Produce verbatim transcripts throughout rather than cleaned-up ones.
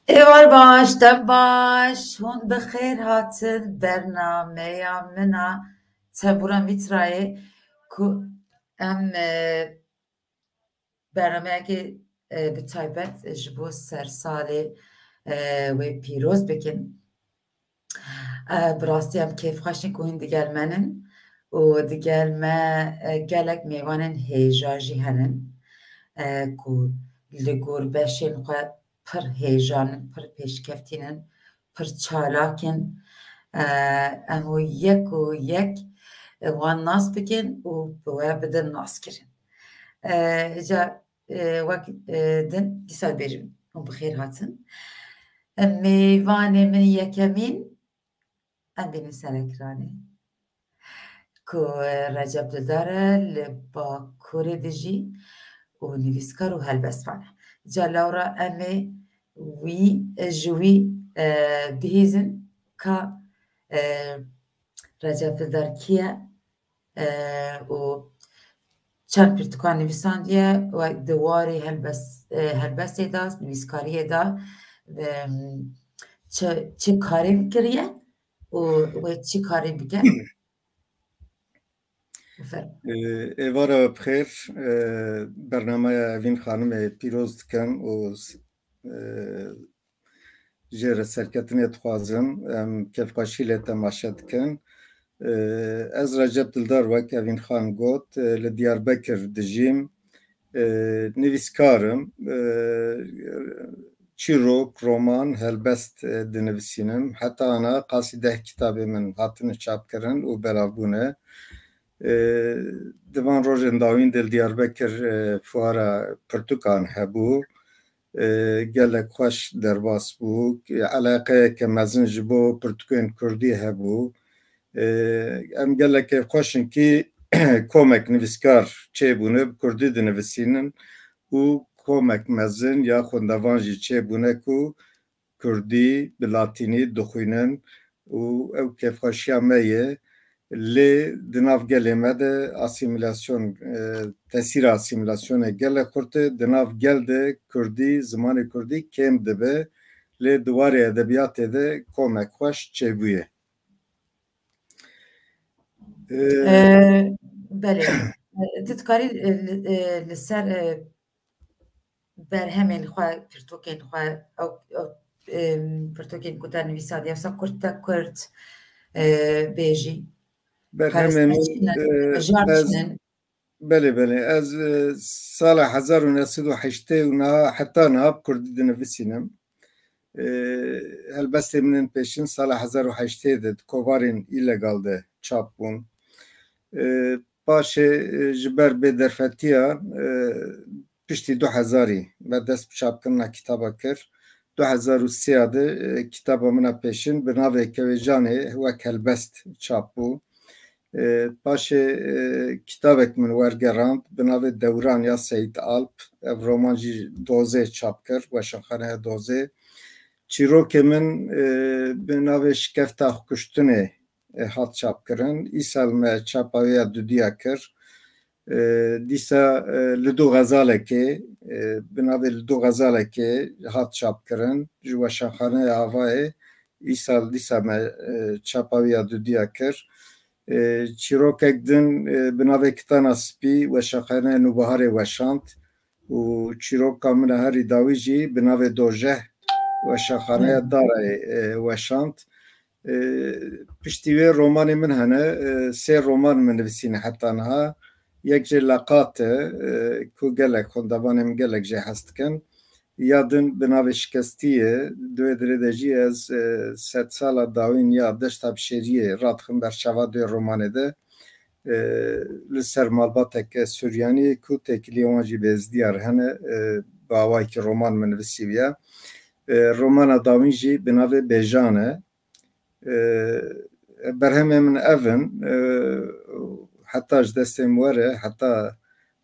Êvar baş, dem baş, hûn bi xêr hatin bernameya min a Tembûra Mîtrayê ku em, e, bernameyekê, e, bi taybet ji bo sersalê, e, wê pîroz bikin. E, bi rastî em kêfxweş in ku hûn digel me nin û digel me, e, gelek mêvanên hêja jî henin, e, ku li gor beşên xwe pir hêjan in, pir pêşkeftîn in, pir çalak in. E, em û yek û yek, e, wan nas bikin û bi we bidin naskirin. E, îca, e, wek, e, din dîsa bêjim, hûn bi xêr hatin. E, mêvanê min yekemîn, em bînin ser ekranê. Ku, e, Recep Dildar e, li Bakurê dijî û nivîskar û helbestvan e. Ca lewra em ê wî, e, ji wî, e, bihîzin ka, e, Recep Dildar kî ye, e, û çend pirtûkan nivîsandiye, wek di warê helbest-, e, helbestê de, nivîskariyê de, e, çi, çi karên kiriye û wê çi karê bike? Fermo. Ê, êvara we bi xêr, e, bernameya Evîn Xanimê pîroz dikim û s-, e, jê re serketinê dixwazim. Em kêfxweşî lê temaşe dikin. E, ez Recep Dildar, wek Evîn Xan got, e, li Diyarbekir dijîm. E, nivîskar im. E, çîrok, roman, helbest, e, dinivîsînim. Heta ana qasî deh kitabê min hatine çapkirin û belavbûne. E, di van rojên dawîn de li Diyarbekir, e, fuara pirtûkan hebû. E, gelek xweş derbas bû. Eleqeyeke mezin ji bo pirtûkên kurdî hebû. E, em gelek kêfxweş in kî komek nivîskar çêbûne, bi kurdî dinivîsînin û komek mezin ya xwendevan jî çêbûne ku kurdî bi latînî dixwînin û ew kêfxweşiya me ye. Lê di nav gelê me de asîmîlasyon, e, tesîra asîmîlasyonê gelek xurt e. Di nav gel de kurdî, zimanê kurdî kêm dibe. Lê di warê edebiyatê de komek xweş çêbûye. Ee, Ee, belê. Ee, tu dikarî, e, li, e, li ser, e, berhemên xwe, pirtûkên xwe, ew, ew, em, pirtûkên ku te nivîsandiye, wisa kurt te kurt, e, bêjî. Berhemê min, Parastin çi ne? e, Mijar ez, çi ne? Belê, belê. Ez, e, sala hezar û neh sed û heştê û niha, heta niha bi kurdî dinivîsînim. E, helbestê min ên pêşin sala hezar û heştê de di kovarên îlegal de çap bûn. E, paşê, e, ji ber bêderfetiya, e, piştî du hezarî me dest bi çapkirina kitaba kir. Du hezar û sê de, e, kitaba min a pêşin bi navê Kewêjanê wek helbest çap bû. E, paşê, e, kitabek min wergerand bi navê Dewran ya Seyîd Alp. Ev roman jî Dozê çap kir, Weşanxaneya Dozê. Çîrokê min, e, bi navê Şikefta Xwekuştinê, e, hat çapkirin. Îsal me çapa wê ya dudiya kir. E, dîsa, e, Li dû Xezalekê, e, bi navê Li dû Xezalekê hat çapkirin. Ji Weşanxaneya Avayê îsal dîsa me, e, çapa wê ya dudiya kir. E, çîrokek din, e, bi navê Kitana Spî Weşanxaneya Nûbiharê weşand û çîroka min a herî dawî jî bi navê Dojeh Weşanxaneya Darayê, e, weşand. E, piştî wê romanê min hene, e, sê roman min nivîsîne heta niha. Yek jê Leqat e, e, ku gelek xwendevanê min gelek jê hez dikin. Ya din bi navê Şikestî ye. Di wê dirê de jî ez, e, sedsala dawîn ya Deşta Bişêriyê radixim ber çava di wê romanê de. E, li ser malbateke Suryaniyê ku têkiliyên wan jî bi Êzidiyar hene, e, bi awayekî roman min nivîsîbûye. E, romana dawîn jî bi navê Bêjan e. E, berhemê min ev in, e, heta ji destê min were, heta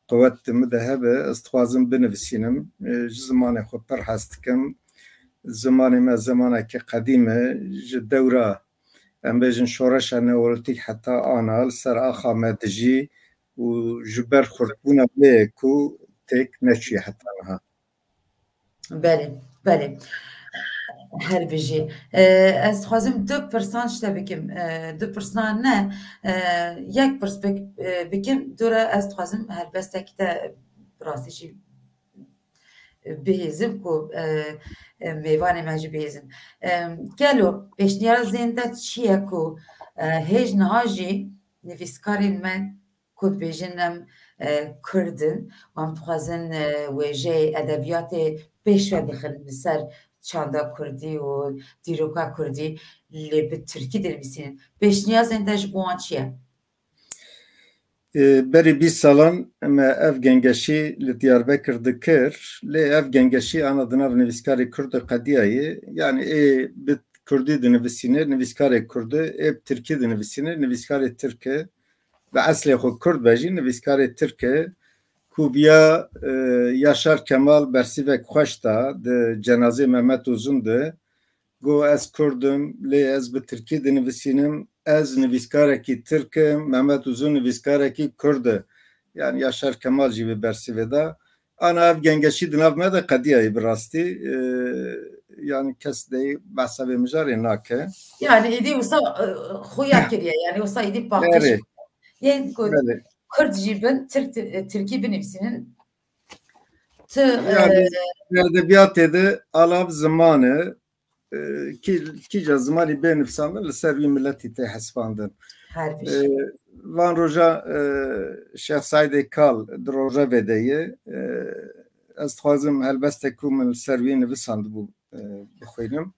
quwet di min de hebe, ez dixwazim binivîsînim. E, ji zimanê xwe pir hez dikim. Zimanê me zimanekî qedîm e, ji dewra, em bêjin, şoreşa neolîtîk heta ana li ser axa me dijî û ji ber xurtbûna wê ye ku têk neçûye heta niha. Belê, belê. Her bijî. E, ez dixwazim du pirsan ji te bikim. E, du pirsan ne, e, yek pirs bik-, e, bikim, dûre ez dixwazim helbestekî te bi rastî jî bihêzim ku, e, e, mêvanê me jî bihêzin. E, gelo pêşniyazên te çi ye ku, e, hêj niha jî nivîskarên me ku dibêjin em, e, Kurd in, û em dixwazin, e, wêjeyê edebiyatê pêş ve bixin li ser çanda Kurdî û dîroka Kurdî, lê bi Tirkî dinivîsînin. Pêşniyazên te ji bo wan çi ye? E, berî bîst salan me ev gengeşî li Diyarbekir dikir, lê ev gengeşî ana di nav nivîskarê Kurd de qediyayê. Yani ê bi Kurdî dinivîsîne, nivîskarê Kurd e, ê bi Tirkî dinivîsîne, nivîskarê Tirk e. Bi eslê xwe Kurd be jî nivîskarê Tirk e. Ku viya, e, Yaşar Kemal bersîvek xweş da di cenazê Mehmet Uzun de. Got, ez Kurd im, lê ez bi Tirkî dinivîsînim. Ez nivîskarekî Tirk im, Mehmet Uzun nivîskarekî Kurd e. Yani Yaşar Kemal jî bi bersîvê da. Ana ev gengeşî di nav me de qediyayê bi rastî. E, yani kes dey behsa vê mijarê nake. Yani êdî wisa, e, xuya kiriye. Yani wisa êdî paqij. Belê. Yên ku Belê. Kurd jî bin, Tirk, Tirkî binivîsînin. Tu, Yani e, di edebiyatê de alav ziman e, e, kî-, kîja zimanî bê nivîsandin li ser wî miletî tê hesibandin. Her E, bijî. Van roja, e, Şêx Saîdê Kal di rojevê de ye. E, ez dixwazim helbestek ku min li ser wî nivîsandibû, e, bixwînim.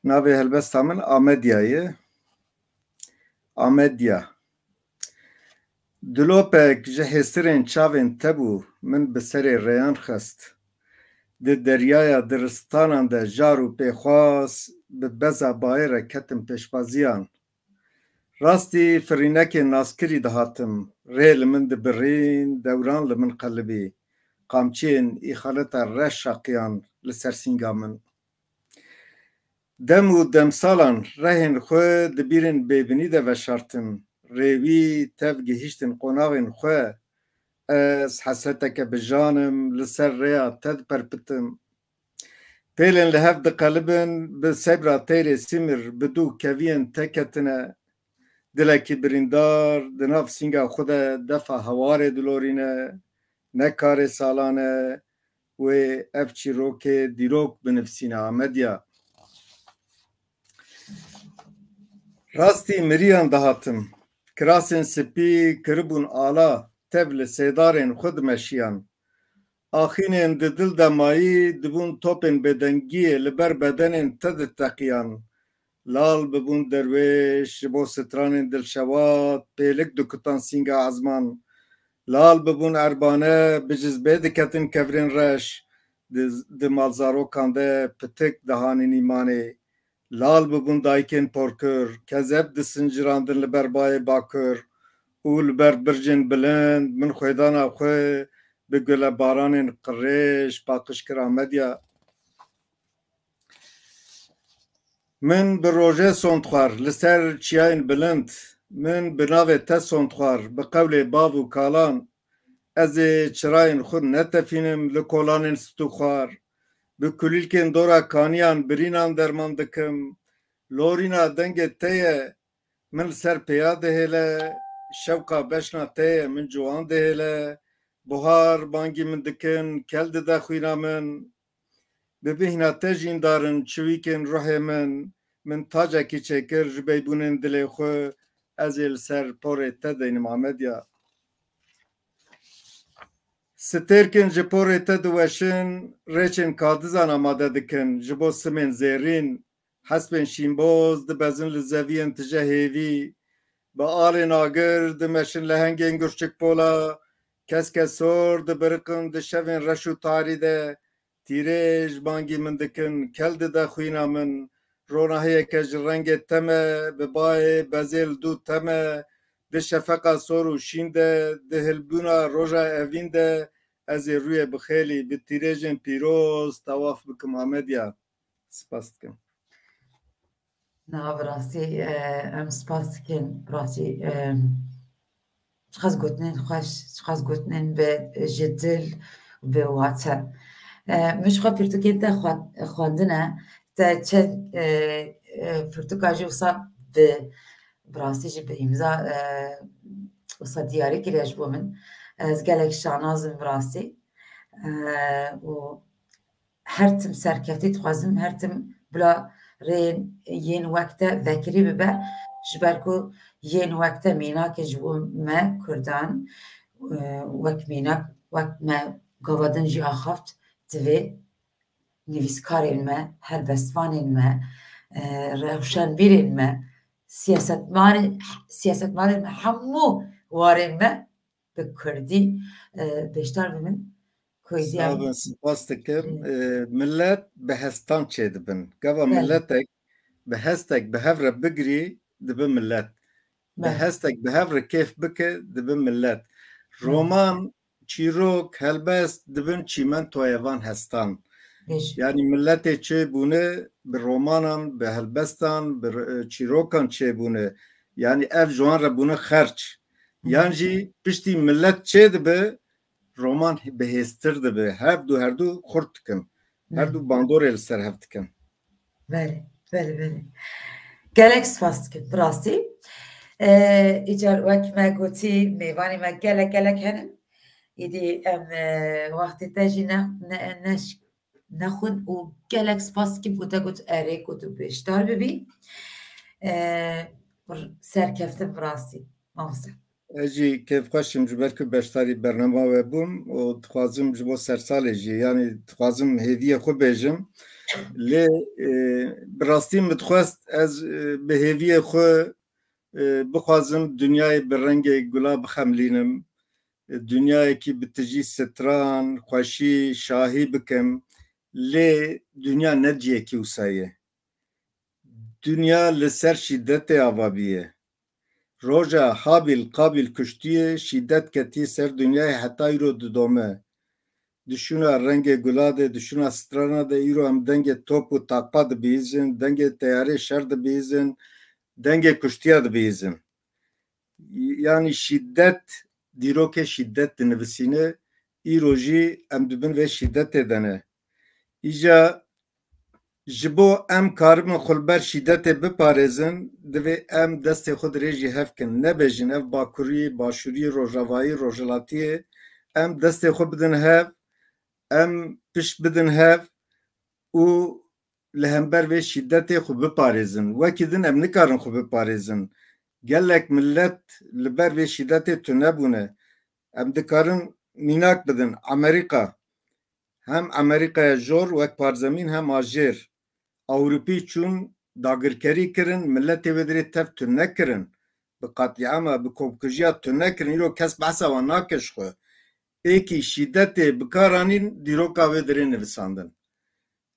Navê helbesta min Amedya ye. Amedya. Dilopek ji hêsirên çavên te bû, min bi serê rêyan xist. Di deryaya diristanan de jar û pêxwas bi beza bayê re ketim pêşbaziyan. Rastî firînekên naskirî dihatim, rê li min dibirîn, dewran li min qelibî, qamçiyên îxaleta reş şaqiyan li ser sînga min. Dem û demsalan rehên xwe di bîrên bêbinî de veşartin. Rêwî tev gihîştin qonaxên xwe. Ez hesreteke bijan im, li ser rêya te diperpitim. Pêlên li hev diqelibin, bi sebra teyrê sîmir bi dû keviyên te ketine. Dilekî birîndar di nav sînga xwe de defa hewarê dilorîne, ne karê salan e, wê ev çîrokê dîrok binivîsîne Amedya. Rastî miriyan dihatim. Kirasên spî kiribûn ala, tev li sêdarên xwe dimeşiyan. Axînên di dil de mayî dibûn topên bêdengiyê li ber bedenên te diteqiyan. Lal bibûn derwêş, ji bo stranên dilşewat, pêlik dikutan sînga ezman. Lal bibûn erbane, bi cizbê diketin kevirên reş, di, di malzarokan de pitik dihanîn îmanê. Lal bibûn dayikên porkir, kezeb disincirandin li ber bayê bakir û li ber bircên bilind, min xwêdana xwe bi gulebaranên qirêj paqij kir Amedya. Min bi rojê sond xwar li ser çiyayên bilind, min bi navê te sond xwar bi qewlê bav û kalan. Ez ê çirayên xwe netefînim li kolanên stûxwar. Bi kulîlkên dora kaniyan birînan derman dikim. Lorîna dengê te ye, min li ser pêya dihêle, şewqa beşna te ye, min ciwan dihêle. Buhar bangî min dikin, kel dide xwîna min. Bi bihîna te jîndar in çiwîkên ruhê min, min tacekî çêkir ji beybûnên dilê xwe, ez ê li ser porê te deynim Amedya. Stêrkin ji porê te diweşin, rêçên kadizan amade dikin, ji bo simên zêrîn, hespên şînboz dibezin li zeviyên tije hêvî, bi alên agir dimeşin lehengên gurçikpola, keske sor dibiriqin di şevên reş û tarî de, tîrêj bangî min dikin, kel dide xwîna min, ronahiyeke ji rengê te me, bi bayê bezê li dû te me, di şefeqa sor û şîn de, di hilbûna roja evîn de, ez ê rûyê bi xêlî, bi tîrêjên pîroz tewaf bikim Amedya. Spas dikim. Na, bi rastî, e, em spas dikin. Bi rastî, e, çiqas gotinên xweş, çiqas gotinên bi ji dil, bi wate. E, min ji xwe pirtûkên te xwe-, xwendine. te çend, e, e, pirtûka jî wisa bi, bi rastî jî bi îmza, e, wisa diyarî kiriye ji bo min. Ez gelek şanaz im bi rastî. E, û her tim serkeftî dixwazim, her tim bila rêyên yên wek te vekirî bibe, ji ber ku yên wek te mînakê ji bo me Kurdan, e, wek mînak, wek me gava din jî axaft, divê nivîskarên me, helbestvanên me, e, rewşenbîrên me, siyasetmarê-, siyasetmarên me, hemû warên me bi kurdî, e, beşdar bibin. Kurdî Sağ em olun, spas dikim. Hı. E, millet bi hestan çêdibin. Gava Belê. milletek bi hestek bi hev re bigirî, dibi millet. Bi Belê. hestek bi hev re kêf bike, dibi millet. Hı. Roman, çîrok, helbest dibin çîmentoyê van hestan. Beş. Yani milletê çêbûne bi romanan, bi helbestan, bi, e, çîrokan çêbûne. Yani ev ji wan re bûne xerç. Hı. Yan jî piştî millet çêdibe, roman bihêztir dibe. Her du, her du xurt dikin. Her Hı. du bandorê li ser hev dikin. Belê, belê, belê. Gelek spas dikim, bi rastî. E, îcar wek me gotî, mêvanê me gelek, gelek henin. Îdî em, e, wextê te jî ne, ne, ne, nexwin û gelek spas dikim ku te got erê ku tu beşdar bibî. E, serkeftin bi rastî, mamoste. Ez jî kêfxweş im ji ber ku beşdarî bernama we bûm û dixwazim ji bo sersalê jî, yanî dixwazim hêviyê xwe bêjim. Lê, e, bi rastî min dixwest ez, e, bi hêviyê xwe, e, bixwazim dinyayê bi rengê gula bixemlînim. E, dinyayekî bi tijî stran, xweşî, şahî bikim. Lê dinya ne cihekî wisa ye. Dinya li ser şîdetê ava bûye. Roja Habîl Qabîl kuştiye, şîdet ketiye ser dinyayê heta îro didome. Dişûna rengê gula de, dişûna strana de îro em dengê top û taqpa dibihîzin, dengê teyarê şer dibihîzin, dengê kuştiya dibihîzin. Yanî şîdet, dîrokê şîdet dinivisîne, îro jî em di bin vê şîdetê de ne. Îja ji bo em karibin xwe li ber şîdetê biparêzin, divê em destê xwe dirêjî hev kin. Nebêjin ev bakurî, başûrî, rojavayî, rojhilatiyê. Em destê xwe bidin hev, em pişt bidin hev û li hember vê şîdetê xwe biparêzin. Wekî din em nikarin xwe biparêzin. Gelek millet li ber vê şîdetê tune bûne. Em dikarin mînak bidin. Amerîka. Hem Amerîkaya jor wek parzemîn hem a jêr. Ewropî çûn dagirkerî kirin, miletê wê dirê tev tune kirin. Bi qetlîama, bi komkujiya tune kirin. Îro kes behsa wan nake ji xwe. Êkî şîdetê bi kar anîn, dîroka wê dirê nivisandin.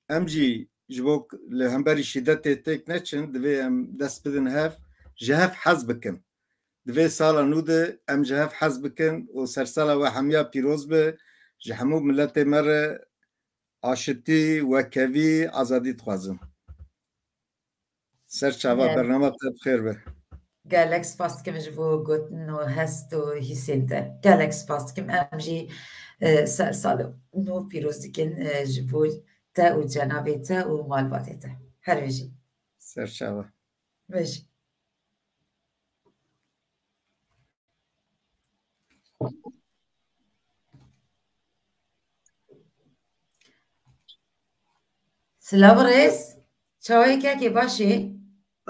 Em jî ji bo k-, li hemberî şîdetê têk neçin, divê em dest bidin hev, ji hev hez bikin. Di vê sala nû de em ji hev hez bikin û sersala we hemiya pîroz be. Ji hemû miletê me re aşitî, wekhevî, azadî dixwazim. Ser çava Gel. bernama te bi xêr be. Gelek spas dikim ji bo gotin û hest û hîsên te. Gelek spas dikim. Em jî, e, ser sal nû pîroz dikin, e, ji bo te û cenabê te û malbatê te. Her bijî. Ser çava. Bijî. Silav rêz. Çawê kekê baş î?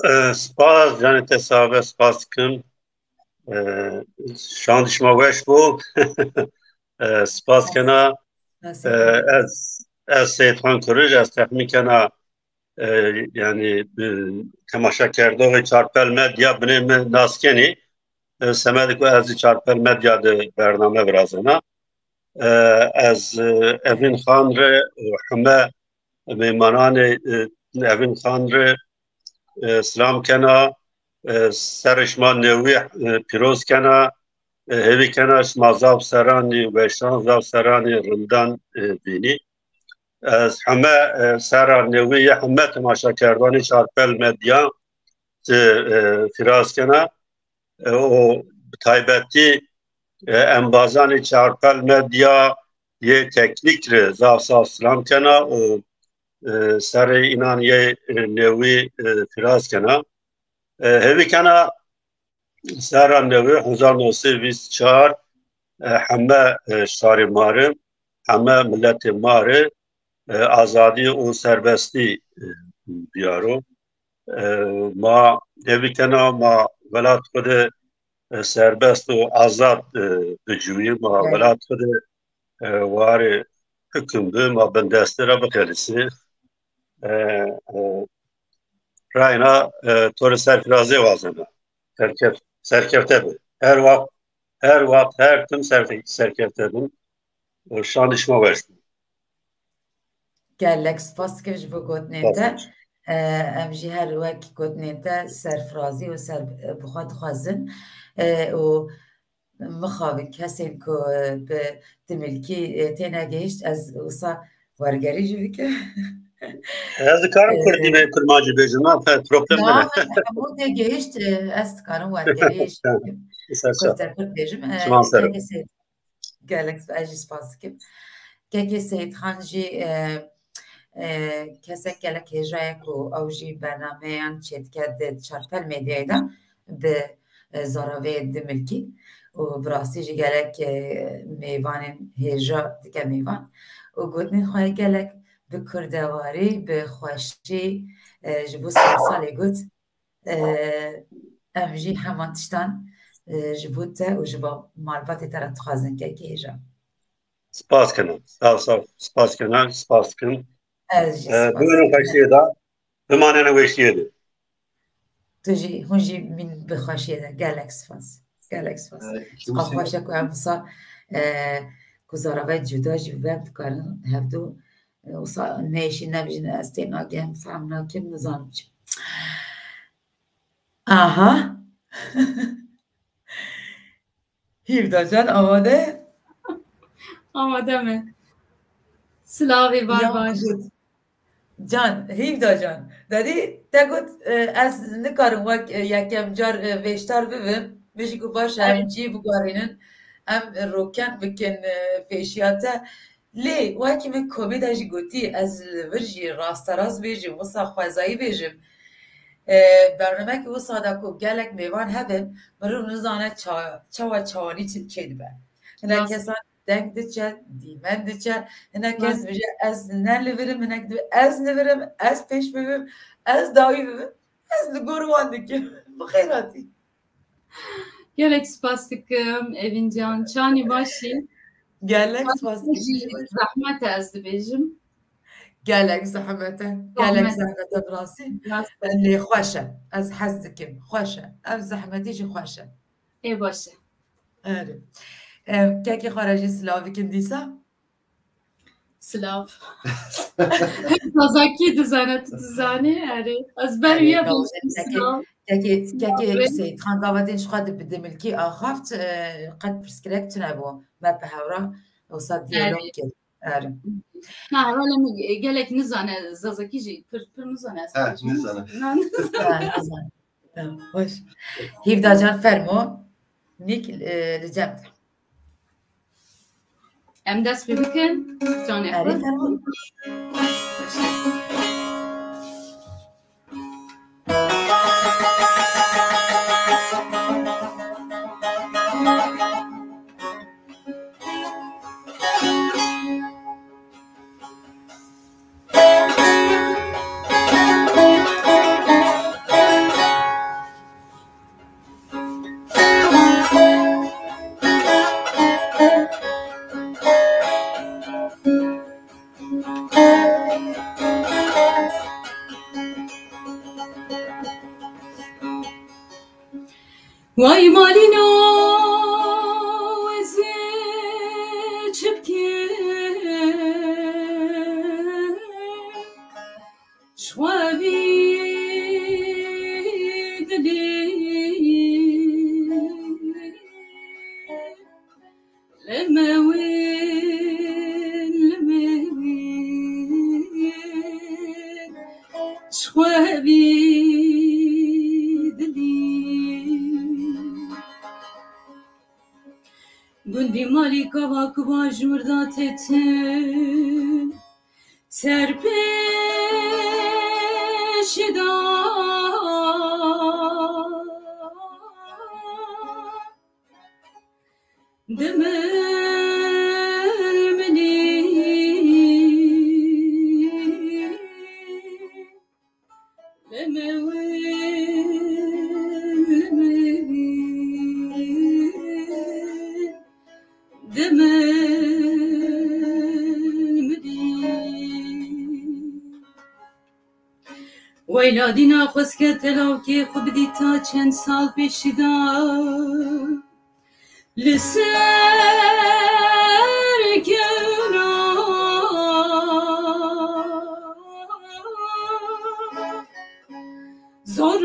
E, spas, canê te sax be, spas dikim. E, şandişma weş bû. E, spas kena. Nasip E, olsun. ez, ez Seyîd Xan Kurij, ez texmîn kena, e, yani, e, temaşekerdoxê Çarpel Medya binê min nas kenî. E, semedê ku ez li Çarpel Medya de bername virazena. E, ez, e, Evîn Xan re û heme mêmananê, e, Evîn Xan re, e, silam kena, e, serê şima newî, e, pîroz kena, e, hêvî kena şima zaf seranî, weşan zaf seranî rindan, e, bînî. Ez heme, e, sera newî yê heme temaşekerdanê Çarpel Medya, e, e, firaz kena, e, û bi taybetî, e, embazanê Çarpel Medya yê teknîk re zaf zaf silam kena û e, serê înan yê, e, newî, e, firaz kena. E, hêvî kena serra newî hezar neh sed û bîst û çar, e, heme, e, şarê ma re, heme miletê ma re, e, azadî û serbestî, e, biyaro. E, ma hêvî kena ma welat xwe de, e, serbest û azad, e, bicûyî, ma Evet. welat xwe de, e, warê hukm bi, ma bindestê re bixelisî. E, e, rayna, e, to re serfirazê wazena. Serkef-, serkefte bi. Her wext, her wext, her tim ser-, serkefte bin. Şanê şima weş bû. Gelek spas dikim ji bo gotinên te. Spas. E, em jî her wek gotinên te serfirazî û ser bi xwe dixwazin. E, û mixabin kesên ku, e, bi dimilkî, e, têne gihişt, ez wisa wergerî jî bikim. Ez dikarim E, kurdî ve kurmancî bêjim, na, pe-, problem Na, nebe. Hemû tê gihişt, e, ez dikarim wergerî jî bikim. Ser çav. Kurd te kurd bêjim. E, Şivan ser. Kekê Seyîd. Gelek sp-, ez jî spas dikim. Kekê Seyîdxan jî, e, e, kesek gelek hêja ye ku ew jî bernameyan çêdike di Çarpel Medyayê de bi, e, zaraveyê dimilkî û bi rastî jî gelek, e, mêvanên hêja dike mêvan û gotinên xwe gelek bi kurdewarî, bi xweşî, e, ji bo sersalê got. E, em jî hema tiştan, e, ji bo te û ji bo malbatê te re dixwazin kekê hêja. Spas kena. Sağ ol, sağ ol. Spas kena. Spas dikim. Ez jî E, spas bimînin dikim. Xweşiyê de. Bimanene weşiyê de. Tu jî, hûn jî mîn bi xweşiyê de. Gelek spas. Gelek spas. E, Çiqa kimse- xweş e ku em wisa, e, ku zaravayê cuda jî bibe, em dikarin hevdu, e, wisa neyşî nebijin, ez tê nagihim, fehm nakim, nizanim çi. Aha. Hîvdacan amade? Amade me. Silavê bar Ya baş. Can, Hîvdacan. Dedî, te got, e, ez nikarim wek, e, yekem car, e, vêştar bibim. Bijî ku baş e, em Evet. cî bigarînin, em roken bikin, e, pêşiya te. Lê wekî min komê de jî gotî, ez li vir jî rasterast bêjim, wisa xwezayî bêjim. E, bernamekî wisa de ku gelek mêvan hebin, mirov nizane ça-, çawa çawanî çi-, çêdibe. Hinek Rast. kesan deng diçe, dîmen diçe, hinek kes Rast. dibêje, ez ne li vir im, hinek dibê, ez li vir im, ez pêş bibim, ez dawî bibim, ez li gor wan dikim. Bi xêr hatî. Gelek spas dikim, Evîn Can. Çanî baş î? Gelek spas dikim. Zehmet e, ez dibêjim. Gelek zehmet e. Gelek Zehmet. zehmet e, bi rastî. Rast e. Lê xweş e. Ez hez dikim. Xweş e. Ev zehmetî jî xweş e. Ê baş e. Erê. Em, kekê xwe re jî silav bikin dîsa. Silav. Zazakî dizane, tu dizanî, erê. Ez ber Erê, wî ya tamam. bêjim Kekê, silav. kekê, kekê Erê. Seyîdxan gava din ji xwe di, bi dimilkî axaft, e, qet pirsgirêk tune bû. Me bi hewra wisa diyalog Erê. kir. Erê. Na, hevala min, e, gelek nizane, Zazakî jî pir, pir nizane, ez Ha, dibêjim. nizane. Na, nizane. Ha, nizane. Tamam, xweş. Hîvda can fermo. Nîk, e, li cem te. Em dest pê bikin, canê Erê, xwe. Fermo. Way malîno, ez ê çi bikim? Ji xwe vî dilî Li me wî, li me wî, ji xwe vî dilî. Gundî malî kava ku bajûr da têtin. Serpêşida dimilmilî, limewî, limewî. Dimilmilî. Weyla dîna xwezke telavkê xwe bidî ta çend sal pêşî de li ser kewna. Zor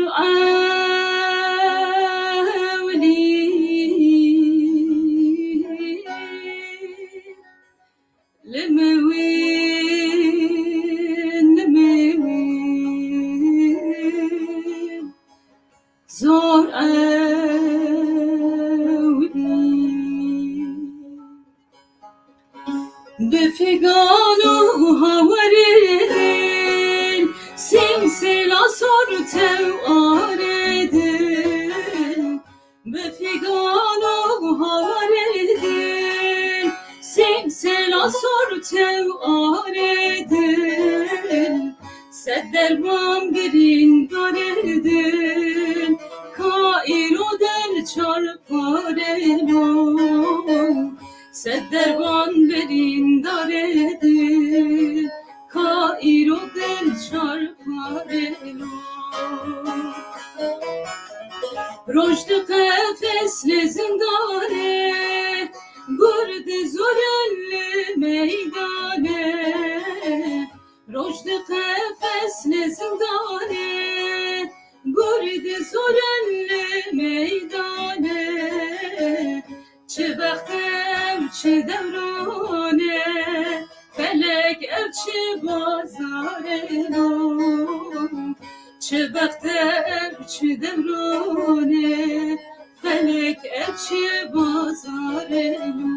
ewlî, limewî, limewî, zor ewlî. Bi figan û hawerê din, sîmsêla sor tew arê din. Bi figan û hawerê din, sîmsêla sor tew arê din. Sed derman birîndarê din, ka îro del çar parê lo. Sed derban birîndarê din, ka îro del çar parê lo. Roj di qefes li zindanê, gur di zoren li meydanê. Roj di qefes li zindanê, gur di zoren li meydanê. Çi bext ev çi dewran e, felek ev çi bazar e lo. Çi bext ev çi dewran e, felek ev çi bazar e lo.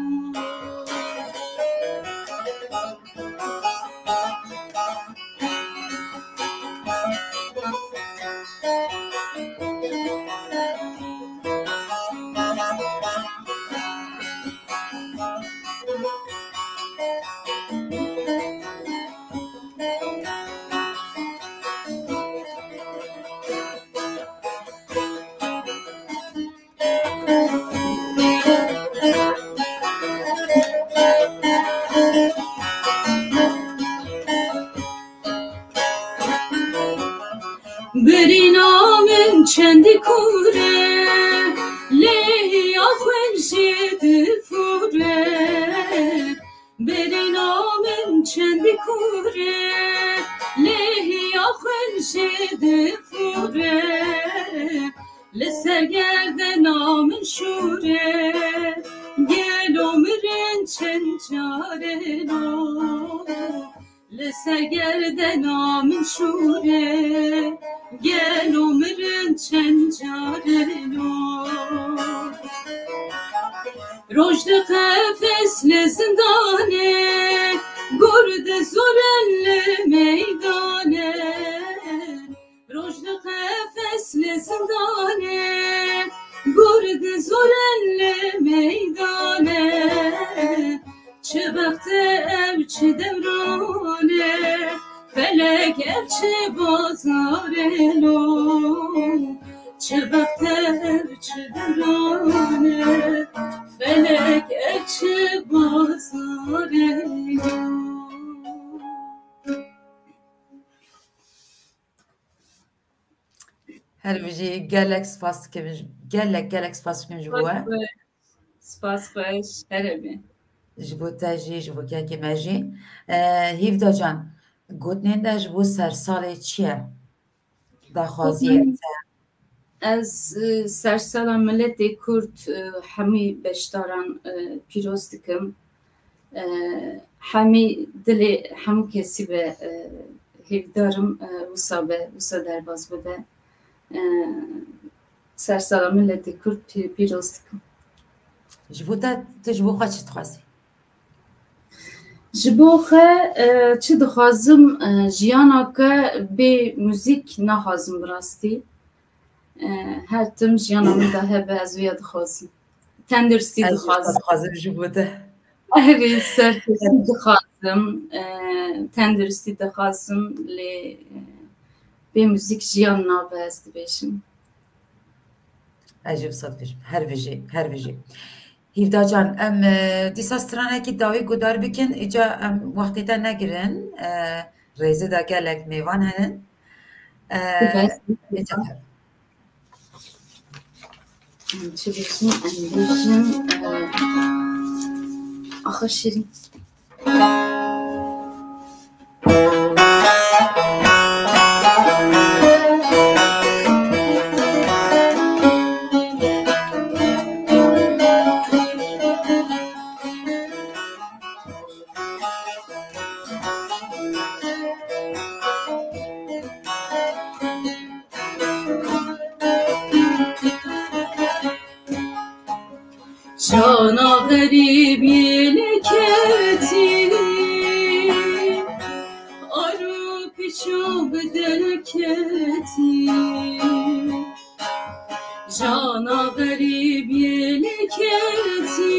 Birîna min çendî kûr e, lê hiya xwe jê difûre. Birîna min çendî kûr e, lê hiya xwe jê difûre. Li ser gerdena min şûr e, gelo mirin çend carê lo. Li ser gerdena min şûr e, gelo mirin çend carê lo. Roj di qefes li zindanê, gur di zoren li meydanê. Roj di qefes li zindanê, gur di zoren li meydanê. Çi bext e ev çi dewran e, felek ev çi bazar e lo. Çi bext e ev çi dewran e, felek ev çi bazar e lo. Her bijî, gelek spas dikim ji, gelek, gelek spas dikim ji bo we. Spas xweş, spas xweş, her hebî. Ji bo te jî, ji bo kekê me jî. Eh, Hêvda can, gotinên te ji bo sersalê çi ye? Daxwaziyê te? Ez, e, sersala miletê Kurd, e, hemî beşdaran, e, pîroz dikim. E, hemî dilê hemû kesî be, e, hêvdarim, e, wisa be, wisa derbas bibe. E, sersala miletê Kurd pî-, pîroz dikim. Ji bo te, tu ji bo xwe çi dixwazî? Ji bo xwe, e, çi dixwazim, e, jiyana ke bê muzîk naxwazim bi rastî. E, her tim jiyana min de hebe, ez wê ya dixwazim. Tenduristî dixwazim. Ez dixwazim ji bo te. Erê, serkêşî dixwazim, e, tenduristî dixwazim, lê, e, bê muzîk jiyan nabe, ez dibêjim. Ez jî wisa dibêjim. Her bijî, her bijî. Hîvdacan, em, e, dîsa stranekî dawî guhdar bikin. Îca em wextê te negirin. E, rêzê de gelek mêvan henin. E, îca em çi bêjin, em bêjin, e, axa şirîn. Jana xerîb yê lê ketî, ar û pîço bi dil ketî. Jana xerîb yê lê ketî,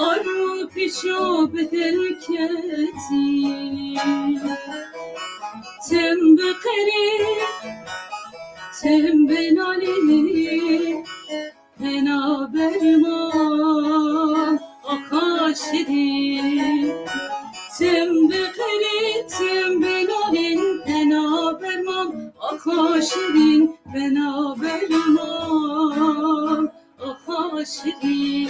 ar û pîço bi dil ketî. Tim bi qerî, tim bi nalî, pena berman, axa şirîn. Tim bi qerî, tim bi nalîn, pena berman, axa şirîn, pena berman, axa şirîn.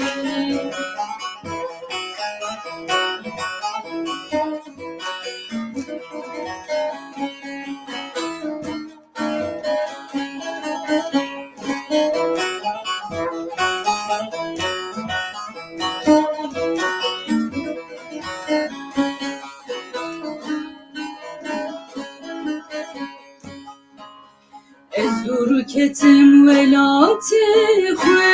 Ez dûr ketim welatê xwe,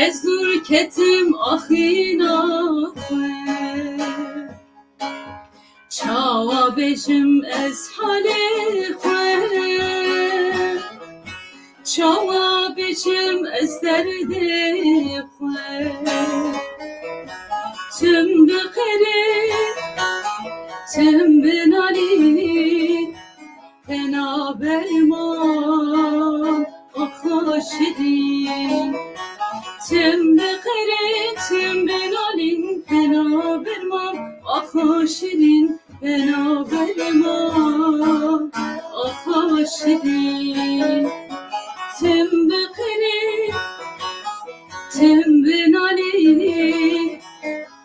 ez dûr ketim axîna xwe. Çawa bêjim ez halê xwe, çawa bêjim ez derdê xwe. Tim bi qerî, tim bi nalî, pena berman, axa şirîn. Tim bi qerî, tim bi nalîn, pena berman, axa şirîn, pena berman, axa şirîn. Tim bi qerî, tim bi nalîn,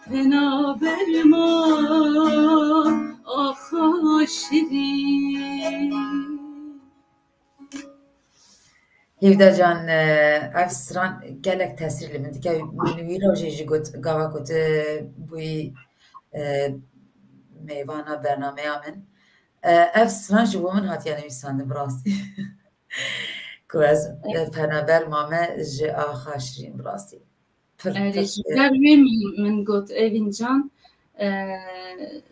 pena berman, axa şirîn. Hêvda can, e, ev stran gelek tesîr li min dike. Min wî rojê jî got, gava ku tu bûyî, e, mêvana bernameya min. E, ev stran ji bo min hatiye nivîsandin bi rastî. Ku ez, e, penaber mame ji axa şirîn bi rastî. Pir, erê, pir, ji ber wê min, min got, Evîn can, e,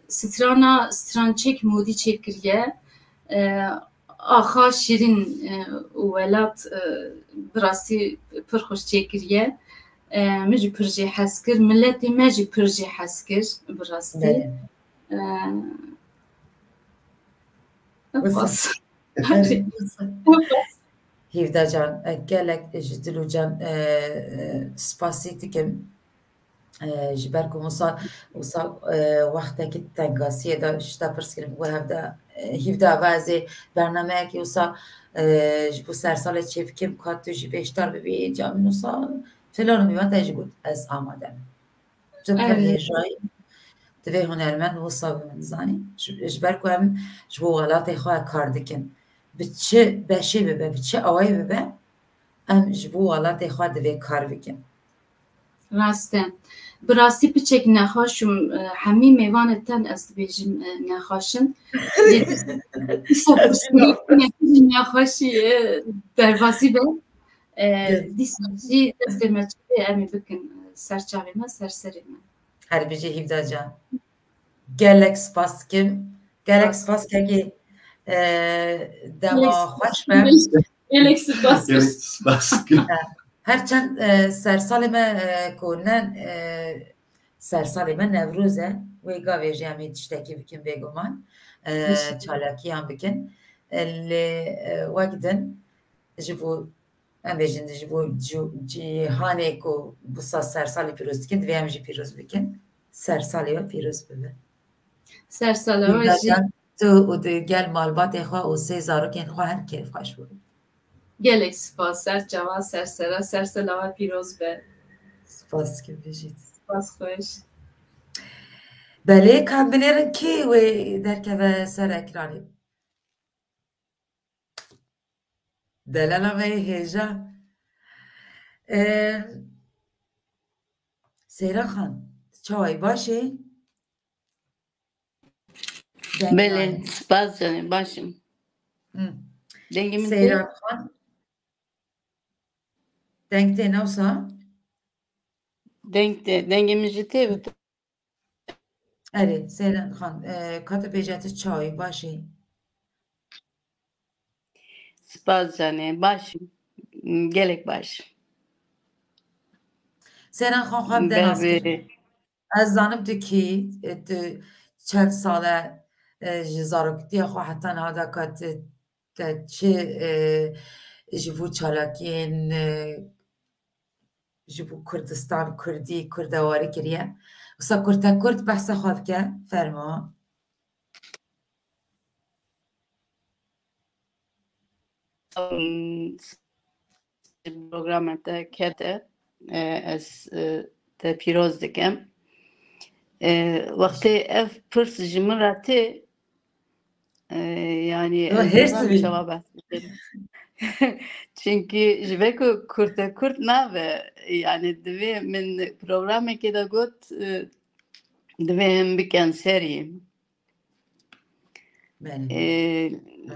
strana, strançêk modî çêkiriye. E, axa şirîn, e, û welat, e, bi rastî pir xweş çêkiriye. E, min jî pir jê hez kir. Miletê me jî pir jê hez kir, bi rastî. Belê. E, Wisa. Bas. Erê, wisa. Hêvda can, e, gelek ji dil û can, e, e, spasî dikim. E, ji ber ku wisa, wisa, e, wextekî tengasiyê de ji te pirs kirim, ku hevde, e, hîvde ava ez ê bernameyekî wisa, e, ji bo sersalê çêbikim, ka tu jî beşdar bibî, ca min wisa filan û bîvan te jî got, ez amade me. Tu pir hêjayî, divê hunermend wisa bi min zanî. Ji, ji ber ku em ji bo welatê xwe kar dikin. Bi çi beşê bibe, bi çi awayî bibe, em ji bo welatê xwe divê kar bikin. Rast e. Bi rastî piçek nexweş im, e, hemî mêvanê ten ez dibêjim, e, nexweş in. Lê dîsa nexweşî, e, derbasî be. E, dîsa jî destê me çi bê, em ê bikin, e, Ser çavê me, ser serê me. Her bijî Hîvda can. Gelek spas dikim. Gelek spas kekî, e, dema xweş be. Gelek spas. Gelek spas dikim. Her çend, e, sersalê me, e, ku ne, e, sersalê me Newroz e. Wê gavê jî em ê tiştekî bikin bêguman. E, çalakiyan bikin. E, lê, e, wek din ji bo, em bêjin, ji bo cî-, cîhanê ku wisa sersalê pîroz dikin, divê em jî pîroz bikin. Sersalê we pîroz bibe. Sersalê we jî. Tu û di gel malbatê xwe û sê zarokên xwe her kêfxweş bû. Gelek spas, ser çava, ser sera, ser sela we pîroz be. Spas dikim, bijît. Spas xweş. Belê, ka binêrin kê wê derkeve ser ekranê? Delala me yê hêja. Ee, Seyran Xan, çawa yî, baş î? Deng Belê, nayê. Spas canê, baş im. Hı. Dengê min tê? Seyran Xan. Deng tê, ne wisa? Deng tê, dengê min jî tê bi. Erê, Seyran Xan, e, ka tu bêje, tu çawa yî, baş î? Spas canê, baş im. Gelek baş. Seyran Xan, xwe bi dê nas Be- kirin. Ez zanim tu kî, e, tu çend sal e, e, ji zaroktiya xwe heta niha de ka tu, te çi, e, ji bo çalakiyên, e, ji bo Kurdistan, Kurdî, Kurdewarî kiriye. Wisa kurtekurd behsa xwe bike, fermo. Programa te kete, e, ez, e, te pîroz dikim. E, wextê ev pirs ji min re tê, e, yani Yo, ez hêrs nizanim dibî. Çawa behs bikim. Çünkü ji ber ku kurtekurt nabe, yani divê min programekê de got, e, divê him bikin serî. Belê. Ee,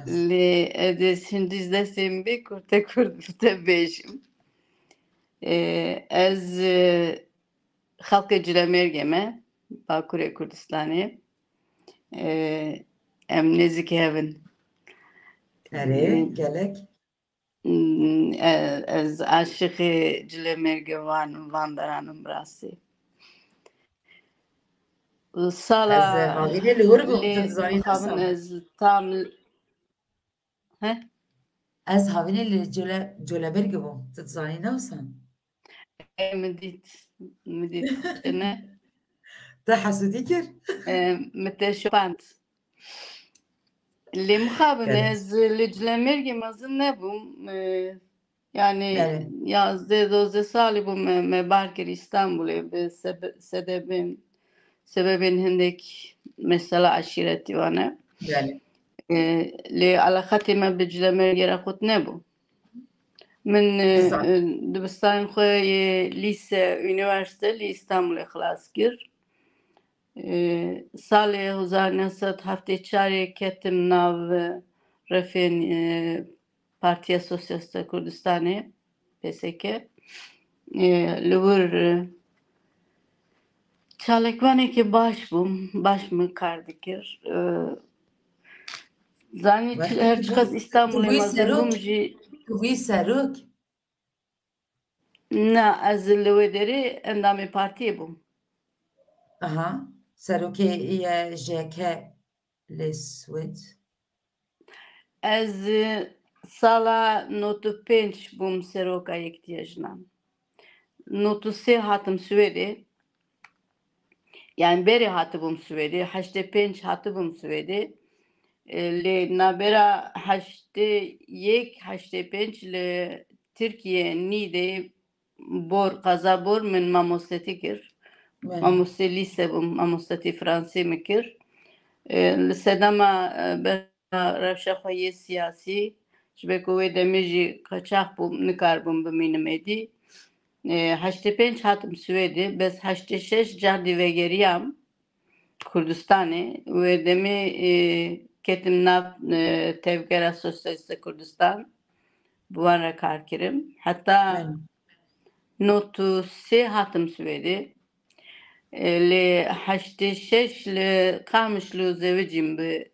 lê ez ê şimdi destê min bê kurtekurd bi te bêjim. Ee, ez, e, xelkê Cilemêrgê me, Bakurê Kurdistanê. Ee, em nêzîkî hev in. Erê, Ee, gelek. Hmm, e-, ez aşiqê Cilemêrgê van, van deran im rastî. Sala Ez, e, havînê li wir bûm, lê tu dizanî mixabin ne wisa? Ez tam, he? Ez havînê li Cole-, Colemêrgê bûm, tu dizanî ne wisa? E, min dît, min dît. Ne? Te hesûdî kir? E, min te şopand. Lê mixabin Gelek. Ez li Cilemêrgê mezin nebûm. E, yani Belê. yazdeh dozdeh salî bû me, me bar kir Îstanbulê bi sebe-, sebebên, sebebên hindek mesela eşîretî wane. Belê. E, lê eleqetê me bi Cilemêrgê re qut nebû. Min, e, Güzel. e, dibistanên xwe yê lîse, unîversîte li Îstanbulê xilas kir. E, salê hezar neh sed heftê çarê ketim nav, e, refên, e, Partiya Sosyalîst a Kurdistanê, P S K. E, li wir, e, çalakvanekî baş bûm, baş min kar dikir. E, zanî çi-, her çiqas Îstanbulê mezin bûm jî. Tu bûyî serok? Na, ez li wê derê endamê partiyê bûm. Aha. Serokê ye J K li Swêd. Ez, e, sala nod û pênc bûm seroka Yekîtiya Jinan. Nod û sê hatim Swêdê. Yani berê hatibûm Swêdê. Heştê pênc hatibûm Swêdê. E, lê nabera heştê yek, heştê pênc li Tirkiye Nîdeyê Bor, qeza Bor min mamostetî kir. Mamostê lîse bûm, mamostetî fransî min kir. E, li sedema, e, ber rewşa xwe yê siyasî, ji ber ku wê demê jî qaçax bûm, nikaribûm bimînim êdî. E, heştê pênc hatim Swêdê, bes heştê şeş cardî vegeriyam Kurdistanê. Wê demê, e, ketim nav, e, Tevgera Sosyalîst a Kurdistan. Bi wan re kar kirim. Heta Nod û sê hatim Swêdê. E, lê heştê şeş li Qamişlo zewicîm bi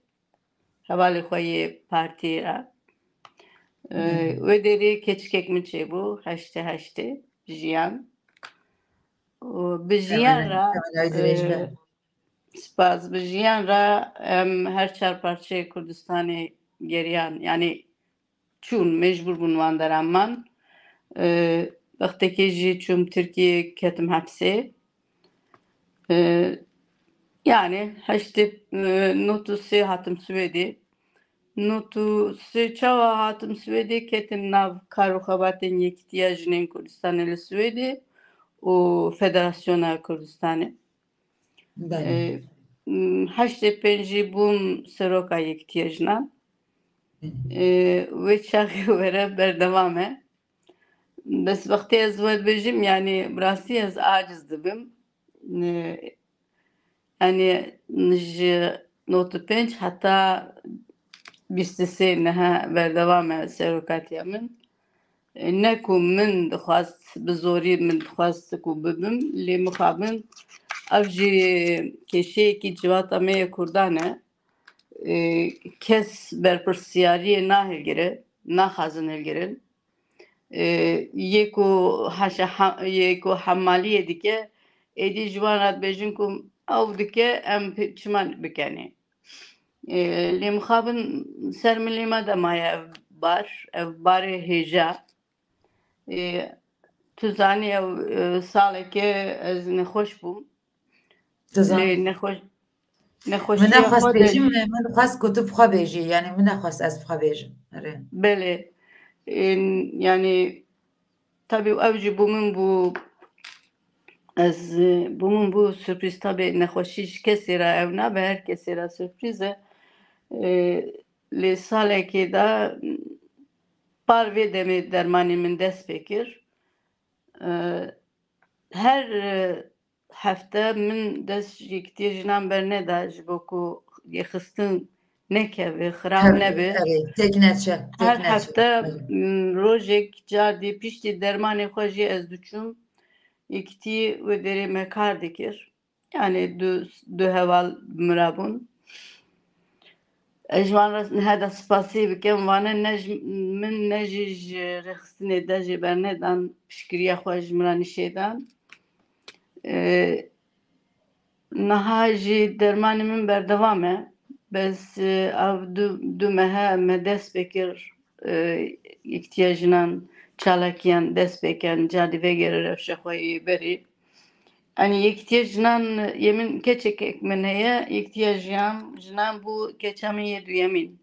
hevalê xwe yê partiyê re. E, wê derê keçikek min çêbû, heştê heştê jiyan. Û bi jiyan re, e, spas, bi jiyan re em her çar parçeyê Kurdistanê geriyan, yanî çûn, mecbûr bûn wan deran man. E, wextekê jî çûm Tirkiyê, ketim hepsê. E, yanî heştê, e, nod û sê hatim Swêdê. Nod û sê çawa hatim Swêdê, ketim nav kar û xebatên Yekîtiya Jinên Kurdistanê li Swêdê û Federasyona Kurdistanê. Belê. E, m, heştê pênc jî bûm seroka Yekîtiya Jinan. Hı hı. E, wê çaxê were berdewam e. Bes wextê ez we dibêjim, yanî bi rastî ez aciz dibim. E, yanî ji nod û pênc heta bîst û sê niha berdewam e serokatiya min. E, ne ku min dixwest, bi zorî min dixwest ku bibim, lê mixabin ev jî kêşeyekî civata me yê Kurdan e. E, kes berpirsiyariyê nahilgire, naxwazin hilgirin. E, yê ku heşe ha-, yê ku hemaliyê dike, êdî ji wan re dibêjin ku ew dike, em pê-, çima bikenê? E, lê mixabin ser milê me de maye ev bar, ev barê hêja. E, tu zanî ew, e, salekê ez nexweş bûm. Tu zanî. Lê nexweş-, Min nexweşiya nexwest xwe de bêjim, min xwest ku tu bi xwe bêjî, yanî min nexwest ez bi xwe bêjim. Erê. Belê. Ên, yanî, tabî ew jî bo min bû, ez, e, bo min bû surprîz. Tabî nexweşî ji kesê re ew nabe, her kesê re surprîz e. E, lê salekê de par vê demê dermanê min dest pê kir. E, her, e, hefte min dest ji Yekîtiyê Jinan berneda, ji bo ku yêxistin nekeve, xirab nebe. Erê, têk neçe, têk neçe. Her hefte, m, rojek cardî piştî dermanê xwe jî ez diçûm. Yekîtî wê derê me kar dikir. Yanî du, du heval bi min re bûn. Ez ji wan re niha de spasî bikim. Wane ne ji min ne jî ji rêxistinê de jê bernedan, piştgiriya xwe ji min re nîşê dan. E, niha jî dermanê min berdewam e. Bes, e, ev du, du mehe me dest pê kir, e, Yekîtiya Jinan çalakiyan dest pê ken, cardî vegere rewşa xwe yê berê. Yanî Yekîtiya Jinan, yê min keçekek min heye, Yekîtiya Jiyan, Jinan bû keça min yê duyemîn.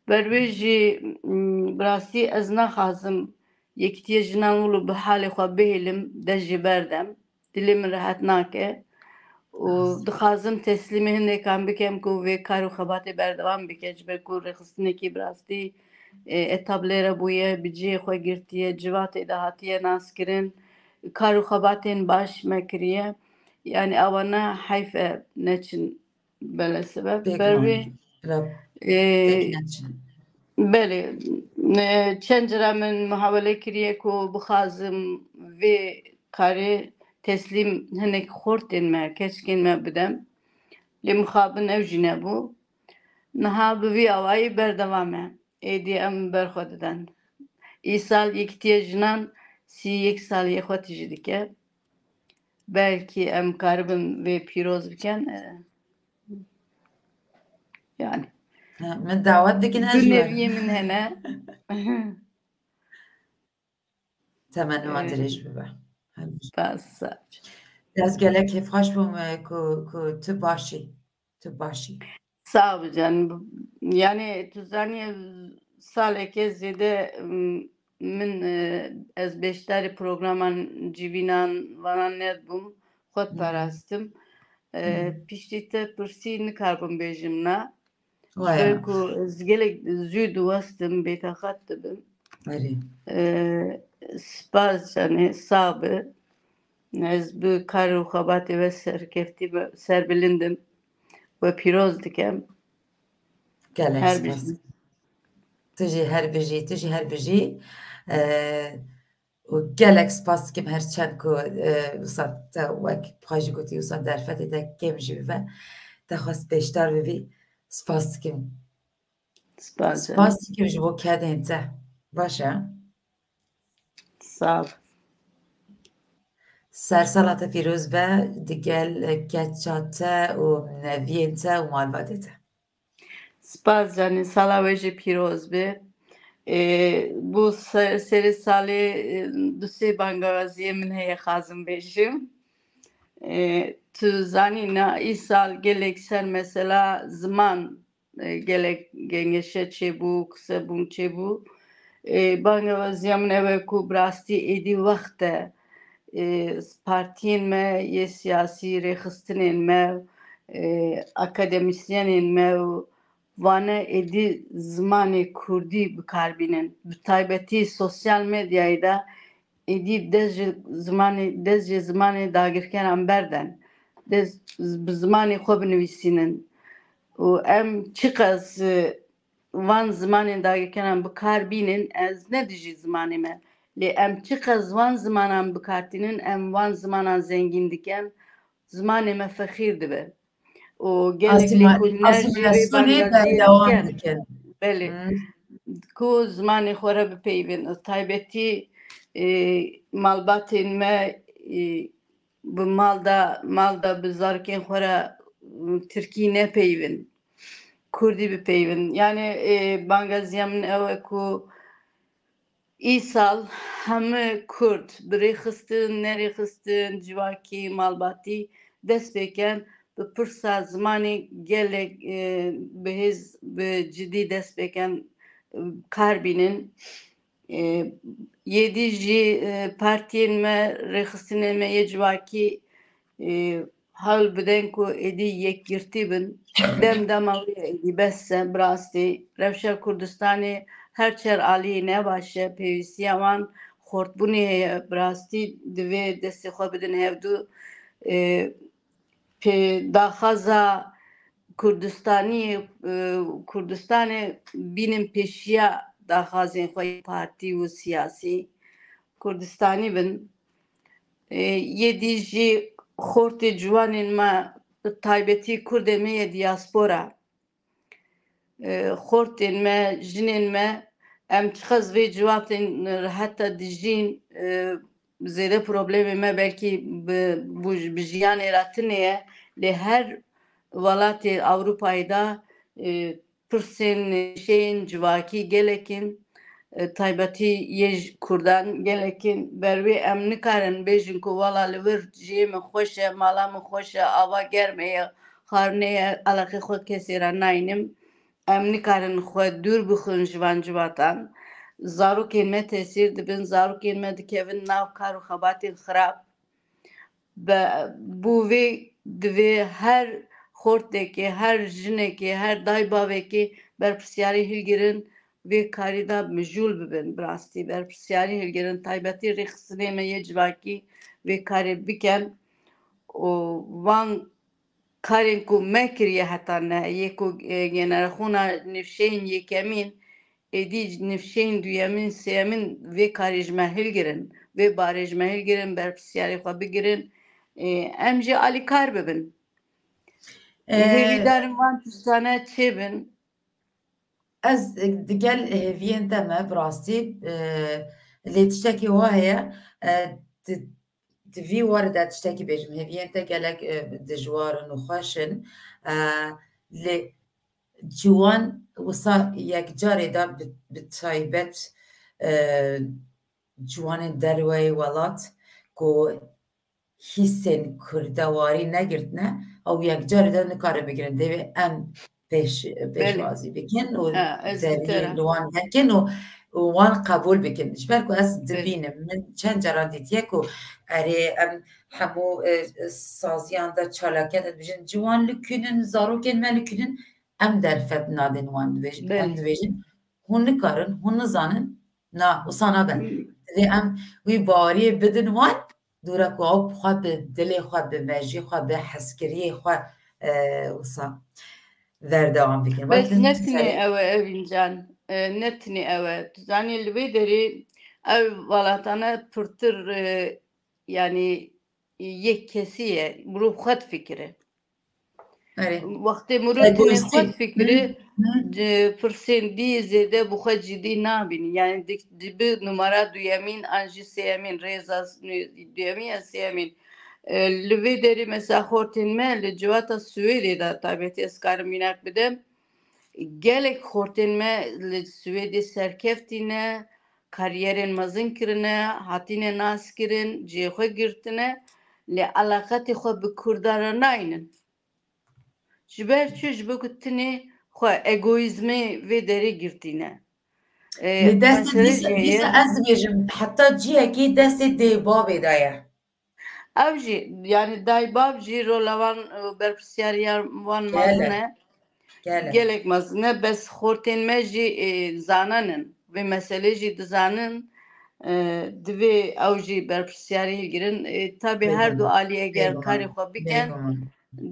Ber wê jî, m, bi rastî ez naxwazim Yekîtiya Jinan wilo bi halê xwe bihêlim, dest jê berdem. Dilê min rehet nake. Û dixwazim teslîmê hindekan bikem ku vê kar û xebatê berdewam bike, ji ber ku rêxistinekî bi rastî, e, etab lê re bûye, bi cihê xwe girtiye, civatê de hatiye naskirin, kar û xebatên baş me kiriye. Yanî ewana heyf e neçin. Belê sebeb. Pêk ber wê, e, pêk neçin. Belê, e, çend cara min muhawele kiriye ku bixwazim vê karê teslîm hinek xortên me, keçikên me bidim. Lê mixabin ew jî nebû. Niha bi vî awayî berdewam e. Êdî em ber xwe didin. Îsal Yekîtiya Jinan sî yek saliyê xwe tijî dike. Belkî em karibin vê pîroz bikin. E, yanî. Ha, min dawet dikin ez. Du neviyê min hene. Temenê wan dirêj bibe. Her bijî. Bes. Ez gelek kêfxweş bûm, e, ku, ku tu baş î. Tu baş î. Sağ ol can. Yanî tu zanî saleke zêde, m, min, e, ez beşdarî programan civînan vanan nedibûm. Xwe diparastim. E, piştî te pirsî nikarbim bêjim na. Ji ber ku ez gelek zû diwestim, bêtaqat dibim. Erê. E, spas canê, sağ bi. Ez bi kar û xebatê we serkeftî be, serbilind im. We pîroz dikim. Gelek spas. Her bijî. Tu jî her bijî, tu jî her bijî. E, û gelek spas dikim her çend ku, e, wisa te wek xwe jî gotî, wisa derfetê te kêm jî bibe. Te xwest pêşdar bibî. Spas dikim. Spas. Spas dikim ji bo kedên te. Baş e. Sağ ol. Sersala te pîroz be, digel keça te û neviyên te û malbatê te. Spas canî, sala we jî pîroz be. Ê, bu se-, serê salê, e, du sê bangawaziyê min heye xazim bêjim. Ê, tu zanî na îsal gelek ser mesela ziman, e, gelek gengeşe çêbû, qisebûn çêbû. E, bangewaziya min ew e ku bi rastî êdî wext e, e, partiyên me yê siyasî, rêxistinên me, e, akademîsyenên me û vane êdî zimanê kurdî bi kar bînin. Bi taybetî sosyal medyayê de êdî dest ji zimanê, dest ji zimanê dagirkeran berden. Dest bi zimanê xwe binivîsînin. Û em çiqas, e, van zimanên dagirkeran bi kar bînin, ez ne dijî zimanê me. Lê em çiqas van zimanan bi kar tînin, em van zimanan zengîn dikin, zimanê me fexîr dibe. Û gelek Asîma-, lêkolîner jî vê asîmîlasyonê bangaziyê berdewam dikin. Dikin. Belê. Hmm. Ku zimanê xwe re bipeyvin. Taybetî, e, malbatên me, e, bi mal de, mal de bi zarokên xwe re, m, tirkî nepeyvin. Kurdî bipeyvin. Yani, e, bangaziya min ew e ku îsal hemû Kurd bi rêxistin, nerêxistin, civakî, malbatî dest pê ken, bi pirsa zimanê gelek, e, bi hêz, bi cidî dest pê ken, e, kar bînin. E, yê dî jî, e, partiyên me, rêxistinên me yê civakî, e, hewl bidin ku êdî yekgirtî bin. Dem dema wê ye, êdî bes e, bi rastî. Rewşa Kurdistanê her çar aliyê ne baş e, pêwîstiya wan xortbûnê heye, bi rastî divê destê xwe bidin hevdu. E, pê daxwaza Kurdistanî, e, Kurdistanê bînin pêşiya daxwazên xwe yê partî û siyasî. Kurdistanî bin. E, yê dî jî xortê ciwanên me, bi taybetî Kurdê me yê diaspora. E, xortên me, jinên me, em çiqas vê ciwatên heta dijîn, e, zêde problemê me belkî bi, bu, bi jiyanê re tune ye, lê her welatê Ewropayê de, e, pirsên, şeyên civakî gelek in, e, taybetî yê ji Kurdan gelek in. Ber wê em nikarin bêjin ku wela li vir cihê min xweş e, mala min xweş e, ava germ heye, xwarinê ye, eleqê xwe kesê re naynim. Em nikarin xwe dûr bixin ji van civatan. Zarokên me tesîr dibin, zarokên me dikevin nav kar û xebatên xirab. Be-, bo vê divê her xortekê, her jinekê, her dayê bavekê berpirsyarî hilgirin, vê karî de mijûl bibin, bi rastî berpirsyarî hilgirin, taybetî rêxistinê me yê civakî vê karê bikin û van karên ku me kiriye heta ne, yê ku, e, generasyona nifşeyên yekemîn, êdî nifşeyên duyemîn, sêyemîn vê karê ji me hilgirin, vê barê ji me hilgirin, berpirsyarê xwe bigirin, e, em jî alîkar bibin. E, hêvîdar im van tiştane çêbin. Ez, e, digel hêviyên te me, bi rastî, e, lê tiştekî wa heye, e, di, di vî warê de tiştekî bêjim. Hêviyên te gelek, e, dijwar in û xweş in. E, lê ciwan wisa yekcarê de bi, bi taybet, e, ciwanên derweyê welat ku hîsên kurdewarî negirtine, ew yekcarî de nikarin bigirin. Divê em pêş-, Belê. pêşwazî bikin û Ha, ez deriyê li wan nekin û, û wan qebûl bikin. Ji ber ku ez Belê. dibînim, min çend caran dîtiye ku erê em hemû, e, saziyan de, çalakiyan de dibêjin, ciwan li kûn in, zarokên me li kûn in, em derfet nadin wan dibêjin. Em Belê. dibêjin, hûn nikarin, hûn nizanin, na, wisa nabe. Hmm. Divê em wî baweriyê bidin wan, dûra ku ew xwe bi dilê xwe, bi mejiyê xwe, bi hezkiriyê xwe, e, wisa berdewam bikin. Bes Wextin ne tu tinê serê ew e, Evîn can, e, ne tinê ew e. Tu zanî li vê derê Ew welatane pirtir, e, yanî yek kesî ye, mirov xwe difikire. Erê. Wextê mirov tine xwe difikire, pirsên dî zêde bi xwe cidî nabînin. Yani dibi numara duyemîn an jî sêyemîn, rêza duyemîn ya sêyemîn. E, li vê derê mesela xortên me li civata Swêdê de taybetî ez karim mînak bidim. Gelek xortên me li Swêdê serkeftî ne, kariyerên mezin kirine, hatine naskirin, cihê xwe girtine, lê eleqetê xwe bi Kurdan re naynin. Ji ber çi? Ji bo ku tinê xwe egoîzmê vê derê girtîne. Lê destê dîsa ez dibêjim, heta cihekî destê dê bavê de ye. Ew jî, yani daybav jî rola wan, e, berpirsyariya wan mezin e. Gelek. Gelek mezin e, bes xortên me jî, e, zanen in. Vê meselê jî dizanin. E, divê ew jî berpirsyariyê girin. E, tabî her du alî eger karê xwe bikin,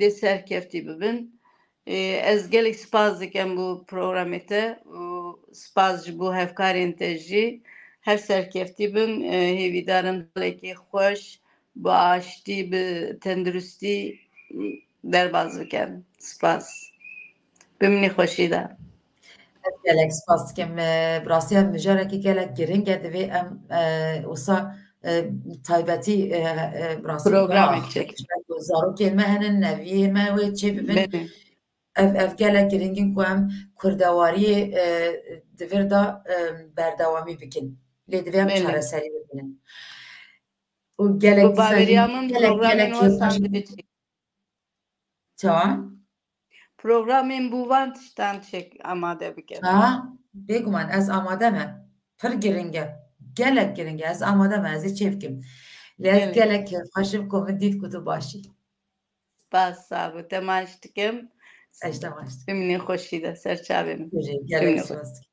dê serkeftî bibin. Ê, ez gelek spas dikim bo programê te û spas ji bo hevkarên te jî. Her serkeftî bin, ê, hêvîdarim dalekê xweş, bi aştî, bi tenduristî derbas bikin. Spas. Bimînî xweşî de. Ez gelek spas dikim. Bi rastî ev mijarekî gelek giring e. Divê em, e, wisa, e, taybetî, e, e, bi rastî Programek çek. Zarokên me hene, neviyê me wê çê bibin. Belê. Ev, ev gelek giring in ku em kurdewariyê, e, di vir de, e, berdewamî bikin. Lê divê em Belê. çareserî bibînin. Û gelek Bi dîsa jî baweriya min gelek, programên gelek wan hêrkan jî sandwich. Çawa? Programên bo van tiştan çêk amade bikin. Ha, bêguman ez amade me. Pir giring e. Gelek giring e. Ez amade me. Ez ê çê bikim. Lê ez Gelek. gelek kêfxweş im ku min dît ku tu baş î. Spas, sağ ol. Te maç dikim. Ez te maç dikim. Bimînin xweşî de, ser çavê min. Gelek Bimînin spas dikim.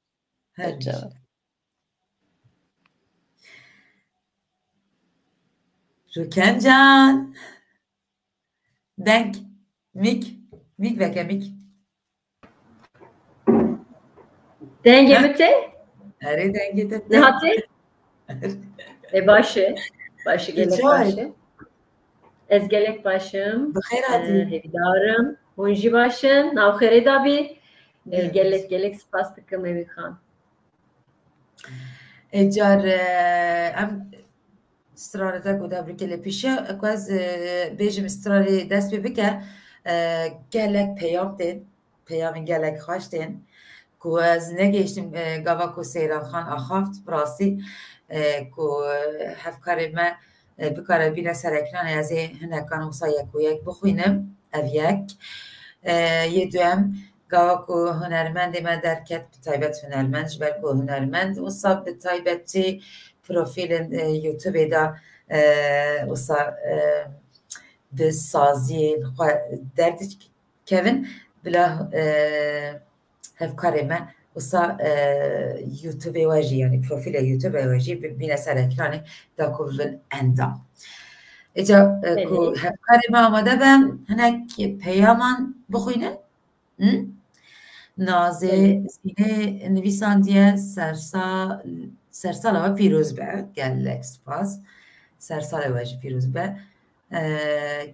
Her Ser çavê. Rûken can. Deng. Mîk. Mîk veke mîk. Dengê Ha? min tê? Erê, dengê te tê. Niha tê? E, baş e. Baş e, gelek Rica baş ederim. e. Ez gelek baş im. Bi xêr E, hatî. Hêvîdar im. Hûn jî baş in. Nav xêrê de bî. E, Gelek. gelek, gelek spas dikim Evî Xan. Ê car, e, em stranê te ku te birikê lê pêşiya, ku ez, e, bêjim stranê dest pê bike, e, gelek peyam tên, peyamên gelek xweş tên, ku ez negihiştim, e, gava ku Seyran Xan axaft, bi rastî, e, ku, e, hevkarê me, e, bikare bîne ser ekranê, ez ê hinekan wisa yek û yek bixwînim, ev yek. E, yê duyem, gava ku hunermendê me derket, bi taybet hunermend, ji ber ku hunermend wisa bi taybetî profîlên, e, YouTubeê de, e, wisa, e, bi saziyên xwe derdikevin, bila, e, hevkarê me wisa, e, YouTubeê we jî, yanî profîlê YouTubeê we jî bi-, bîne ser ekranê da ku bibin endam. Îca, e, ku Belê. hevkarê me amade be, hinek peyaman bixwînin. Hı? Nazê Belê. Zînê nivîsandiye sersa-, sersala we pîroz be. Gelek spas. Sersalê we jî pîroz be. E,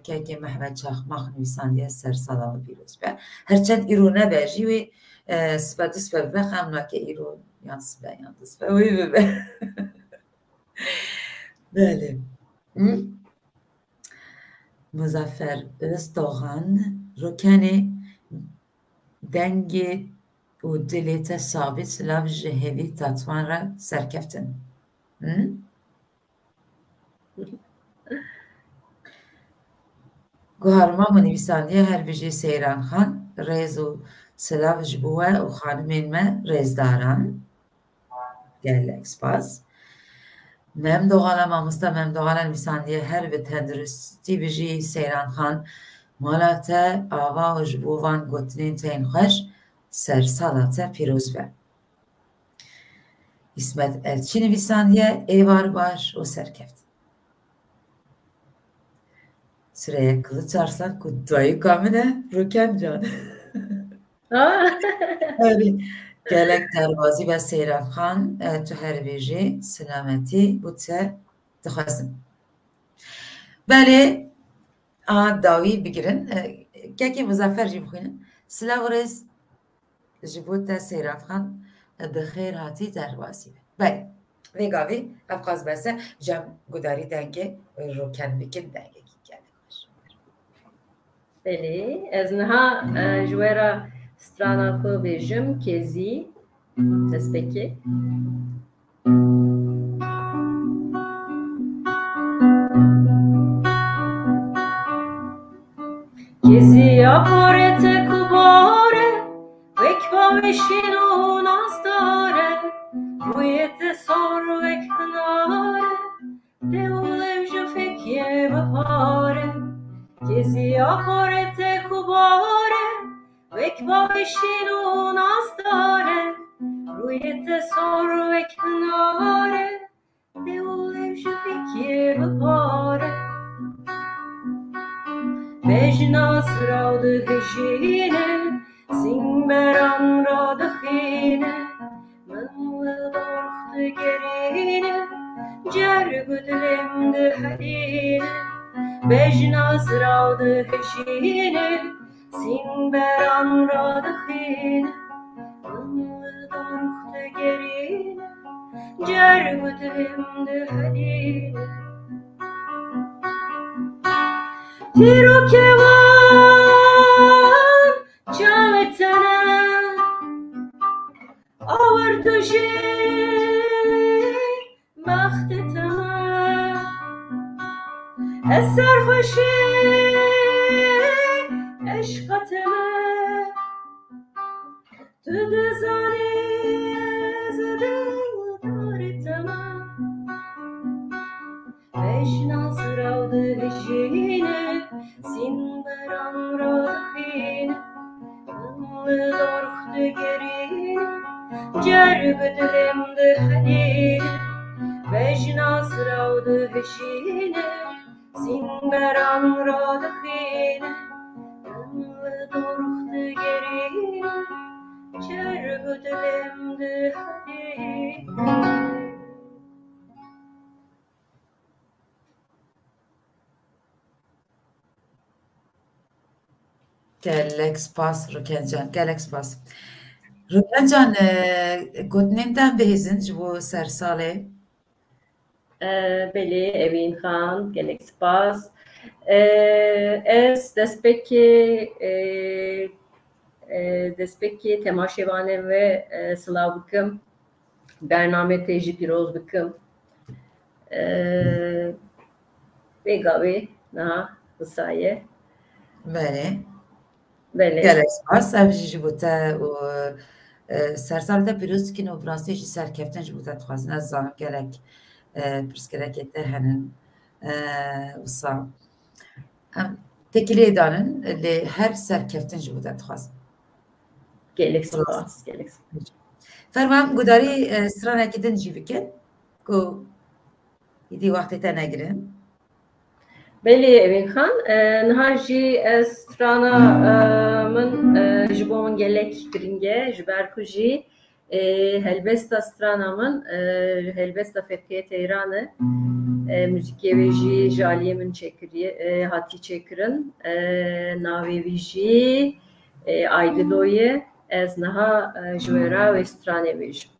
kekê Mehmet Çaxmax nivîsandiye sersala we pîroz be. Her çend îro nebe jî wê, e, sibe du sibe bibe, xem nake îro yan sibe yan du sibe wê bibe. Belê. Hı? Muzaffer Özdoğan, Rûkenê dengê û dilê te sabit, silav ji hêvî Tatwan re serkeftin. Hı? Guharma min nivîsandiye, her bijî Seyran Xan, rêz û silav ji bo we û xanimên me rêzdaran. Gelek spas. Mem Doğala, mamosta Mem Doğala nivîsandiye, her bi tenduristî bijî Seyran Xan, mala te ava û ji bo van gotinên te yên xweş, sersala te pîroz be. Îsmet Elçî nivîsandiye, êvar baş û serkeft. Süreyya Kılıç Arslan ku dayika min e, Rûken can. Ha? Erê. Gelek derbazî be Seyran Xan, e, tu her bijî, selametî bo te dixwazim. Belê, a dawî bigirin, e, kekê Muzaffer jî bixwînin. Silav û rêz ji bo te Seyran Xan, e, bi xêr hatî derbazî be. Belê, vê gavê ev qas bes e, cem gudarî dengê, e, roken bikin, dengekî gelek xweş. Belê, ez niha, e, ji we re strana xwe bêjim, Kêzî, destpêkê. Kêziya porê te ku bar e, wek bavê şîn û nasdar e, rûyê te sor wek pinar e, Dewlev ji fekê bihar e, kêziya porê te ku bar e, wek bavê şîn û nasdar e, rûyê te sor wek pinar e, dewlev ji fekê bihar e. Bejna siraw dihijîne, sînberan radixîne, Min li dorx digerîne, cerg û dilê min dihedîne, bejna siraw dihişîne, sînberan radixîne. Min li dorx digerîne, cerg û dilê min dihedîne. Tîr û keman çavê te ne, Awir tu jî bextê te me, ez serxweşî eşqa te me. Tu dizanî ez dildarê te me. Bejna siraw dihişîne, sînberan radixîne, min li dorx digerîne, cerg û dilê min dihedîne. Bejna siraw dihişîne, sînberan radixîne, min li dorx digerîne, cerg û dilê min dihedîne. Gelek spas Rûken Can, gelek spas. Rûken Can, e, gotinên te bihêzin ji bo sersalê. E, belê, Evîn Xan, gelek spas. E, ez destpêkê, e, e, destpêkê temaşevanên ve, e, silav bikim. Bernamê te jî pîroz bikim. Ee, vê gavê niha wisa ye. Belê. Belê. Gelek spas. Ev jî ji bo te û, e, sersal te pîroz dikin û bi rastî jî serkeftin ji bo te dixwazin. Ez zanim gelek, e, pirsgirêkê te henin. E, wisa. Em têkiliyê danin, lê her serkeftin ji bo te dixwazim. Gelek spas, gelek spas. Ferman, gudarî, e, stranekî din jî bikin, ku îdî wextê te negirin. Belê, Evîn Xan, e, niha jî ez strana, e, min, e, ji bo min gelek girîng e, ji ber ku jî Ê, helbesta strana min, ê, helbesta Fethiye Teyran e. Ê, muzîkê wê jî ji aliyê min çêkiriye, ê, hatî çêkirin. Ê, navê wî jî, ê, Aydilo ye. Ez niha, ê, ji we re wê stranê bêjim.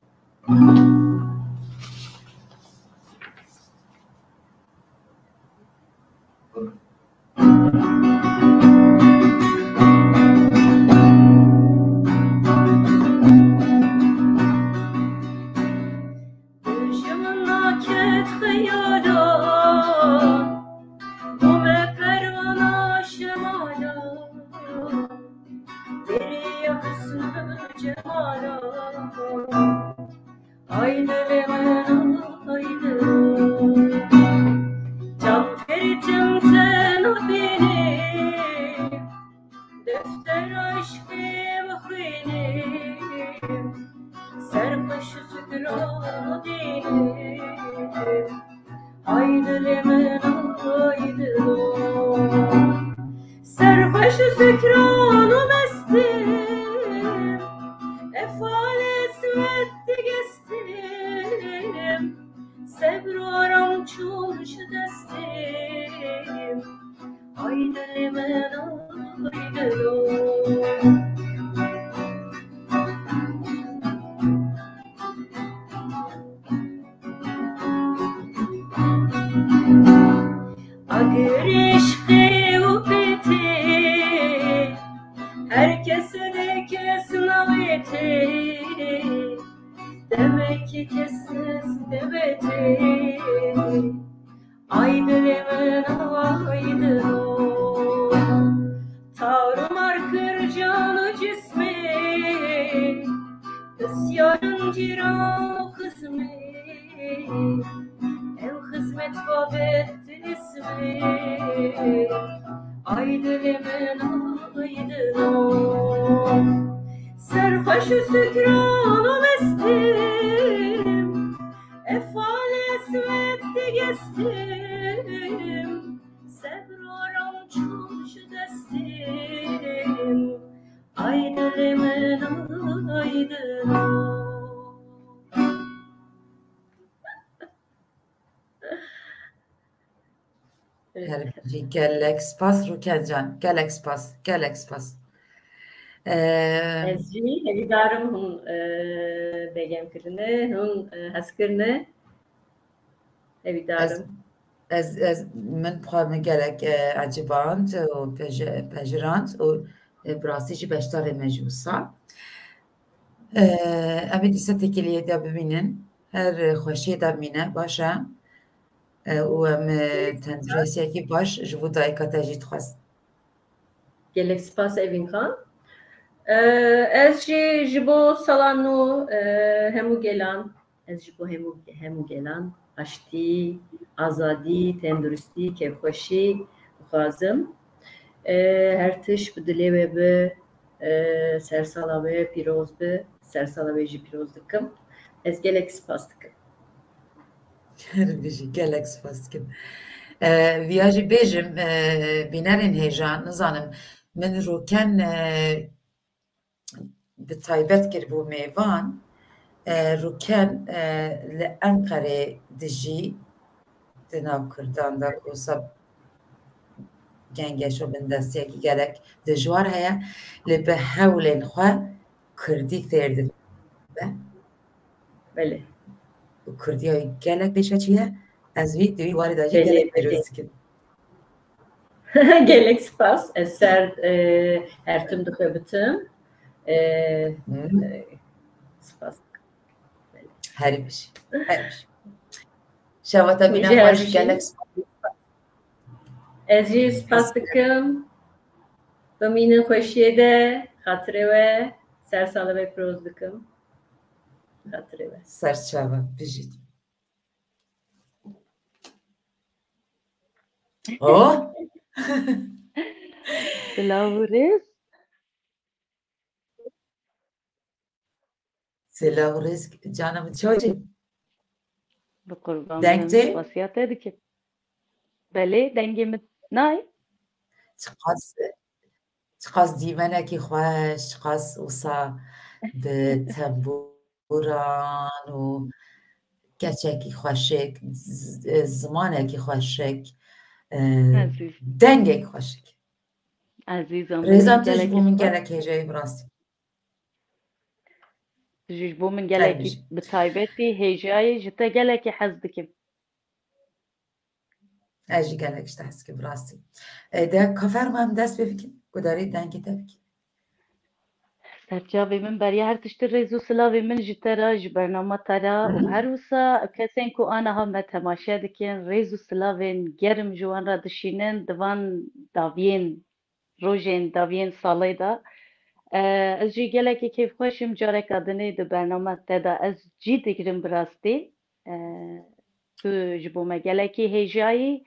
Dijmina ket xeyala, bû me perwana şemala, beriya husn û cemala. Ay dilê min, ay dilê min. Çav girtim te Dilê min aydin o. Agir eşqê û pêtê, her kes de kes navêtê, demek kes debetê. Ay dilê min aydin o, tarumar kir can û cismê, pisyarin cîran û xizmê, ew xizmet babet ismê. Ay dilê min aydin o, serxweş û sukran û mestim, efalê eswed digestim, sebr û aram çû ji destim. Ay dilê min aydin o. Her bijî, gelek spas Rûken can, gelek spas, gelek spas. Ee, Ez jî hevîdarim hûn, e, begem kirine, hûn, e, hez kirine. Hevîdarim. Ez, ez, ez, min xwe min gelek, e, eciband û peje-, pejirand û, e, bi rastî jî beşdarê me jî wisa. E, em ê dîsa têkiliyê de bimînin. Her xweşiyê de bimîne, baş e. E, û em, e, tenduristiyekî baş ji bo dayika te jî dixwest. Gelek spas Evîn Xan. E, ez jî ji bo sala nû, e, hemû gelan, ez ji bo hemû, hemû gelan aştî, azadî, tenduristî, kêfxweşî dixwazim. E, her tişt bi dilê we bi, e, sersala we pîroz bi, sersala we jî pîroz dikim. Ez gelek spas dikim. Her bijî, gelek spas dikim. E, viya jî bêjim, e, bînerên hêja, nizanim, min Rûken, e, bi taybet kir bo mêvan, e, Rûken, e, li Enqerê dijî, di nav Kurdan de ku wisa gengeş û bindestiyekî gelek dijwar heye, lê bi hewlên xwe Kurdî fêr dibe. Belê. Û Kurdiya gelek pêşveçû ye, ez wî di wî warê de jî Belê, gelek belê. pîroz dikim. Gelek spas. Ez ser, e, her tim dixebitim. E, Hmm. e, spas. Her bijî, her bijî. Şeva te Min bîne jî her xweş, bijî. gelek spas. Ez jî spas dikim. Bimînin xweşiyê de, xatirê we, ser sala we pîroz dikim. Xatirê we. Ser çava, bijî. Oh! Silav û rêz. Silav û rêz cana min, çawa çi? Bi qurban Deng bim, tê? spasiya te dikim. Belê, dengê min nayê. Çiqas, çiqas dîmenekî xweş, çiqas wisa bi tembûran û keçekî xweşik, z-, zimanekî xweşik, e, Ezîz. dengekî xweşik. Ezîza min, Rêza te ji gelekî bo min spas. gelek hêja ye bi rastî. Tu jî ji bo min Her gelekî bijî. bi taybetî hêja yî, ji te gelekî hez dikim. Ez jî gelek ji te hez dikim, bi rastî. E, de ka ferma em dest pê bikin, gudarê dengê te bikin. Serçavê min, beriya her tiştî rêz û silavê min ji te re, ji bernama te re û her wisa kesên ku aniha me temaşe dikin, rêz û silavên germ ji wan re dişînin, di van daviyên rojên daviyên salê de. E, ez jî gelekî kêfxweş im, careka dinê di bernama te de ez cî digirim bi rastî. E, tu ji bo me gelekî hêja yî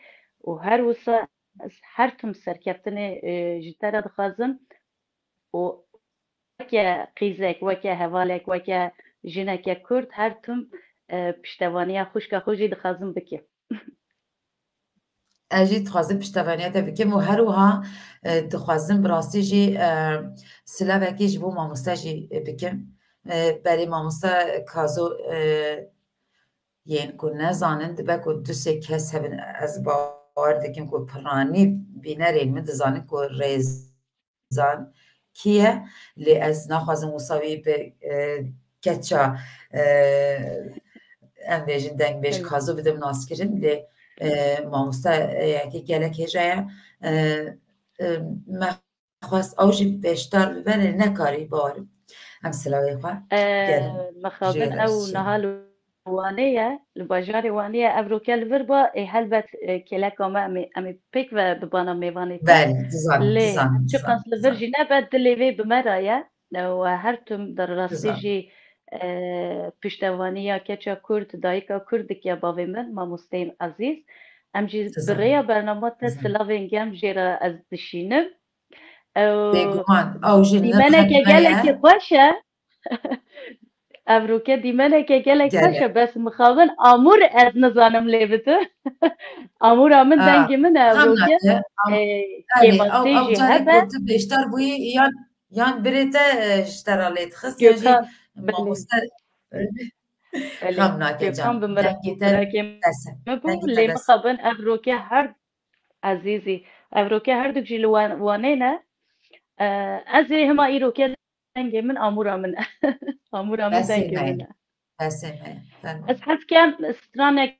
û her wisa ez her tim serkeftinê, e, ji te re dixwazim û weke qîzek, weke hevalek, weke jineke Kurd her tim, e, piştevaniya xwişka xwe jî dixwazim bikim. Ez jî dixwazim piştevaniya te bikim û her wiha, e, dixwazim bi rastî jî, e, silavekî ji bo mamoste jî bikim. E, berê mamoste Kazo, e, yên ku nezanin, dibe ku du sê kes hebin, ez bawer bawer dikim ku piranî bînerên min dizanin ku Rêzan kî ye, lê ez naxwazim wisa wî bi, e, keça, e, em bêjin dengbêj Kazo bidim naskirin, lê, e, mamoste, e, yekê gelek hêja ye. E, e, me xwest ew jî beşdar bibe, lê nekarî, bawerim. Em silawê xwe, e, gerin, mixabin ew niha li Wanê ye, li bajarê Wanê ye. Ev roke li vir ba, ê, helbet, e, kêleka me, em ê, em ê pêk ve bi bana mêvanê te. Belê, dizanim, Lê dizanim, çiqas dizanim, li vir dizanim. jî nebe, dilê vê bi me re ye. E, we her tim di rastî Dizanim. jî, e, piştevaniya keça Kurd, dayika Kurd dikiye bavê min, mamosteyên ezîz. Em jî bi Dizanim. rêya bernama te Dizanim. silavên germ jê re ez dişînim. Ew Bêguman, ew jî dîmeneke nirxên me gelekî ye. xweş e. Evroke dîmeneke gelek xweş Gelek. e, bes mixabin amûr ez nizanim lê bidim. Amûra min Ha, dengê min e evroke. Xemnate, am, Ê, erê, ew, kêmasê ew jî carê hebe. ku tu bêşdar bûyî, yan, yan birê te, e, ji te re lê dixist, yan jî Gökhan, belê. mamoste, Belê. Xemnate Gökhan can, bi dengê te mirakê bes e. min bû, Dengê te lê bes e. mixabin evroke her Ezîzî, evroke herduk jî li wan-, Wanê ne. E, ez ê hema îroke dengê min amûra min e. Amûra min Besê dengê me ye. min e. Besê me ye. Fermo. Ez hez kem stranek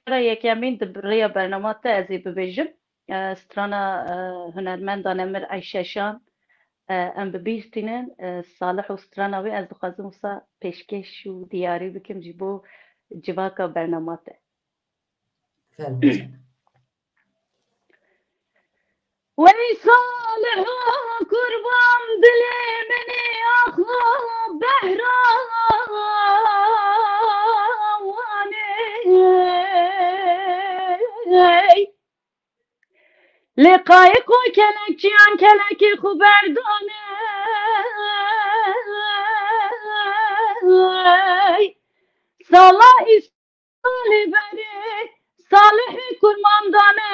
ra yekemîn di rêya bernama te ez ê bibêjim. E, strana, e, hunermenda nemir Eyşe Şan, e, em bi bîr tînin. E, Salih û strana wê ez dixwazim wisa pêşkêş û diyarî bikim ji bo civaka bernama te. Fermo. Wey Saliho kurban dilê min ê, axo behra Wanê. Lê qayik û kelekçiyan kelekê xwe berdane. Sala Salê berê, Salihê Kurmandane,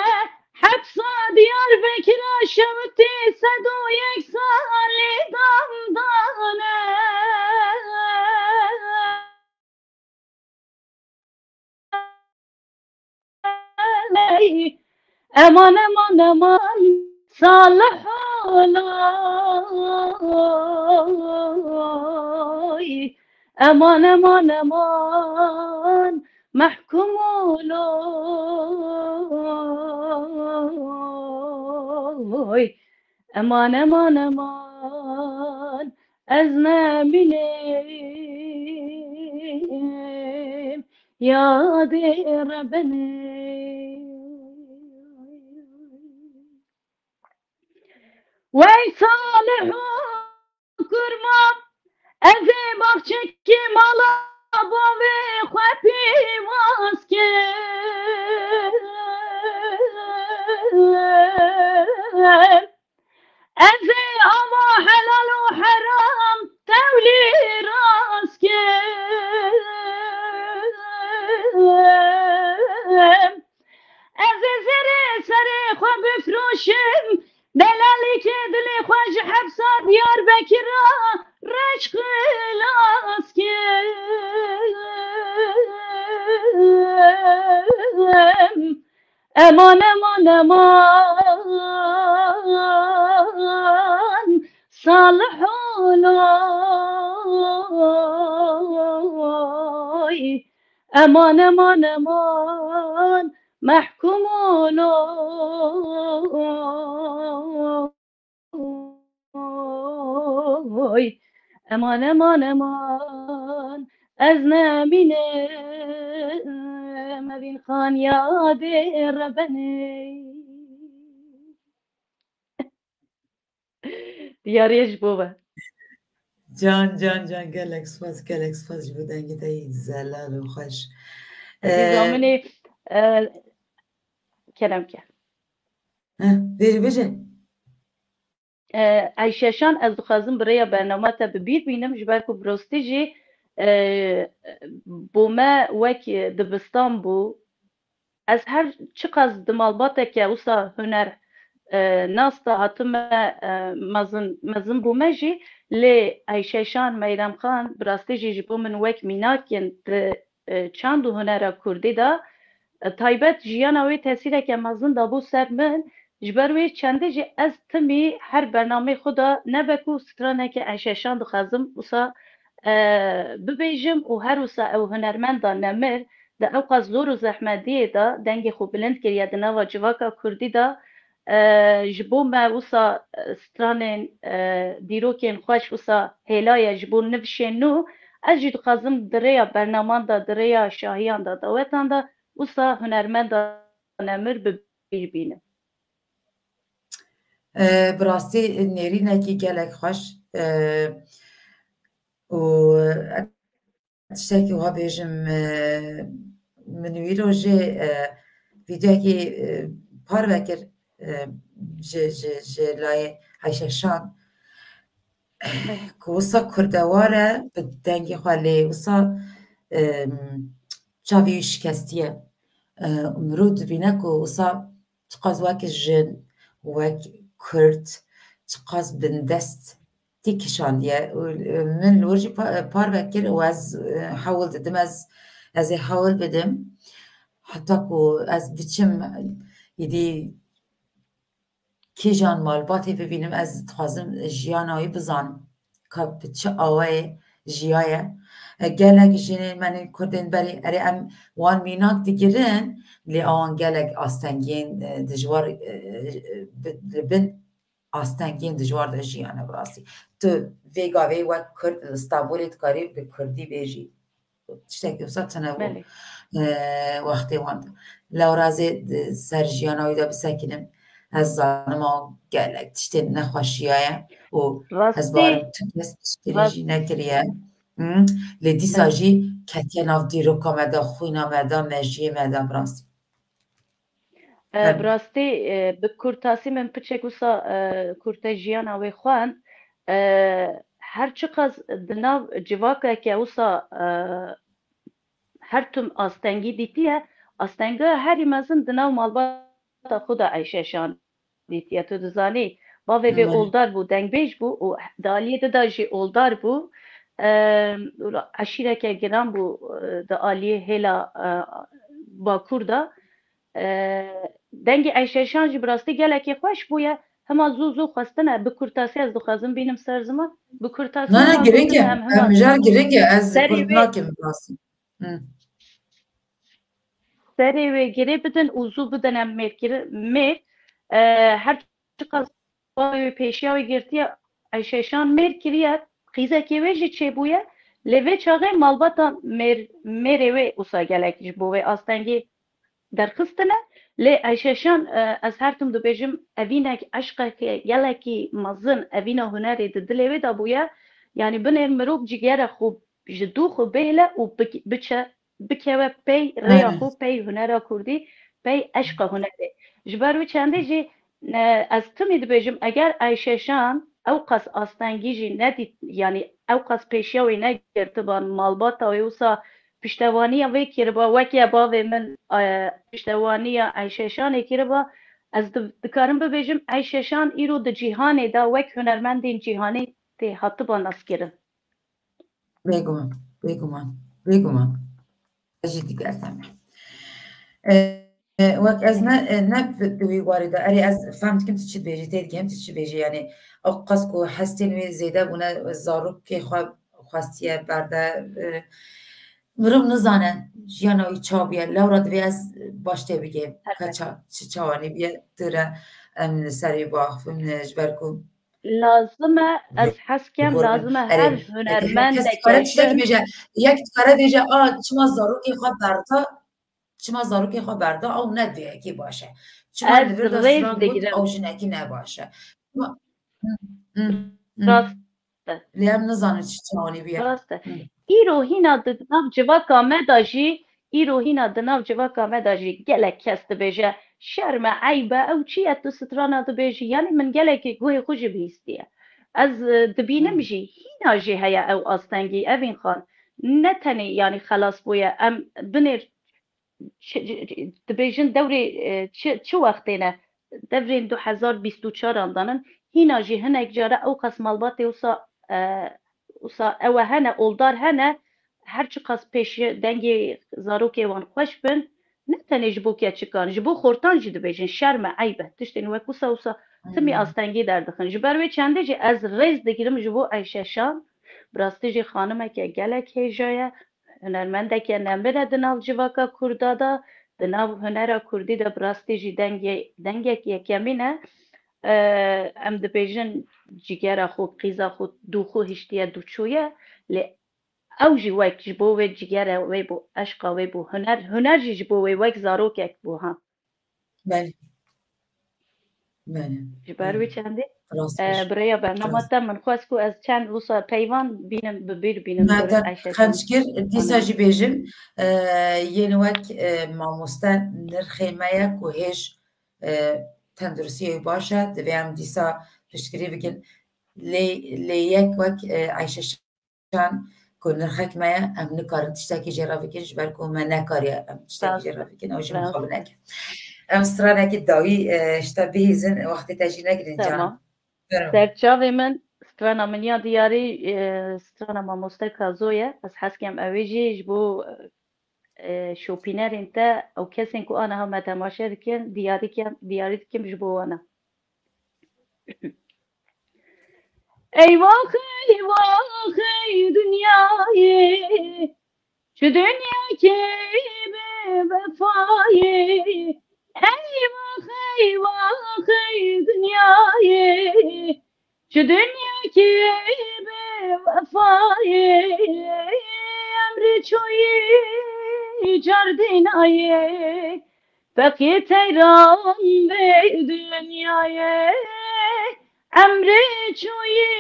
hepsa Diyarbekira şewitê sed û yek salî damdane. Eman, eman, eman, Salih Oloy. Eman, eman, eman, Mehkum Oloy. Eman, eman, eman, ez nemînim yadê Rebinê. Wey Salih û Kurman, ez ê baxçekê mala bavê xwe pîvaz kim. Ez ê ava helal û heram tewlî rast kim. Ez ê zerê serê xwe bifroşim, delalîkê dilê xwe ji hepsa Diyarbekira reş xilas kim. Eman, eman, eman, Salih Oloy. Eman, eman, eman, Mehkum Oloy. Oy, eman, eman, eman, ez nemînim, Evîn Xan yadê Rebenê. Diyariyê ji bo we. Can, can, can, gelek spas, gelek spas ji bo dengê te yî zelal û xweş. Ezîza Ee, min ê, e, kerem ke. Heh, vêrî bêje. E, Eyşe Şan, ez dixwazim bi rêya bernama te bi bîr bînim, ji ber ku bi rastî jî, e, bo me wek dibistan bû. Ez her çiqas di malbateke wisa huner, e, nas de hatime, e, mezin, mezin bûme jî, lê Eyşe Şan, Meyrem Xan, bi rastî jî ji bo min wek mînak in di, e, çand û hunera kurdî de, taybet jiyana wê tesîreke mezin dabû ser min. Ji ber wê çendê jî ez timî her bernameyê xwe de nebe ku straneke Eyşe Şan dixwazim wisa, e, bibêjim û her wisa ew hunermenda nemir di ewqas zor û zehmetiyê de dengê xwe bilind kiriye di nava civaka kurdî de. E, ji bo me wisa, e, stranên, e, dîrokên xweş wisa hêla ye ji bo nivşên nû. Ez jî dixwazim di rêya bernaman de, di rêya şahiyan de, dawetan de wisa hunermenda nemir bi bîr bînim. E, bi rastî nêrînekî gelek xweş, e, û tiştekî wiha bêjim, e, min wî rojê, e, vîdeoyekî, e, parve kir, e, ji, ji, ji layê Eyşe Şan, ku wisa kurdewar e, bi dengê xwe lê wisa, e, çavê wî şikestiye. E, mirov dibîne ku wisa çiqas wek jin, wek kurd, çiqas bindest tê kişandiye. Û, e, min li wir jî pa-, parve kir û ez, e, hewl didim, ez, ez ê hewl bidim. Heta ku ez biçim, îdî kîjan malbatê bibînim, ez dixwazim jiyana wî bizanim. Ka bi çi awayê jiyaye. E, gelek jinên me, kurdên berî, erê em wan mînak digirin, lê awan gelek astengiyên, e, dijwar, e, e, bi, li bin astengiyên dijwar de jiyane bi rastî. Tu vê gavê wek kurd li Stenbolê dikarî bi kurdî bêjî. Tiştekî wisa tune bû, Belê. e, wextê wan de. Lewra ez ê di ser jiyana wî de bisekinim. Ez zanim ew gelek tiştên nexweşiya ye û ez Rastî, barim tu kes piştgirî rast- jî nekiriye. Hmm. Lê dîsa Belê. jî ketiye nav dîroka me de, xwîna me de, mejiyê me de bi rastî. E, Belê. Bi rastî, e, bi kurtasî min piçek wisa, e, kurte jiyana wê xwend. E, her çiqas di nav civakeke wisa, e, her tim astengî dîtiye, astengiya herî mezin di nav malbata xwe de Eyşe Şan dîtiye. Tu dizanî, bavê vê Belê. oldar bû, dengbêj bû û di aliyê di de jî oldar bû. E, eşîreke giran bû, e, di aliyê hêla, e, Bakur de. E, dengê Eyşe Şan jî bi rastî gelekî xweş bûye. Hema zû zû xwestine, bi kurtasî ez dixwazim bînim ser ziman. Bi kurtasî Na, na, hema girêng e. xwestine em hema Em mijar girêng e. Ez serê kurt wê nakim bi rastî. Hı. Serê wê girê bidin û zû bidin em mêr kiri-, mêr. E, her çiqas bavê wê pêşiya wê girtiye, Eyşe Şan mêr kiriye, qîzekê wê jî çêbûye. Lê vê çaxê malbata mêr-, mêrê wê wisa gelek ji bo wê astengî derxistine. Lê Eyşe Şan, e, ez her tim dibêjim, evînek eşqeke gelekî mezin, evîna hunerê di dilê wê de bûye. Yanî binêr mirov cigere xwe ji dû xwe bêhle û bik-, biçe, bikewe pey rêya Aynen. xwe, pey hunera kurdî, pey eşqa hunerê. Ji ber wî çendê jî, e, ez timî dibêjim, eger Eyşe Şan ew qas astengî jî nedît, yanî ew qas pêşiya wê negirtiba, malbata wê wisa piştevaniya wê kiriba, weke bavê min, e, piştevaniya Eyşe Şanê kiriba, ez di-, dikarim bibêjim, Eyşe Şan îro di cîhanê de wek hunermendên cîhanê tê hatiba naskirin. Bêguman, bêguman, bêguman. Ez jî digerteme. E, e, wek ez ne, e, ne di wî warî de, erê ez fehm dikim tu çi dibêjî, tê digihim tu çi dibêjî, yanî ew qas ku hestên wê zêde bûne, zarokê xwe xwestiye berde, e, mirov nizane jiyana wî ça bûye, lewra divê ez baş tê bigihim, ka Elbette. ça, çi çawanî bûye, tu re em li ser wî biaxivin, e, ji ber ku Lazim e, ez hez kem, lazim e her hunermendeke. Yek dikare bêje, a, çima zarokê xwe berda, çima zarokê xwe berda, ew ne duyekî baş e. Çima li vir de stran got, ew jinekî ne baş e. Çima? Hı, hı, hı. Rast e. Lê em nizanin çi çawanî bûye. Rast e. Hı. Îro hîna di nav civaka me de jî, îro hîna di nav civaka me de jî gelek kes dibêje, şerm e, eyb e, ew çi ye tu strana dibêjî? Yanî min gelekî guhê xwe jî bihîstiye. Ez, e, dibînim Hı. jî, hîna jî heye ew astengî, Evîn Xan. Ne tenê, yanî xelas bûye, em binêr çi, çi, dibêjin dewrê, e, çi, çi wextê ne? Devrên du hezar bîst û çar an danin, hîna jî hinek care ew qas malbatê wisa, e, wisa ew e hene, oldar hene, her çiqas pêş dengê zarokê wan xweş bin, Ne tenê ji bo keçikan, ji bo xortan jî dibêjin şerm e, eyb e. Tiştên wek wisa wisa timî astengî derdixin. Ji ber wê çendê jî ez rêz digirim ji bo Eyşe Şan. Bi rastî jî xanimeke gelek hêja ye. Hunermendeke nemir e di nav civaka kurda de, di nav hunera kurdî de bi rastî jî dengê, dengek yekemîn e. Em dibêjin cîgera xwe, qîza xwe, dû xwe hiştiye dûçûye. Lê ew jî wek ji bo wê cîgere wê bû, eşqa wê bû, huner, huner jî ji bo wê wek zarokek bû, ha. Belê. Belê. Ji ber wî çendî, e, bi rêya bernama te min xwest ku ez çend wisa peyvan bînim, bi bîr bînim. Me te xenc kir, dîsa jî bêjim, e, yên wek, e, mamoste nirxê me ye ku hêj, e, tenduristiyê wî baş e, divê em dîsa piştgirî bikin. Lê, lê yek wek, e, Eyşe Şan ku nirxek me ye, em nikarin tiştekî jê re bikin, ji ber ku me nekariye em tiştekî jê re bikin, ew jî mixabin neke. Em stranekî dawî, e, ji te bihîzin, wextê te jî negirin can. Tamam. Serçavê min, strana min ya diyarî, e, strana mamoste Kazo ye. Ez hez dikim ew ê jî ji bo, e, şopînerên te û kesên ku aniha me temaşe dikin, diyarî dikim, diyarî dikim ji bo wan e. Eywax, eywax, ey dinyayê, çi dinyakê bêwefayê. Eywax, eywax, ey dinyayê, çi dinyakê bêwefayê. Emrê çoyî cardînayê, feqî teyran vê dinyayê. Emrê çoyî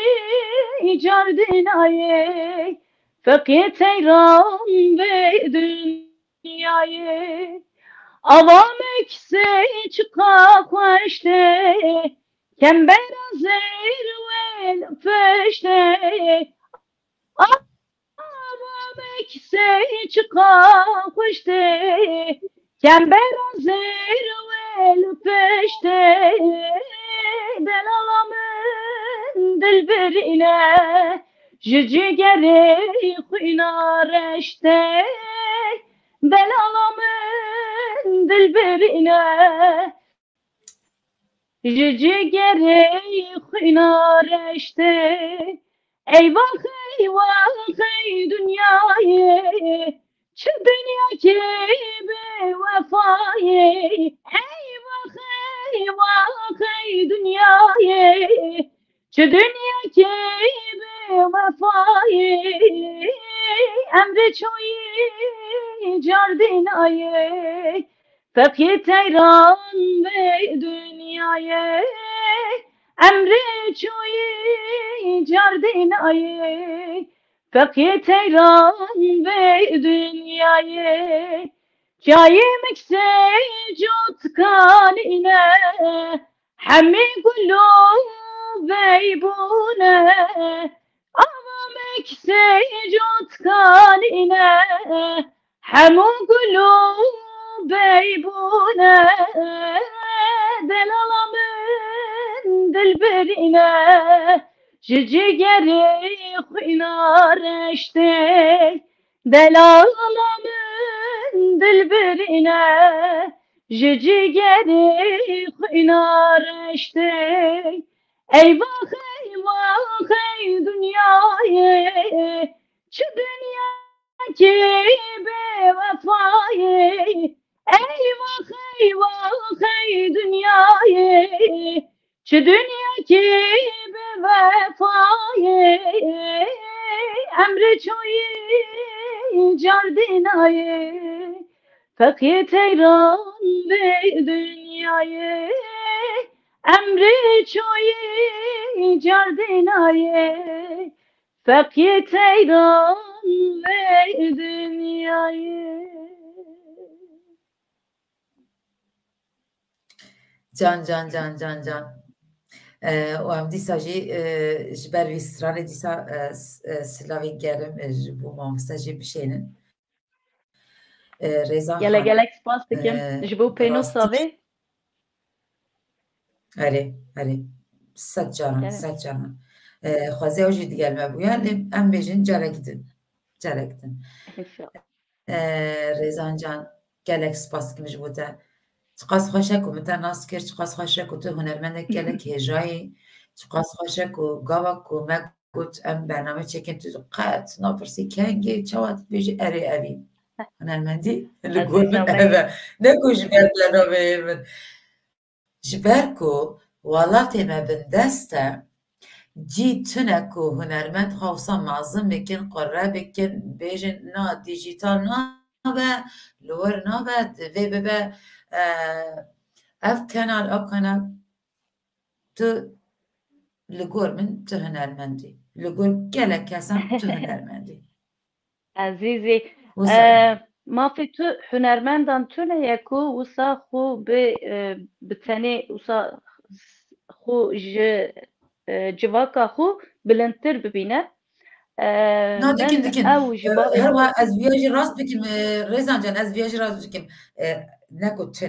cardînayê, feqî teyran vê dinyayê. Ava me kisê çiqa xweş tê, kembera zêr wê li piştê. Ava me kisê çiqa xweş tê, kembera zêr wê li piştê. Delala min dilbirîne, ji cîgerê xwîna reş tê. Delala min dilbirîne, ji cîgerê xwîna reş tê. Eywax, eywax, ey dinyayê, çi dinyakê bêwefayê. Eywax, eywax, ey dinyayê, çi dinyakê bêwefayê. Emrê çoyî cardînayê, feqî teyran vê dinyayê. Emrê çoyî cardînayê, feqî teyran vê dinyayê. Çayê miksê cotkanîne, hemî gul û beybûne. Ava miksê cotkanîne, hemû gul û beybûne. Delala min dilbirîne, ji cîgerê xwîna reş tê. Delala min dilbirîne, ji cîgerê xwîna reş tê. Eywax, eywax, ey dinyayê, çi dinyakê bêwefayê. Eywax, eywax, ey dinyayê, çi dinyakê bêwefayê. Emrê çoyî cardînayê, feqî teyran vê dinyayê. Emrê çoyî cardînayê, feqî teyran vê dinyayê. Can, can, can, can, can. E, û em dîsa jî, e, ji ber vî stranê dîsa, e, s-, e, silavên germ, e, ji bo mamoste jî bişênin. E, Rêza Gelek Xan, gelek spas dikim, e, ji bo pênûsa rastî vê. Erê, erê. Sed caran, Gerek. Sed caran. E, xwezê ew jî digel me bûya, lê em bêjin carek din. Carek din. İnşallah. E, Rêzan can, Gelek spas dikim ji bo te. Çiqas xweş e ku min te nas kir, çiqas xweş e ku tu hunermendek gelek hêja yî, çiqas xweş e ku gava ku me got em bername çêkin, tu qet napirsî kengê çawa dibêjî erê evî. Hunermendî li gor min ev e. Ne ku ji ber bernameyê min. Ji ber ku welatê me bindest e, cî tune ku hunermend xwe wisa mezin bikin, qure bikin, bêjin na dîjîtal nabe, li wir nabe, divê bibe, e, ev kenal, ev kenal, tu li gor min tu hunermend î. Li gor gelek kesan tu hunermend î. Ezîzî, Wisa e, mafê tu hunermendan tune ye ku wisa xwe bi, e, bi tenê wisa xwe ji, e, civaka xwe bilindtir bibîne. E, Na, dikim, min dikim. Ew ji E, bavê her xwe wiha ez viya jî rast bikim, e, Rêzan can, ez viya jî rast bikim. E, ne ku tu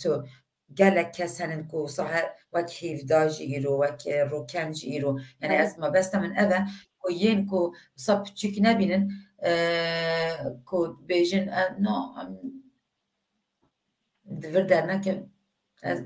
tu gelek kes henin ku wisa her wek hîvda jî îro, wek, e, roken jî îro. Yani Hı. ez mabesta min ev e ku yên ku wisa piçûk nebînin, e, ku bêjin, e, no, em, di vir dernekim. Ez,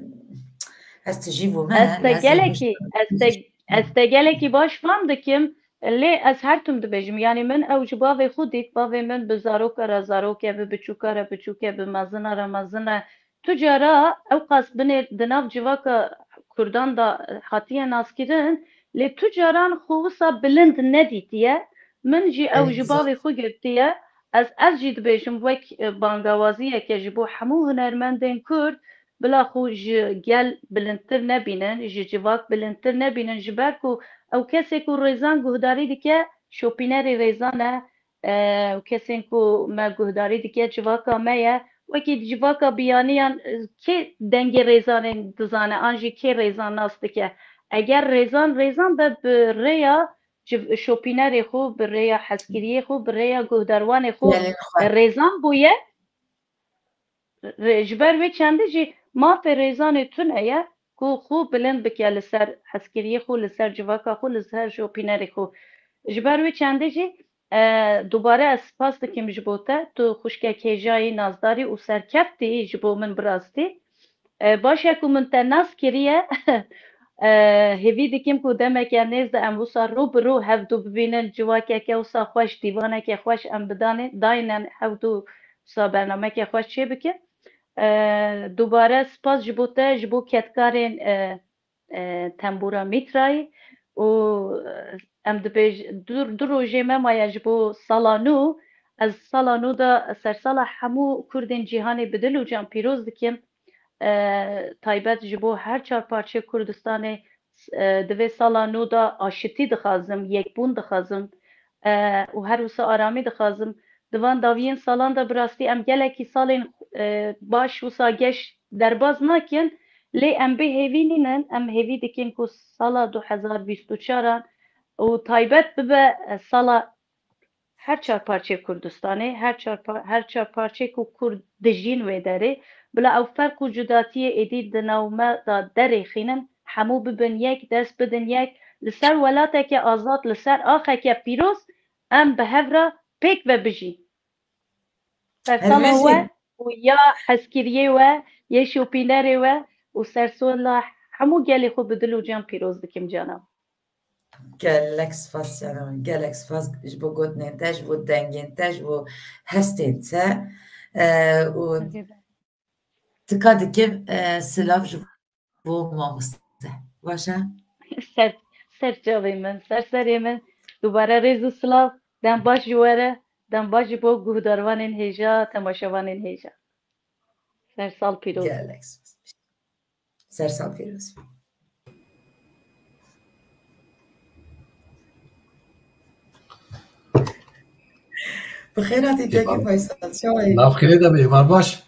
ez tijî bûme, Ez te lê ez ê gelekî, ez te, ez te gelekî baş fam dikim. Lê ez her tim dibêjim. Yani min ew ji bavê xwe dît. Bavê min bi zaroka re zarok e, bi biçûka re biçûk e, bi mezina re mezin e. Tu cara ew qas binê di nav civaka Kurdan de hatiye naskirin, lê tu caran xwe wisa bilind nedîtiye. Min jî ew ji bavê xwe girtiye. Ez, ez jî dibêjim wek, e, bangawaziyeke ji bo hemû hunermendên Kurd, bila xwe ji gel bilindtir nebînin, ji civak bilindtir nebînin, ji ber ku ew kesê ku Rêzan guhdarî dike, şopînerê Rêzan e, e, û kesên ku me guhdarî dike civaka me ye. Wekî civaka biyaniyan, e, kê dengê Rêzanê dizane, an jî kê Rêzan nas dike? Eger Rêzan, Rêzan be bi rêya civ-, şopînerê xwe, bi rêya hezkiriyê xwe, bi rêya guhdarwanê xwe Gelê xwe. Rêzan bûye, Rê-, ji ber wê çendê jî mafê Rêzanê tune ye ku xwe bilind bike li ser hezkiriyê xwe, li ser civaka xwe, li ser şopînerê xwe. Ji ber wê çendê jî, e, dubare ez spas dikim ji bo te. Tu xwişkek hêja yî, nazdarî û serkeftî ji bo min bi rastî. E, baş e ku min te nas kiriye. E, hêvî dikim ku demeke nêz de em wisa rû bi rû hevdu bibînin, civakeke wisa xweş, dîvaneke xweş em bidanê, daynen hevdu wisa bernameke xweş çêbikin. E, dubare spas ji bo te, ji bo kedkarên, e, e, tembûra Mîtrayî û, e, em dibêj-, du, du rojê me maye ji bo sala nû. Ez sala nû de sersala hemû Kurdên cîhanê bi dil û can pîroz dikim. E, taybet ji bo her çar parçeyê Kurdistanê, e, di vê sala nû de aşitî dixwazim, yekbûn dixwazim, e, û her wisa aramî dixwazim. Di van dawiyên salan de bi rastî em gelekî salên, e, baş wisa geş derbas nakin, lê em bê hêvî nînin, em hêvî dikin ku sala du hezar bîst û çar an û taybet bibe, e, sala her çar parçeyê Kurdistanê, her çar pa-, her çar parçeyê ku Kurd dijîn wê derê, bila ew ferq û cudatiyê êdî di nav me de derêxînin, hemû bibin yek, dest bidin yek, li ser welateke azad, li ser axeke pîroz em bi hev re pêk ve bijîn. Sersala we û ya hezkiriyê we, yê şopînerê we û sersola hemû gelê xwe bi dil û can pîroz dikim cana. Gelek spas canım, gelek spas ji bo gotinên te, ji bo dengên te, ji bo hestên te. E, û tika dikim, e, silav ji bo mamoste. Baş e? Ser, ser çavê min, ser serê min. Dubare rêz û silav, dem baş ji we re, dem baş ji bo guhdarvanên hêja, temaşevanên hêja. Ser sal pîroz. Gelek spas. Ser sal pîroz. Bi xêr hatî kekê Faysal. Çawa yî? Nav xêrê de be, êvar baş.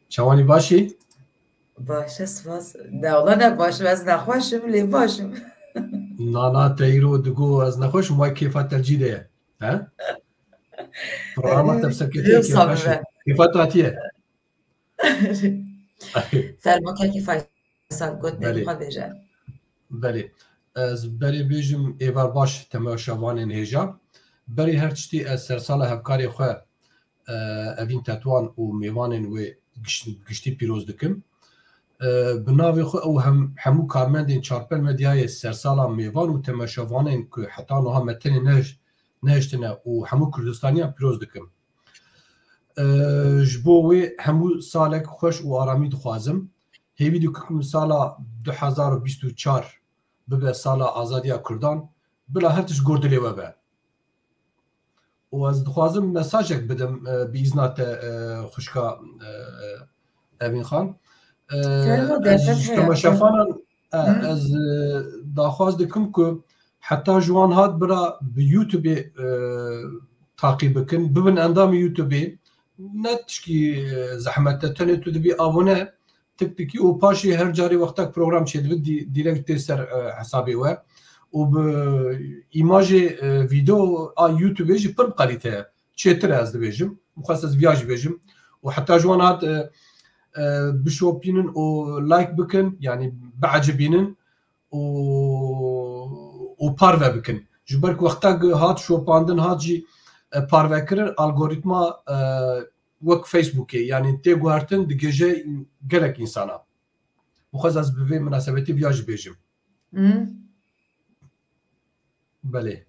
Çawanî baş î? Baş e, spas. Ne, wala ne baş im, ez nexweş im, lê baş im. Na, na, te îro digo ez nexweş im, wek kêfa te cî de ye. He? Programa te bi ser kêfê kêfxweş e. Kêfa te hatiye. Fermo kekê Faysal, gotinên xwe bêje. Belê. Ez berê bêjim êvar baş temaşevanên hêja. Berê her tiştî ez sersala hevkarê xwe Evîn Tetwan û mêvanên wê giş-, giştî pîroz dikim. E, bi navê xwe ew hem, hemû karmendên Çarpel Medyayê sersala mêvan û temaşevanên ku heta niha me tenê nehişt-, nehiştine û hemû Kurdistaniyan pîroz dikim. E, ji bo wê hemû salek xweş û aramî dixwazim. Hêvî dikim sala du hezar û bîst û çar bibe sala azadiya Kurdan. Bila her tişt gor dilê we be. Û ez dixwazim mesajek bidim, e, bi îzna te, e, xwişka, e, Evîn Xan. E, Gel, ez derfet ji heye. Temaşevanan, e, Hı. ez, e, daxwaz dikim ku heta ji wan hat bira bi YouTubeê, e, taqî bikin, bibin endamê YouTubeê. Ne tişkî, e, zehmet e, tenê tu dibî abone, tik tikî û paşê her carê wextek program çêdibe dî-, direkt tê ser, e, hesabê we û bi îmajê, e, vîdeo a YouTubeê jî pir bi kalîte ye. Çêtir e ez dibêjim. Bixwest ez viya jî bêjim. Û heta ji wan hat, e, e, bişopînin û like bikin, yanî biecibînin û, û parve bikin. Ji ber ku wexta hat şopandin, hat jî, e, parvekirin, algorîtma, e, wek Facebookê, yanî tê guhertin, digêje gelek însana. Bixwest ez bi vê minasebetî viya jî bêjim. Hmm. Belê.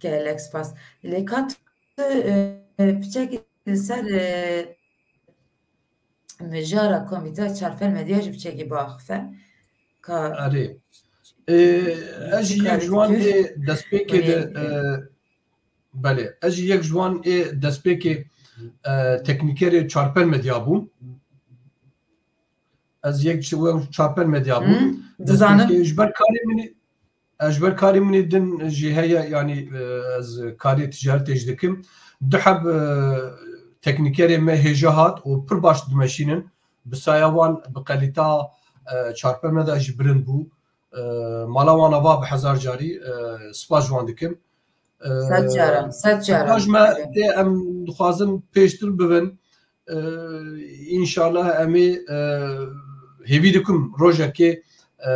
Gelek spas. Lê ka tu, e, piçekî li ser, e, mijara komîteya Çarpel Medya jî piçekî biaxife. Ka Erê. E, ez jî yek ji wan ê destpêkê de, e, belê, ez jî yek ji wan ê destpêkê, e, teknîkerê Çarpel Medya bûm. Ez yek ji we Çarpel Medya bûm. Hı, dizanim. Destpêkê ji ber karê min ê, ez ji ber karê min ê din jî heye, yanî, e, ez karê ticaretê jî dikim. Du heb, e, teknîkerê me hêja hat û pir baş dimeşînin. Bi saya wan, bi qelîta, e, Çarpel Medya jî bilind bû. E, mala wan ava bi hezar carî, e, spas ji wan dikim. E, Sed caran, sed caran. Heta ji me tê em dixwazin pêştir bibin. E, înşallah em ê, e, hêvî dikim rojekê, e,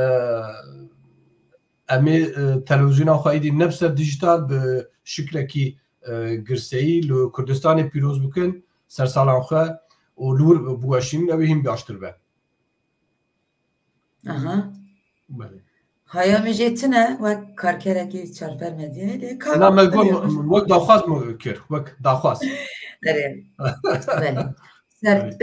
em ê, e, televîzyona xwe êdî ne bi ser dijital, bi şiklekî, e, girseyî li Kurdistanê pîroz bikin, sersalan xwe û li wir biweşînin, ew ê hîn baştir be. Aha. Belê. Haya min jê tune wek karkerekî Çarpel Medyayê lê ka Na me got, wek daxwaz min kir, wek daxwaz. Erê. Belê. Ser Erê.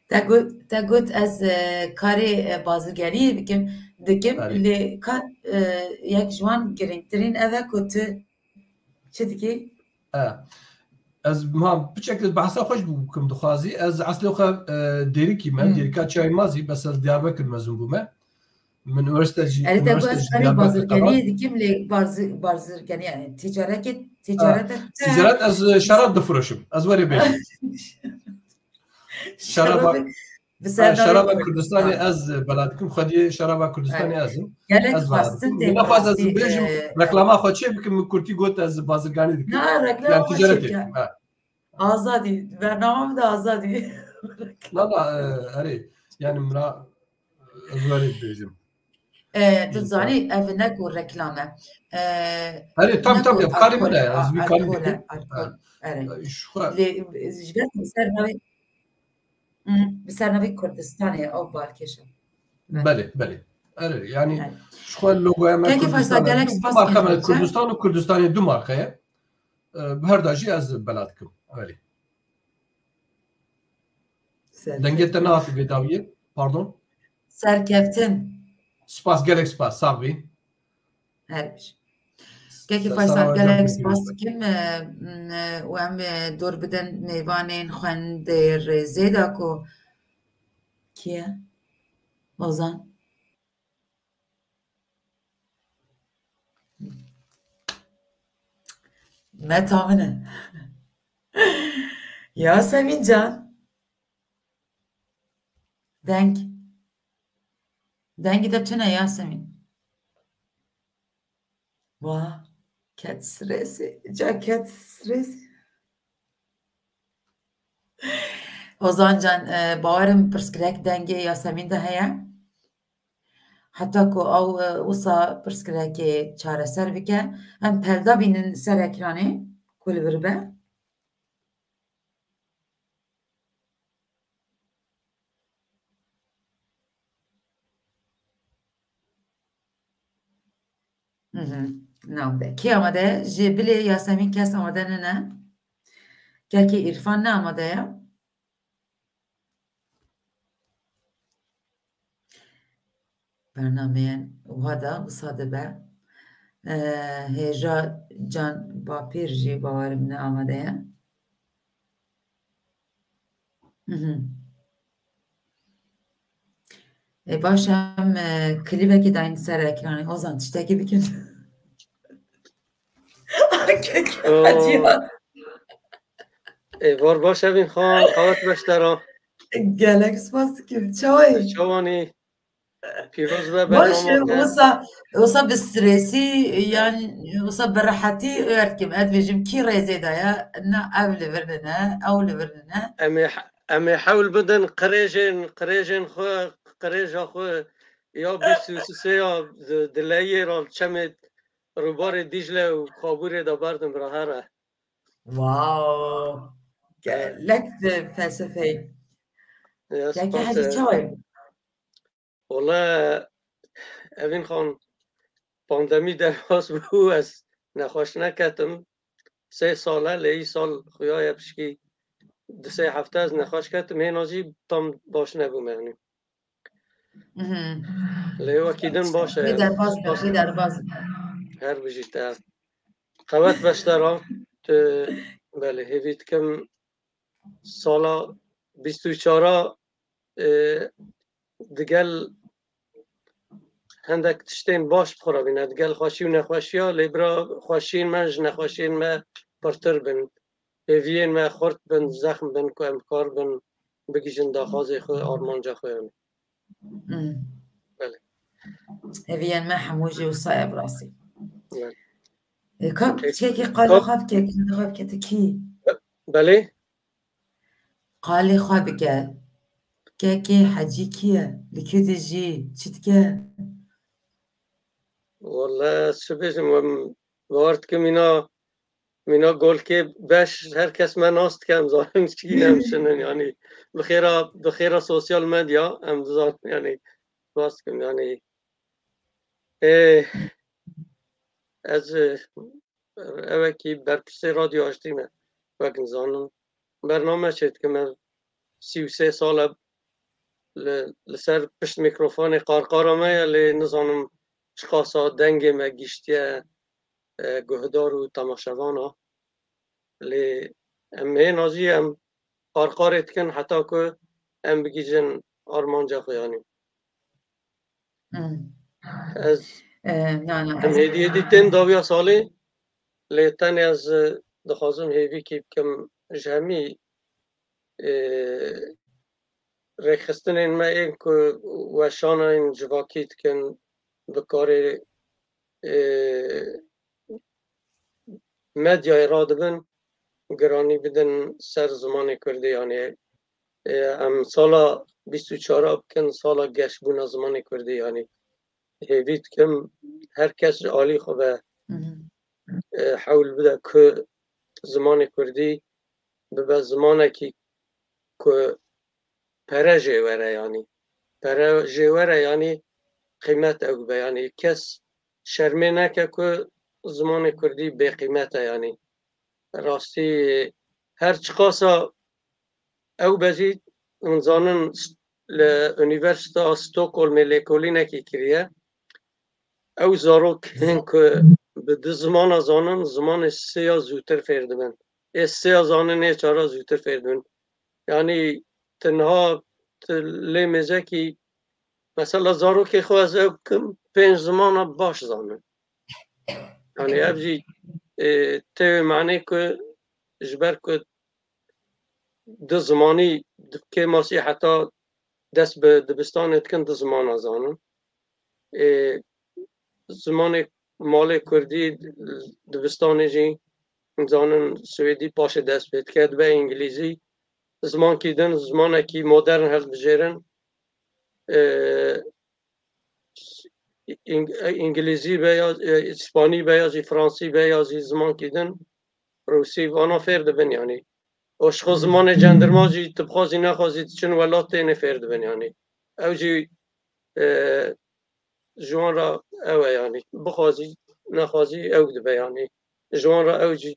Te got, te got ez, e, karê, e, bazirganiyê bikim, dikim, Erê. Lê ka, e, yek ji wan girîngtirîn ev e ku tu Çi dikî? E, ez, ha, piçek ez behsa xwe ji bo bikim dixwazî. Ez eslê xwe, e, Dêrikî me, Hmm. Dêrika Çaymazî, bes ez Diyarbekir mezin bûme. Min üniversite jî, Erê, te üniversite got jî karê Diyarbekir qebat. Bazirganiyê dikim lê barzi-, bazirganî yani ticaretê, Ha, ticarete te ticaret ez, e, şerab difiroşim. Ez werê bêjim. Şeraba Şerabê Bi ser Ha, navê şeraba Kurdistanê Kurdistan. Ez bela dikim, xwediyê şeraba Kurdistanê Evet. Ez im. Gelek Ez bela xwestin dikim. Tê Min nexwest ez rastî, bêjim, e, reklama xwe çê bikim, min kurtî got ez bazirganî dikim. Na, reklama Yani xwe ticaretê çê dikim. Ha. Azadî. Bernama min de azadî. Na, na, e, erê. Yani min ra ez werê dibêjim. E, tu zanî, ev ne ku reklame. E, Erê, tam, ne tam, ku ya, karê min e, alkol, ez vî karî alkol dikim. E, alkol. Ha. Erê. Şu xwe Lê, e, ji ber ser navê Hmm, bi ser navê Kurdistanê ew balkêş e. Belê, belê. Erê, yani Evet. Ji xwe logoya me Kekî Kurdistan Faysal, e. Gelek Du, du spas marka me, Kurdistan û Kurdistanê du marka ye. E, bi her da jî ez bela dikim. Belê. Dengê te nehat vê dawiyê. Pardon. Serkeftin. Spas, gelek spas. Sax bî. Her bir. Kekî Faysal, gelek spas dikim, e, m, e, û em, e, dor bidin mêvanên xwendê rêzê de ku kî ye? Ozan. Meta min e. Yasemîn can. Deng. Dengê te tune Yasemîn. Wa, ket stresê, ca ket stresê. Ozan can, e, bawerim pirsgirêk dengê Yasemîn de heye. Heta ku ew, e, wisa pirsgirêkê çareser bike, em pelda bînin ser ekranê ku li vir be. Mhm. Navde. Kî amade ye? Ji bilê Yasemîn kes amade nine? Kekê Îrfan ne amade ye? Bernameyên wiha de wisa dibe. Ee, Hêja Can Bapîr jî bawerim ne amade ye. Mhm. E, baş em, e, klîbekî dayîn ser ekranê. Ozan, tiştekî bikin. Kek Hecî ya. Êvar baş Evîn Xan, qewet beşdera. Gelek spas dikim. Çawa yî? Çawanî? Pîroz be. Baş e, bernama te. Wisa, wisa bi stresî, yan wisa bi rehetî erd kim. Ez bêjim kî rêzê de ye, ne ev li vir nine, ew li vir nine. Em ê, em ê hewl bidin qirêjên, qirêjên xwe, qirêja xwe ya bîst û sê ya di, di leyê re çemê rûbarê Dîcle û Xabûrê de berdin bira here. Wow. Gelek felsefeyî. Ya, Kekê spas Hecî e. Çawa yî? Wele Evîn Xan, pandemî derbas bû, ez nexweş neketim. Sê sal e, lê îsal xuya ye pişkî du sê hefte ez nexweş ketim, hêna jî tam baş nebûme, yanî. Mhm. Lê wekî din baş e. Wî derbas be, wî derbas be. Her bijî te. Qewet beşdera, tu, belê, hêvî dikim sala bîst û çar a, e, digel hindek tiştên baş bi xwe re bîne, digel xweşî û nexweşiya, lê bira xweşiyên me ji nexweşiyên me pirtir bin. Hêviyên me xurt bin, zexm bin ku em karibin bigihîjin daxwazê xwe, armanca xwe, yanî. Hmm. Belê. Hêviyên me hemû jî wisa ye bi rastî. Belê. E, ka, Kek-, çekî qalê kak- xwe bike, qalê xwe bike, tu kî? Belê. Qalê xwe bike. Kekê Hecî kî ye? Li kî dijî? Çi dike? Wele, çi bêjim, em bawer dikim, mîna, mîna golkê beş, her kes me nas dike, em zanin çi ne, em çi ne, yanî, bi xêra, bi xêra sosyal medya, em dizanin, yanî, spas dikim, yanî, ê, ez, e, ewekî berpirsê Radyo Aştî me, wek nizanim. Bername çêdikim, ev sî û sê sal e li, li ser pişt mîkrofonê qarqara me ye, lê nizanim çiqasa dengê me giştiye, e, guhdar û temaşevana. Lê em hêna jî em qarqarê dikin heta ku em bigihîjin armanca xwe, yanî. Hmm. Ez E, na, na, em ez hêdî hêdî tên dawiya salê, lê tenê ez, e, dixwazim hêvîkî bikim ji hemî, e, rêkxistinên me ên ku weşanên civakî dikin, bi karê, e, medyayê radibin, giranî bidin ser zimanê kurdî, yanî, e, em sala bîst û çar a bikin sala geşbûna zimanê kurdî, yanî hêvî dikim her kes ji alî xwe ve, Mhm. e, hewl bide ku zimanê kurdî bibe zimanekî ku pere jê were, yanî pere jê were, yanî qîmet ew bibe, yanî kes şermê neke ku zimanê kurdî bêqîmet e, yanî rastî her çiqasa ew be jî, hûn zanin, li Unîversîteya Stockholmê lêkolînekî kiriye. Ew zarok hên ku bi du zimana zanin, zimanê sê ya zûtir fêr dibin. Ê sê ya zanin, ê çar a zûtir fêr dibin. Yanî tu niha tu lê mêzekî, mesela zarokê xwe ez ew kim pênc zimana baş zanin. Yanî ev jî, e, tê wê manê ku ji ber ku du zimanî di kêmasî heta dest bi dibistanê dikin, du zimana zanin. Ê, zimanê malê kurdî dibistanê jî zanin, swêdî paşê dest pê dike, dibe îngilîzî. Zimankî din, zimanekî modern hildibijêrin. Ê, îng-, îngilîzî be ya, e, îspanî be ya jî fransî be ya jî zimankî din, rûsî, vana fêr dibin, yanî. Û ji xwe Hmm. zimanê cendirma jî tu bixwazî nexwazî diçin welat têne fêr dibin, yanî. Ew jî, e, ji wan re ew e, yanî. Bixwazî nexwazî ew dibe, yanî ji wan re ew jî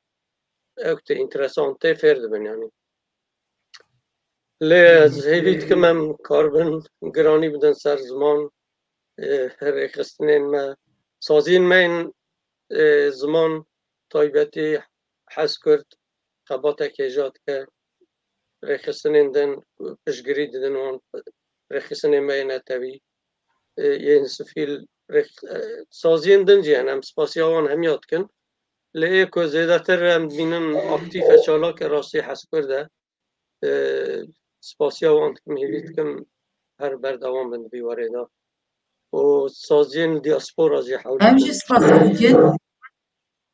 ew tê înteresan tê fêr dibin, yanî. Lê ez hêvî dikim em karibin giranî bidin ser ziman, e, rêxistinên me, saziyên me yên, e, ziman taybetî Hezkurd xebatek hêja dike. Rêxistinên din piştgirî didin wan, rêxistinên me yên netewî, e, yên sifîl, rêx-, e, saziyên din jî hene, em spasiya wan hemiya dikin. Lê ê ku zêdetir em dibînin aktîf e, çalak e, rastî Hezkurd e. E, spasiya wan dikim, hêvî dikim her berdewam bin di vî warê de. Û saziyên diaspora jî hewlin Em jî spas dikin.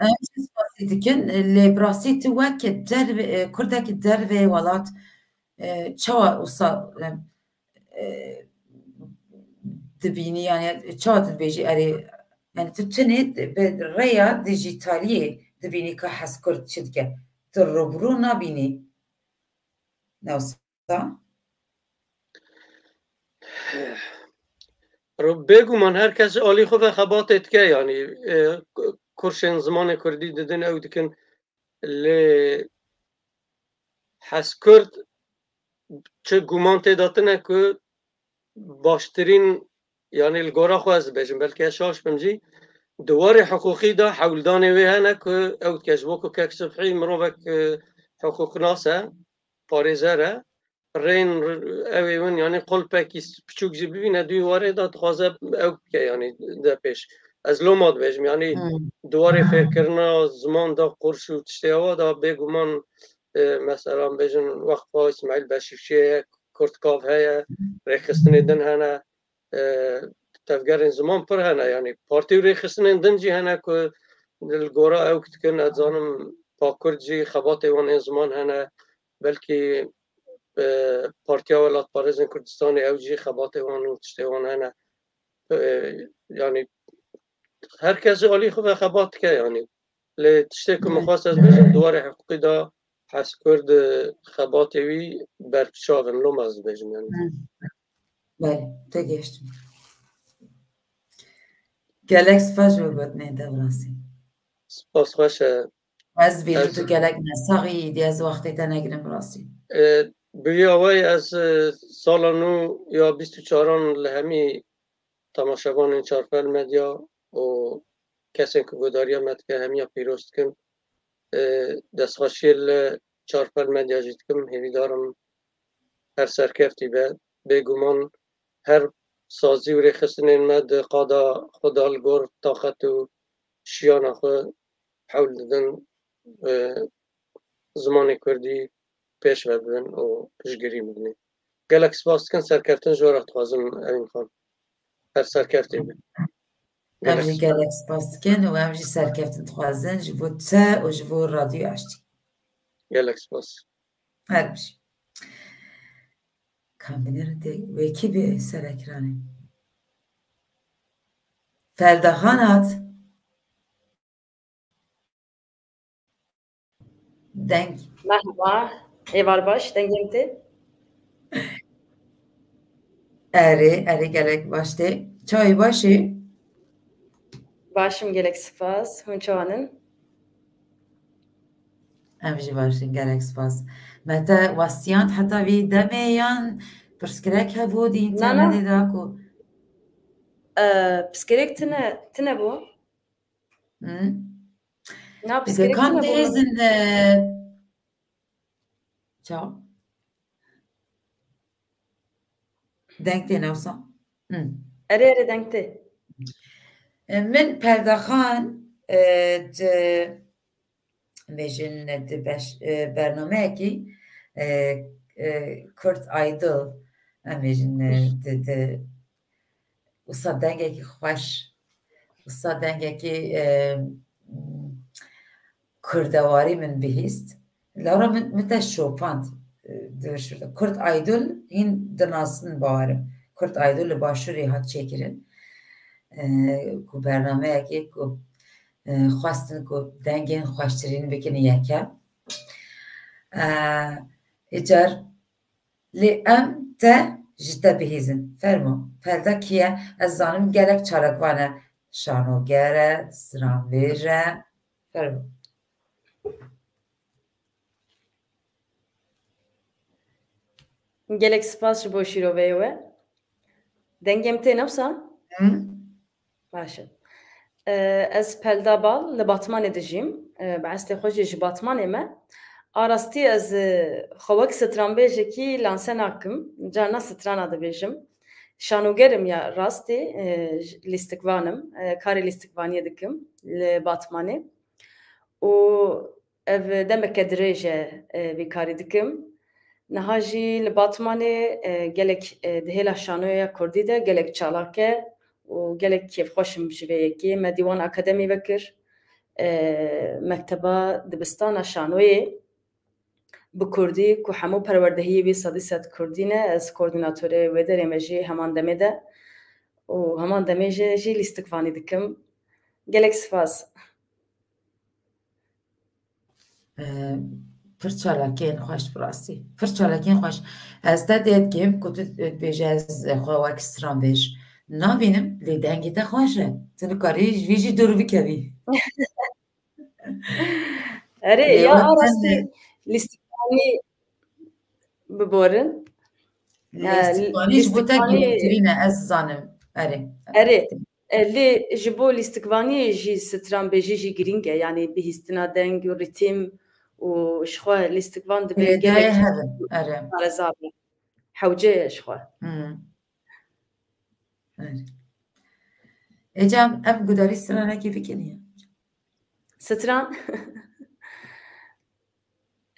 Em jî spasî dikin. Lê bi rastî tu wek derve, e, kurdek dervê welat, e, çawa wisa, e, e, dibînî, yani çawa tu dibêjî erê, yani tu tinê bi rêya dijîtaliyê dibînî ka Hezkurd çi dike. Tu rûbirû nabînî. Ne wisa? Bêguman her kes alî xwe ve xebatê dike, yanî, e, kurşên zimanê kurdî didin, ew dikin. Lê Hezkurd çi guman tê de tine ku baştirîn, yanî li gora xwe ez dibêjim, belkî ez şaş bim jî, di warê hiqûqî de hewldanê wê hene ku ew dike, ji bo ku kek Sibhî mirovek, e, hiqûqnas e, parêzer e, rên r-, ew ê win, yanî qulpekî s-, piçûk jî bibîne, di wî warê de dixwaze ew bike, yanî de pêş. Ez loma dibêjim, yanî Hmm. di warê fêrkirina ziman de qurş û tiştê awa de bêguman, e, mesela bêjin weqfa Îsmaîl Beşîkçiyê ye, Kurdkav heye, rêxistinê din hene, e, tevgerên ziman pir hene, yanî partî û rêxistinên din jî hene ku li gora ew dikin, ez zanim Pakurd jî xebatê wan ên ziman hene, belkî, e, Partiya Welatparêzên Kurdistanê ew jî xebatê wan û tiştê wan hene. E, yanî her kes ji alî xwe ve xebat dike, yanî. Lê tiştê ku min Evet. xwest ez bêjim, di warê hiqûqî de Hezkurd, e, xebatê wî berbiçav in, loma ez dibêjim, yanî. Hı. Belê, te gihiştim. Gelek spas ji bo gotinên te, bi rastî. Spas xweş e. Ez bînim Ez tu gelek nesaxî, îdî ez wextê te negirim, bi rastî. E, bi wî awayî ez, e, sala nû ya bîst û çaran li hemî temaşevanên Çarpel Medya û kesên ku guhdariya me dike hemiya pîroz dikim. E, destxweşiyê li Çarpel Medya jî dikim. Hêvîdar im her serkeftî be. Bêguman her sazî û rêxistinên me di qada xwe de li gor taqet û şiyana xwe hewl didin, e, zimanê kurdî pêş ve bibin û piştgirî bibin. Gelek spas dikin, serkeftin ji we re dixwazim, Evîn Xan. Her serkeftî be. Em Gelek jî spas. Gelek spas dikin û em jî serkeftin dixwazin ji bo te û ji bo Radyoya Aştî. Gelek spas. Her bijî. Kam binêrin tê wekî bi ser ekranê. Ferda Xan hat. Deng. Merhaba. Êvar baş. Dengê min tê? Erê, erê, gelek baş tê. Çawî baş î? Baş im, gelek spas. Hûn çawan in? Em jî baş in, gelek spas. Me te westiyand heta vî demê yan pirsgirêk hebû di Na, na. înternetê de ku Ee, pirsgirêk tine, tine bû. Hı. Na, pirsgirêk Zekan tine bû. Bêzin, e, ça? Deng tê newsa. Hı. Erê, erê, deng tê. E, min Perdaxan, e, di, bêjin, di beş, e, bernameyekî, e, e, Kurt Idol, em bêjin, e, di, di, wisa dengekî xweş, wisa dengekî, e, kurdewarî min bihîst. Lewra min, min te şopand, e, di şurda. Kurt Idol hîn dinasin bawerim. Kurt Idol li Başûrê hat çêkirin. E, ku bernameyekê ku, e, xwestin ku dengên xweştirîn bikin yekem. E, îcar Lê em te ji te bihîzin. Fermo, Perda kî ye? Ez zanim gelek çalakvan e. Şanoger e, stranbêj e. Fermo. Gelek spas ji bo şîroveyê we. Dengê min tê ne wisa? Hı? Baş e. Ee, ez Pelda Bal, li Batmanê dijîm. Ee, bi eslê xwe jî ji Batmanê me. A rastî ez, e, xwe wek stranbêjekî lanse nakim. Carna strana dibêjim. Şanogerim ya rastî, e, j-, lîstikvan im. E, karê lîstikvaniyê dikim li Batmanê. Û ev demeke dirêj e, e, vî karî dikim. Niha jî li Batmanê, e, gelek, e, di hêla şanoya kurdî de gelek çalak e û gelek kêfxweş im ji vê yekê. Me Dîwan Akademî vekir, e, mekteba dibistana şanoyê bi kurdî ku hemû perwerdehiyê wî sedî sed kurdî ne. Ez koordînatorê wê derê me jî heman demê de û heman demê jî, jî lîstikvanî dikim. Gelek spas. Ee, pir çalakiyên xweş bi rastî. Pir çalakiyên xweş. Ez te dê dibêm ku tu dibêje ez xwe wek stranbêj nabînim, lê dengê te xweş e. Tu nikarî ji vî jî dûr bikevî. Erê, lê ya a rastî lîstikvanî biborin. Lîstikvanî ji bo te girîngtirîn e, ez zanim. Erê. Erê. E, lê ji bo lîstikvaniyê jî stranbêjî jî girîng e, yanî bihîstina deng û rîtîm û ji xwe lîstikvan dibe gelek pareza be. Hewce ye ji xwe. Ecem, em gudarî stranekî bikin ya. Stran.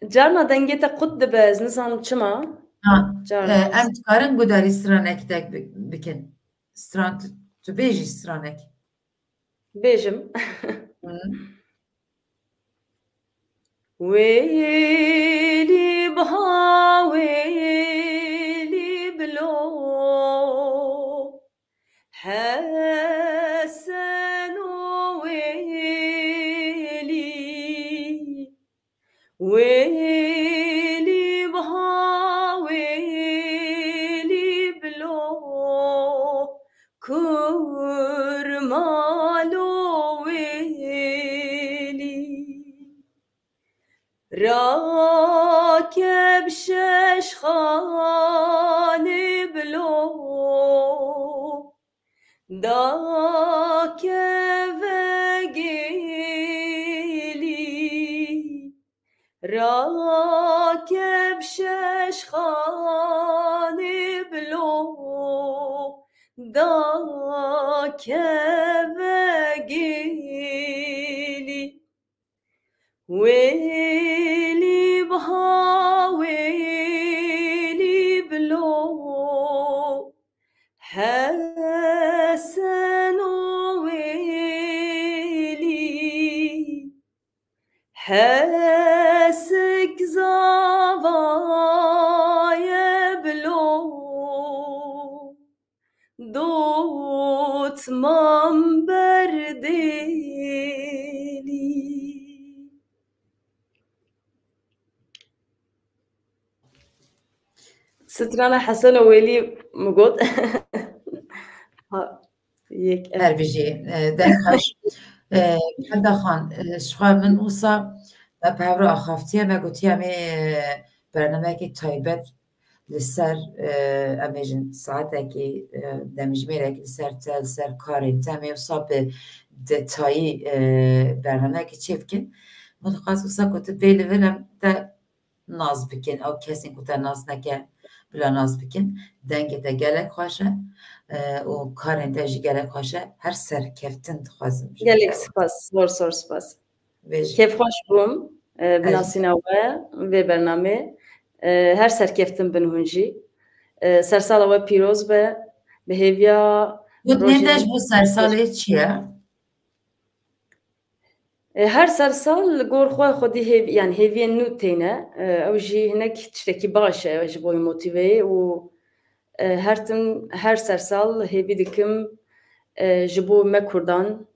Carna dengê te qut dibe, ez nizanim çima. Ha, carna. E, em dikarin gudarî stranek tek bi-, bikin. Stran tu, tu bêjî stranek. Bêjim. Hı. Wêlî biha wêlî bilo, Hesen û wêlî. Wêlî biha wêlî bilo, kurmalo wêlî. Rakeb şeşxanê bilo, dakeve gêlî. Rakeb şeşxanê bilo, dakeve gêlî. Wêlî biha wêlî bilo, Hesen û wêlî. Hesik zava ye bilo, dotmam berdêlî. Strana Hesen û Wêlî min got. Ha, yek, evet. Her bijî, e, deng xweş. E, Heda Xan, e, ji xwe min wisa me bi hev re axaftiye, me gotiye em ê, e, bernameyekî taybet li ser, e, em bêjin saetekî, e, demjimêrekî li ser te, li ser karên te, em ê wisa bi detayî, e, bernameyekî çêbikin. Min dixwest wisa ku tu bê li vir em te nas bikin, ew kesên ku te nas neke, bila nas bikin. Dengê te gelek xweş e, e, û karên te jî gelek xweş e. Her serkeftin dixwazim ji te. Gelek spas, zor zor spas. Bêjim. Kêfxweş bûm, e, bi nasîna we vê bernamê. E, her serkeftin bin hûn jî. E, sersala we pîroz be, bi hêviya. Gotinên te ji bo sersalê çi ye? E, her sersal li gor xwe xwedî hêv-, yani hêviyên nû têne. E, ew jî hinek tiştekî baş e ji bo wî motîveyê û, e, her tim, her sersal hêvî dikim, e, ji bo me Kurdan,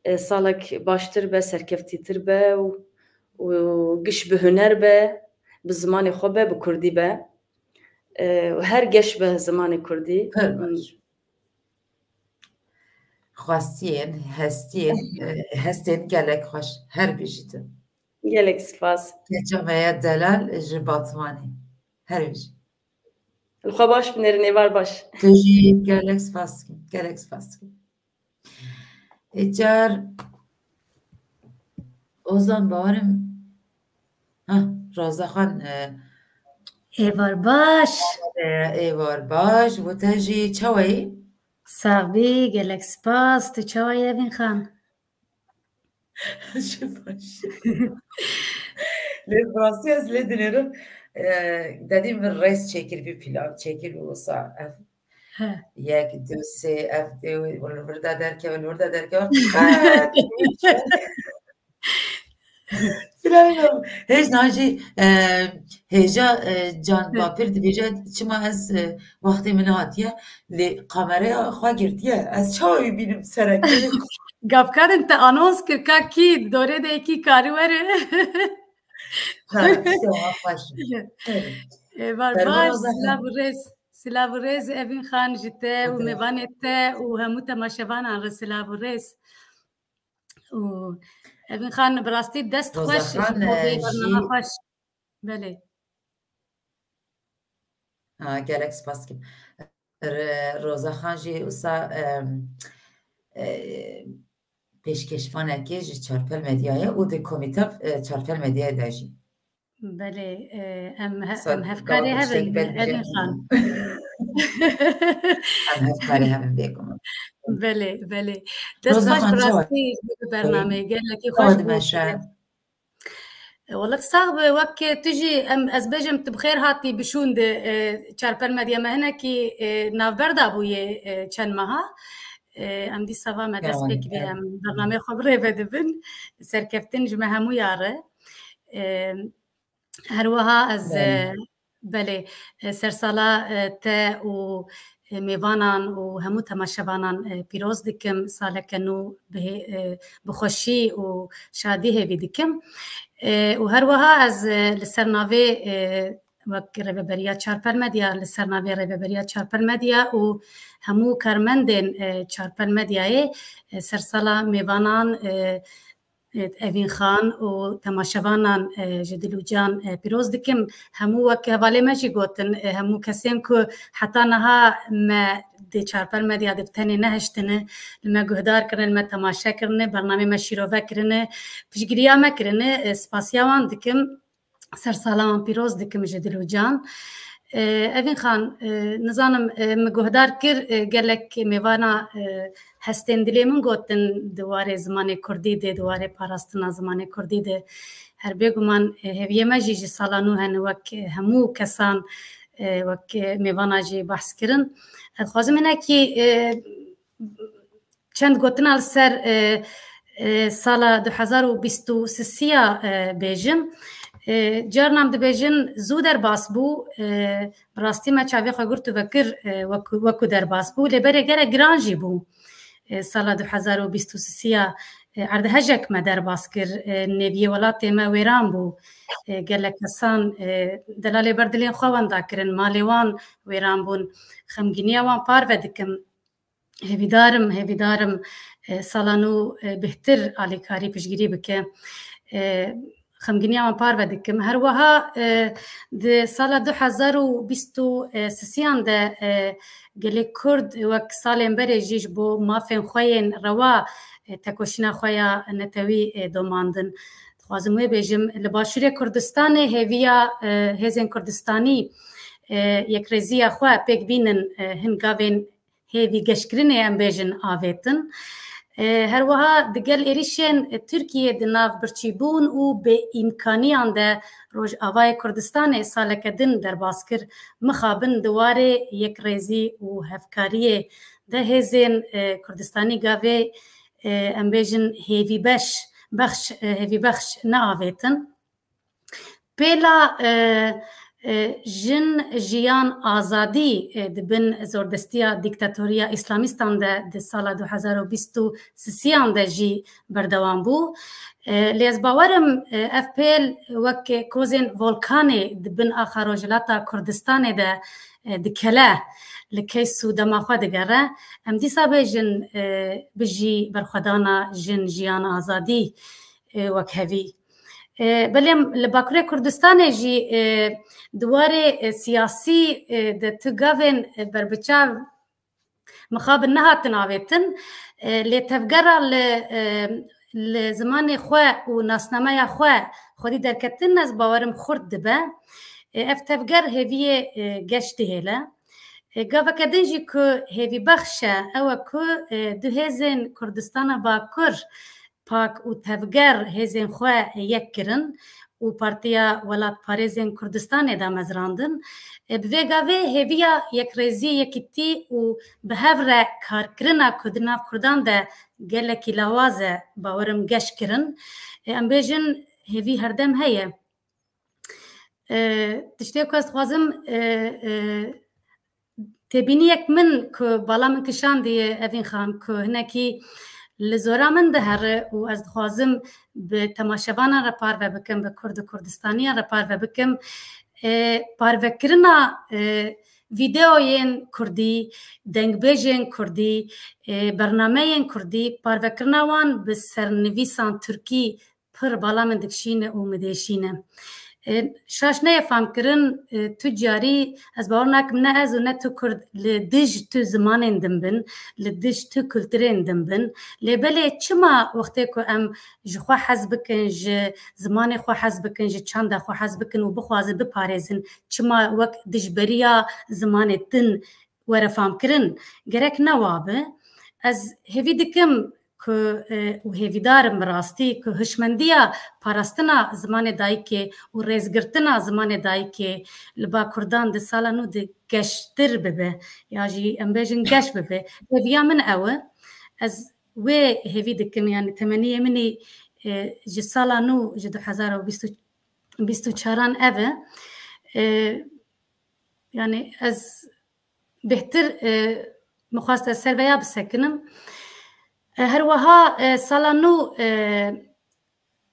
e, salek baştir be, serkeftîtir be û, û giş bi huner be, bi zimanê xwe be, bi kurdî be. E, û her geş be zimanê kurdî. Pir baş. xwestiyên, hestiyên, e, hestên gelek xweş. Her bijî tu. Gelek spas. Keça me ya delal ji Batmanê. Her bijî. Li xwe baş binêrin, êvar baş. Tu jî gelek spas dikim. Gelek spas dikim. Ê car Ozan bawerim. Ha, Roza Xan, e, Êvar baş. e, êvar baş. Bo te jî çawa yî? Sax bî, gelek spas. Tu çawa yî Evîn Xan? Ji baş. Lê bi rastî ez lê dinêrim. E, dedî min rêz çêkir, bir plan çêkir û wisa ev He. yek, du, sê, ev dê, li vir de derkeve, li vir de derkeve. Qet. Filan ya. Hêj najî, e, hêja, e, Can Bapir dibêje, çima ez, e, wextê min hatiye, lê kameraya xwe girtiye. Ez çawa wî bînim serek? Gavkadin te anons kir ka kî dorê de kî karî were. Ha, işte, ha, xweş. Evet. Êvar Ferman baş, Roza Xan. Silav û rêz. Silav û rêz Evîn Xan ji te û Roza. mêvanê te û hemû temaşevanan re silav û rêz. Û Evîn Xan bi rastî dest Roza xweş, Xan, ji bo vê e, bername jî xweş. Belê. Ha, gelek spas dikim. Re-, Roza Xan jî wisa, em, e, pêşkêşvanekê ji Çarpel Medyayê û di komîta, e, Çarpel Medyayê de jî. Belê, e, em he-, Sa-, em hevkarê gava hev in, tiştek belbîje. Evîn Xan. Em hevkarê hev in bêguman. Belê, belê. Dest Roza xweş Xan, bi çawa rastî ji bo bernameyê gelekî çawa xweş bû. dimeşe? Wele sax be, wek tu jî em, ez bêjim tu bi xêr hatî bi şûn de, e, Çarpel Medya me hinekî, e, navber dabûye, e, çend meha. E, em dîsa va me dest Yanî, pê kiriye, evet. Em bernameyê xwe bi rê ve dibin. Serkeftin ji me hemûya re. E, her wiha ez, Belê. e, belê, e, sersala, e, te û, e, mêvanan û hemû temaşevanan, e, pîroz dikim. Saleke nû bi hê-, e, bi xweşî û şadî hêvî dikim. E, û her wiha ez, e, li ser navê, e, wek Rêveberiya Çarpel Medya, li ser navê Rêveberiya Çarpel Medya û hemû karmendên, e, Çarpel Medyayê, e, sersala mêvanan, e, e, Evîn Xan û temaşevanan, e, ji dil û can, e, pîroz dikim. Hemû wek hevalê me jî gotin, e, hemû kesên ku heta niha me di Çarpel Medya de bi tenê nehiştine, li me guhdar kirine, li me temaşe kirine, bernamê me şîrove kirine, piştgiriya me kirine, e, spasiya wan dikim. Sersala wan pîroz dikim ji dil û can. E, Evîn Xan, e, nizanim, e, min guhdar kir, e, gelek mêvana, e, hestên dilê min gotin di warê zimanê kurdî de, di warê parastina zimanê kurdî de. Her bêguman, e, hêviyê me jî ji sala nû hene wek, e, hemû kesan, e, wek, e, mêvana jî behs kirin. Ez dixwazim hinekî, e, çend gotina li ser, e, e, sala du hezar û bîst û sisiya, e, bêjim. E, carna em dibêjin zû derbas bû. E, bi rastî me çavê xwe girt û vekir, e, wekû, wekû derbas bû. Lê berê gelek giran jî bû. E, sala du hezar û bîst û sisiya, e, erdhejek me derbas kir. E, nêviyê welatê me wêran bû. E, gelek kesan, e, delalê ber dilên xwe wenda kirin. Malê wan wêran bûn. Xemgîniya wan parve dikim. Hêvîdarim, hêvîdarim, e, sala nû, e, bêhtir alîkarî piştgirî bike. E, xemgîniya wan parve dikim. Her wiha, e, di sala du hezar û bîst û sisiyan de, e, gelê Kurd wek salên berê jî ji bo mafên xwe yên rewa, e, tekoşîna xwe ya netewî, e, domandin. Dixwazim wê bêjim, li Başûrê Kurdistanê hêviya, e, hêzên Kurdistanî, e, yekrêziya xwe pêk bînin, e, hin gavên hêvî geşkirinê, em bêjin, avêtin. E, her wiha digel êrîşên Tirkiyê di nav birçîbûn û bêîmkaniyan de Rojavayê Kurdistanê saleke din derbas kir. Mixabin di warê yekrêzî û hevkariyê de hêzên, e, Kurdistanî gavê, e, em bêjin hêvîbeş, bexş, e, hêvîbexş neavêtin. Pêla, e, E, jin, jiyan, azadî, e, di bin zordestiya dîktatoriya îslamîstan de di sala du hezar û bîst û sisiyan de jî berdewam bû. E, lê ez bawer im, e, ev pêl wek kozên volkanê di bin axa Rojhilata Kurdistanê de, e, dikele, li keys û dema xwe digere. Em dîsa bêjin, e, bijî berxwedana jin, jiyan, azadî, e, wek hevî. E, belê li Bakurê Kurdistanê jî, e, di warê, e, siyasî, e, de tu gavên, e, berbiçav mixabin nehatin avêtin. E, lê tevgera li, e, li zimanê xwe û nasnameya xwe xwedî derketin, ez bawerim xurt dibe. E, ev tevger hêviyê, e, geş dihêle. E, gaveke din jî ku hêvîbexş e, ew e ku, e, du hêzên Kurdistana Bakur, pak û tevger, hêzên xwe yek kirin û Partiya Welatparêzên Kurdistanê damezrandin. E, bi vê gavê hêviya yekrêzî, yekîtî û bi hev re karkirina ku di nav Kurdan de gelekî lawaz e, bawerim geş kirin. E, em bêjin hêvî herdem heye. E, tiştê ku ez dixwazim, e, e, têbîniyek min ku bala min kişandiye, Evîn Xan, ku hinekî li zora min dihere û ez dixwazim bi temaşevanan re parve bikim, bi Kurd û Kurdistaniyan re parve bikim. E, parvekirina, e, vîdeoyên Kurdî, dengbêjên Kurdî, e, bernameyên Kurdî, parvekirina wan bi sernivîsan Tirkî pir bala min dikişîne û min diêşîne. E, şaş neye famkirin, e, tu carî, ez bawer nakim ne ez û ne tu Kurd li dij tu zimanên din bin, li dij tu kulturên din bin. Lê belê çima wextê ku em ji xwe hez bikin, ji zimanê xwe hez bikin, ji çanda xwe hez bikin û bixwazin biparêzin, çima wek dijberiya zimanê din were famkirin? Gerek ne wa be. Ez hêvî dikim ku, e, û hêvîdar im bi rastî ku hişmendiya parastina zimanê dayikê û rêzgirtina zimanê dayikê li ba Kurdan di sala nû de geştir bibe, ya jî em bêjin geş bibe. Hêviya min ew e. Ez wê hêvî dikim, yani temeniyê min î, e, ji sala nû, ji du hezar û bîst û, bîst û çaran ev e. E, yani ez bêhtir, e, min xwest ez ser veya bisekinim. E, her wiha, e, sala nû, e,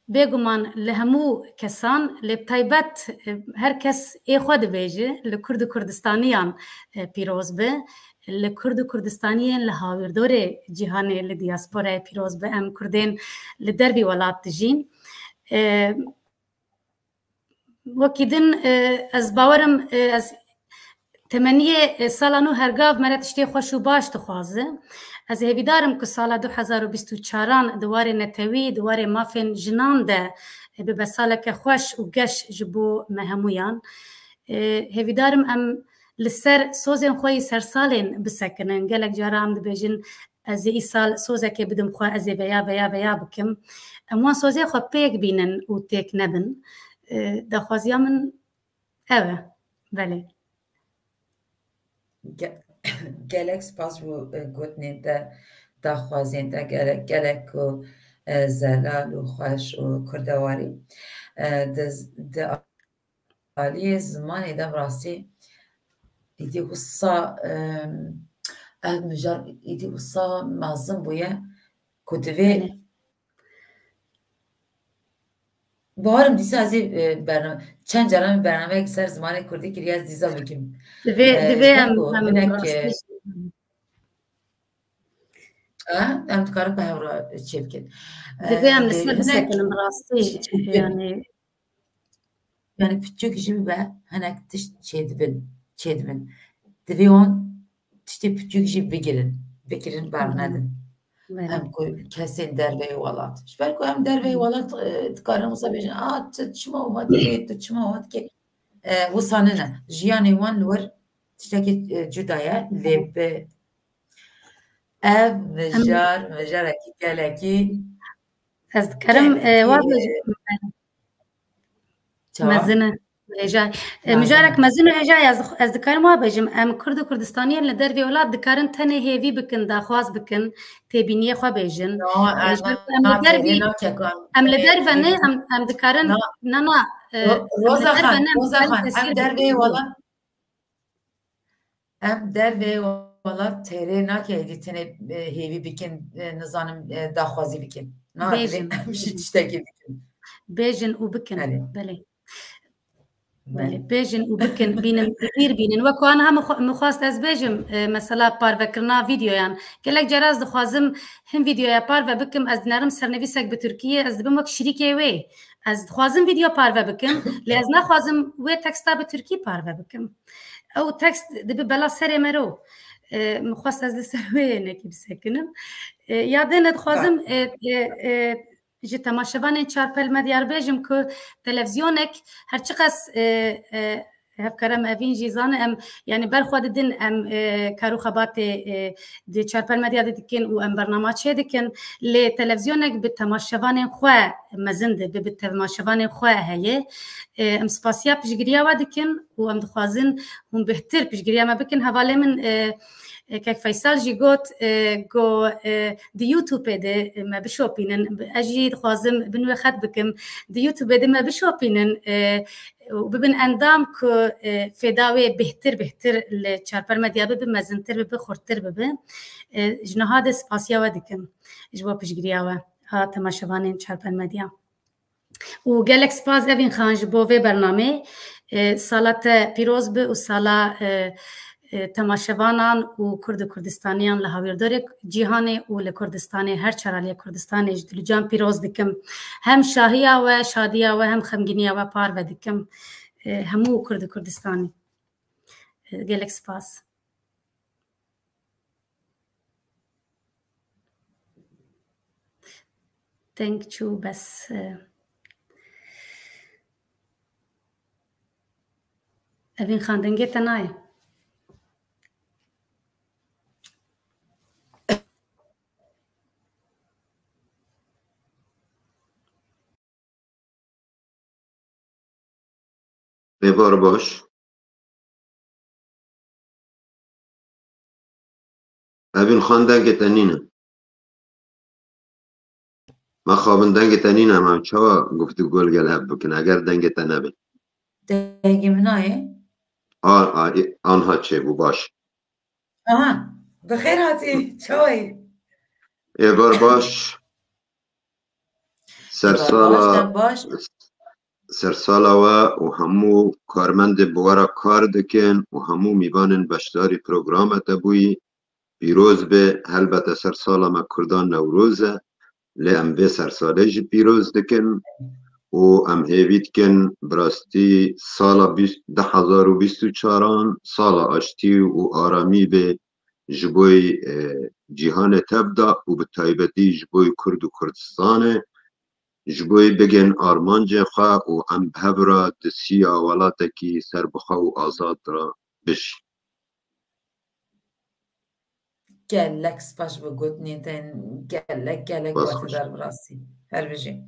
bêguman li hemû kesan, lê bi taybet, e, her kes ê xwe dibêje, li Kurd û Kurdistaniyan, e, pîroz be. Li Kurd û Kurdistaniyên li hawîrdorê cîhanê, li diasporayê pîroz be. Em Kurdên li dervî welat dijîn. E, Wekî din, e, ez bawerim, e, ez temeniyê, e, sala nû hergav me re tiştê xweş û baş dixwaze. Ez hêvîdar im ku sala du hezar û bîst û çaran di warê netewî, di warê mafên jinan de, e, bibe saleke xweş û geş ji bo me hemûyan. E, hêvîdar im em li ser sozên xwe yî sersalên bisekinin. Gelek cara em dibêjin, ez ê îsal sozekê bidim xwe, ez ê veya, veya, veya bikim. Em wan sozê xwe pêk bînin û têk nebin. E, daxwaziya min ew e. Belê. Ge-, gelek spas bo, e, gotinên te, daxwazên te gelek, gelek ku, e, zelal û xweş û kurdewarî. E, di, di aliyê zimanê de bi rastî îdî wisa, em, ev mijar îdî wisa mezin bûye ku divê Belê. Bawerim dîsa ez ê, e, bername, çend caran bernameyek ser zimanê kurdî kiriye, ez dîsa bikim. Divê, E, divê ji ber em, ku em hinek, e, rastî ha, em dikarin bi hev re çêbikin. Divê em E, li ser bisekinin bi rastî, çi-, çi-, yani. Yani piçûk jî bibe, hinek tişt çêdibin, çêdibin. Divê wan tiştê piçûk jî bigirin, bigirin bernedin. Belê. Em ku kesên derveyê welat. Ji ber ku em derveyê welat, e, dikarin wisa bêjin, "A, tu çima wiha dikê, tu çima wiha dikê?" E, wisa nine. Jiyanê wan li wir tiştekî, e, cuda ye, lê bi ev Em mijar, mijarekî gelekî Ez dikarim, gelekî, e, wa bêjim. Çawa? Mezin e. Hêja. E, mijarek mezin û hêja ye, ez, ez dikarim wa bêjim. Em Kurd û Kurdistaniyên li dervê welat dikarin tenê hêvî bikin, daxwaz bikin, têbîniyê xwe bêjin. No, E, ez ji ber ku em li na dervî, têrê nakekan. Em li E, derve ne, e, em, em dikarin, na. Na, na, e, Ro-, em li Roza derve Xan, ne, em Roza dikarin Xan, tesîr em bikin. Dervê welat, em dervê welat têrê nake êdî tenê, e, hêvî bikin, e, nizanim, e, daxwazî bikin. Na, divê Bêjin, em jî bêjin. Tiştekî bikin. Bêjin û bikin. Belê. Belê. Belê. Belê. Bêjin û bikin, bînin, bîr bînin. Wek wan ha min xwe-, min xwest ez bêjim, e, mesela parvekirina vîdeoyan. Gelek cara ez dixwazim hin vîdeoya parve bikim, ez dinerim sernivîsek bi tirkî ye, ez dibim wek şirîkê wê. Ez dixwazim vîdeo parve bikim, lê ez naxwazim wê teksta bi tirkî parve bikim. Ew tekst dibe bela serê mero. E, min xwest ez li ser wê yekî bisekinim. E, ya din dixwazim, e, e, e, ji temaşevanên Çarpel Medya re bêjim ku televîzyonek her çiqas, e, e, hevkara me Evîn jî zane, em, yanî ber xwe didin, em, e, kar û xebatê, e, di Çarpel Medya de dikin û em bernama çêdikin. Lê televîzyonek bi temaşevanên xwe mezin dibe, bi temaşevanên xwe heye. E, em spasiya piştgiriya we dikin û em dixwazin hûn bêhtir piştgiriya me bikin. Hevalê min, e, e, kek Feysel jî got, e, go, e, di YouTube de me bişopînin. Ez jî dixwazim bin wê xet bikim. Di YouTube de me bişopînin, e, û bibin endam ku, e, fêda wê bêhtir, bêhtir li Çarpel Medya bibe, mezintir bibe, xurttir bibe. E, ji niha de spasiya we dikim ji bo piştgiriya we a temaşevanên Çarpel Medya. Û gelek spas Evîn Xan ji bo vê bernamê. E, sala te pîroz be û sala, e, e, temaşevanan û Kurd û Kurdistaniyan li hawirdorê cîhanê û li Kurdistanê, her çar aliyê Kurdistanê ji dil û can pîroz dikim. Hem şahiya we, şadiya we, hem xemgîniya we parve dikim. E, hemû Kurd û Kurdistanê. E, gelek spas. Deng çû bes, e, Evîn Xan, dengê te nayê. Êvar baş. Evîn Xan, dengê te nîne. Me xabin dengê te nîne, em çawa guftûgo li gel hev bikin, eger dengê te nebe? Dengê min nayê? A, a, e, anha çêbû, baş. Aha, bi xêr hatî, çawa yî? Êvar baş. Sersala, Êvar baş, dem baş. Sersala we û hemû karmendên bi we re kar dikin û hemû mîvanên beşdarî programa te bûyî pîroz be. Helbete sersala me Kurdan Newroz e, lê em vê sersalê jî pîroz dikin û em hêvî dikin bi rastî sala bîst, du hezar û bîst û çaran sala aştî û aramî be ji bo, e, cîhanê tev de û bi taybetî ji bo Kurd û Kurdistanê, ji bo bigên armancên xwe û em bi hev re di siya welatekî serbixwe û azad re bijîn. Gelek spas ji bo gotinên te, gelek, gelek Spas xweş. Watedar bi rastî. Her bijî.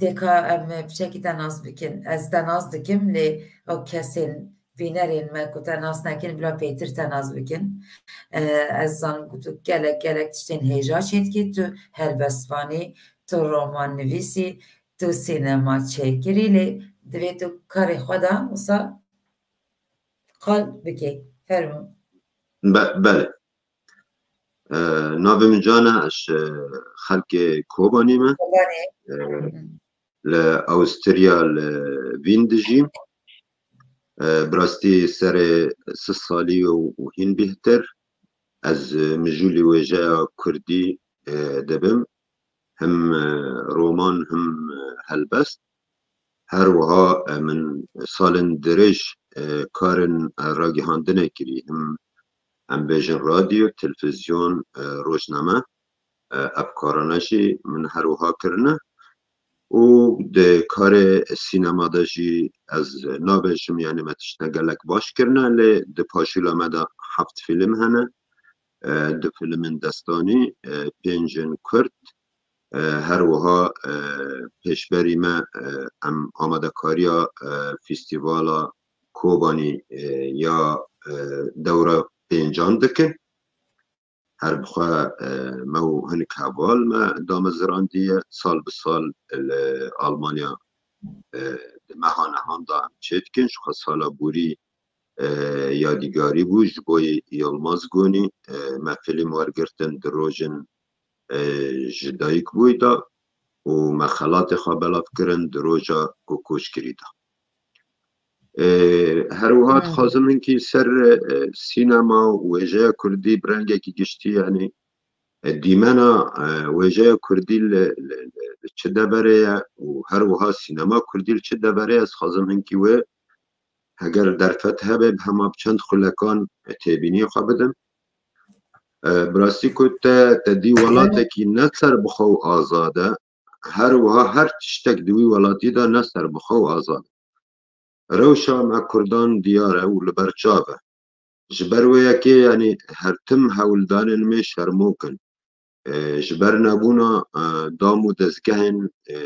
Dê ka em piçekî te nas bikin. Ez te nas dikim, lê ew kesên bînerên me ku te nas nekin, bila pêtir te nas bikin. Eh, ez zanim ku tu gelek, gelek tiştên hêja çêdikî, tu helbestvanî, tu romannivîsî, tu sînema çêkirî, lê divê tu karê xwe de wisa qal bikê. Fermo. Be-, belê. E, navê min Can e, ez ji xelkê Kobanê me. Kobanê. E, Hı. Li Awusturya, li Vîn dijîm. E, bi rastî serê sih salî û, û hîn bêhtir ez, e, mijûlî wêjeya kurdî, e, dibim. Him, e, roman, him, e, helbest. Her wiha, e, min salên dirêj, e, karên, e, ragihandinê kirî. Him em bêjin radyo, televîzyon, e, rojname, e, ev karane jî min her wiha kirine. Û di karê sînema de jî ez nabêjim, yanî me tiştine gelek baş kirine, lê di paşûla me de heft fîlm hene. E, du fîlmên destanî, e, pêncên kurd, E, her wiha, e, pêşberî me, e, em amadekariya, e, festîvala Kobanî, e, ya, e, dewra pêncan dikin. Her bi xwe, e, me û hinek heval me damezrandiye. Sal bi sal li Almanya, e, di meha nehan de em çêdikin. Ji xwe sala borî, e, yadîgarî bû ji bo Yilmaz Gonî. E, me fîlm wergirtin di rojin, e, ji dayik bûyî de û me xelatê xwe belav kirin di roja ku koç kirî de. E, her wiha Hmm. dixwazim hinkî ser, e, sînema û wêjeya kurdî bi rengekî giştî, yanî, e, dîmena, e, wêjeya kurdî li, li, li, li çi deverê ye û her wiha sînema kurdî li çi deverê ye, ez dixwazim hinkî wê heger derfet hebe bi hema bi çend xulekan, e, têbîniyê xwe bidim. E, bi rastî ku te, te dî welatekî ne serbixwe û azad e, her wiha her tiştek di wî welatî de ne serbixwe û azad e. Rewşa me kurdan diyar e û li ber çav e. Ji ber wê yekê, yanî her tim hewldanên me şermok in. E, ji ber nebûna, e, dam û dezgehên, e,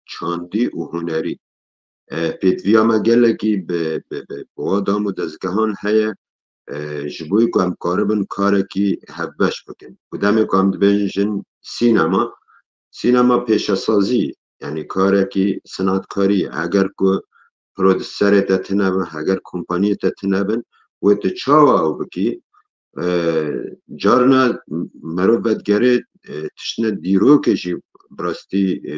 çandî û hunerî. E, pêdiviya me gelekî bi, bi, bi, bi wa dam û dezgehan heye, e, ji bo ku em karibin karekî hevbeş bikin. Ku demê ku em dibêjin sînema, sînema pêşesazî, yanî karekî sinatkarî ye. Eger ku prodûserê te tune bin, eger kompaniyê te tune bin, wê tu çawa ew bikî? E, carna merov vedigerê, e, tiştine dîrokê jî bi rastî, e,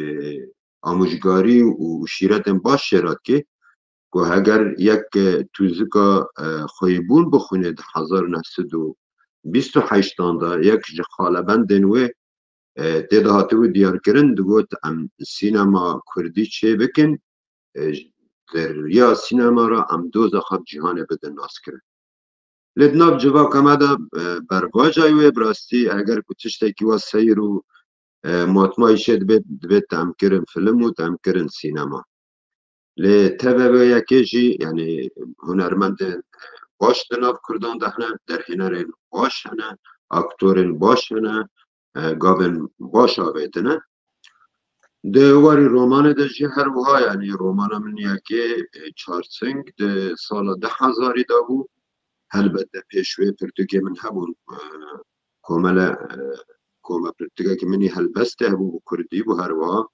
amûjgarî û şîretên baş jê re dike ku heger yek, e, tûzika, e, xweyîbûn bixwîne di hezar û neh sed û bîst û heştan de, yek ji xalebendên wê, e, tê de hatibû diyarkirin, digot, em sînema kurdî çê bikin, e, di riya sînema re em doza xwe bi cîhanê bidin naskirin. Lê di nav civaka me de, e, bervaca wê bi rastî, eger ku tiştekî wa seyr û, e, matmayî çê dibe, dibe temkirin film û temkirin sînema. Lê tevebe yekê jî, yanî hunermendên baş di nav kurdan de hene, derhênerên baş hene, aktorên baş hene, e, gavên baş avêtine. Di warî romanê de jî her wiha, yanî romana min yekê, e, Çarçing di sala du hezarî de bû. Helbet de pêş wê pirtûkê min hebûn, e, komele, e, kome pirtûkekî min î helbestê hebû, bi kurdî bû her wiha.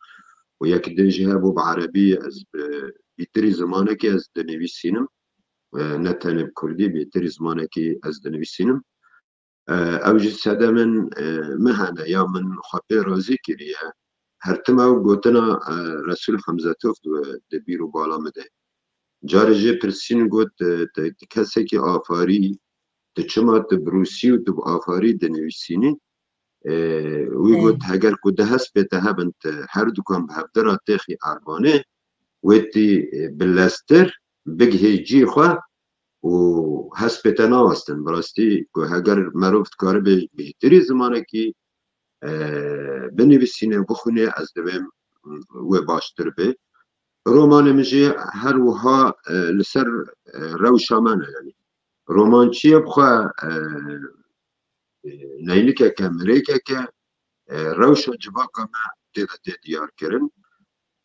Û yek din jî hebû bi erebî, ez bi bîtirî zimanekî ez dinivîsînim. E, ne tenê bi kurdî, bîtirî zimanekî ez dinivîsînim. E, ew jî sedemên, e, min hene, ya min xwe pê razî kiriye. Her tim ew gotina, e, Resûl Hemzetov di, di bîr û bala min de. Carê jê pirsîn got, e, te, te kesekî afarî, tu çima tu bi rûsî û tu bi afarî dinivîsînî? E, wî Ê. got, heger ku du hespê te hebin, te her dukan bi hevdira têxî erbanê, wê tî, e, bi lestir bigihê cî xwe û hespê te nawestin. Bi rastî ku heger merov dikaribe bêhtirî zimanekî, e, binivîsîne, bixwîne, ez dibêm wê baştir bê. Romanê min jî her wiha, e, li ser, e, rewşa me ne, yanî. Roman çi ye bixwe, e, e, neynikeke, mirêkeke, e, rewşa civaka me tê de tê diyar kirin.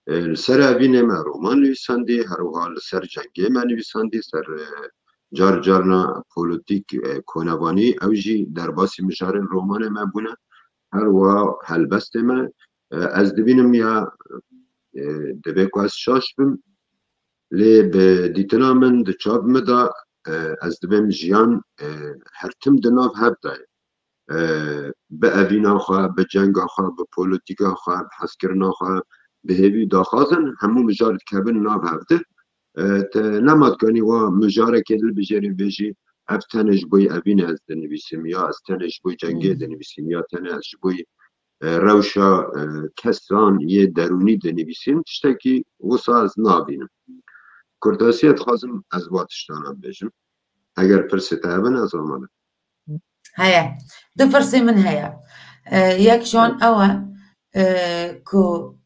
E, li ser evînê me roman nivîsandî, her wiha li ser cengê me nivîsandî, ser, e, car carna polîtîk, e, konevanî, ew jî derbasî mijarên romanê me bûne. Her wiha helbestê me, e, ez dibînim ya, e, divê ku ez şaş bim, lê bi dîtina min di çav min de, e, ez dibêm jiyan, e, her tim di nav hev de ye. E, bi evîna xwe, bi cenga xwe, bi polîtîka xwe, bi hezkirina xwe, bi hêvî daxwazin, hemû mijar dikevin nav hev de. E, te nema dikanî wa mijarekê li bijêrî bêjî, ev tenê ji bo evînê ez dinivîsim, ya ez tenê ji bo cengê Hmm. dinivîsim, ya tenê ez ji bo, e, rewşa, e, kesan yê derûnî dinivîsim, tiştekî wisa ez nabînim. Kurtasiyê dixwazim ez wa tiştana bibêjim. Eger pirsê te hebin, ez amade. Heye. Du pirsê min heye. E, yek ji wan ew e, e, ku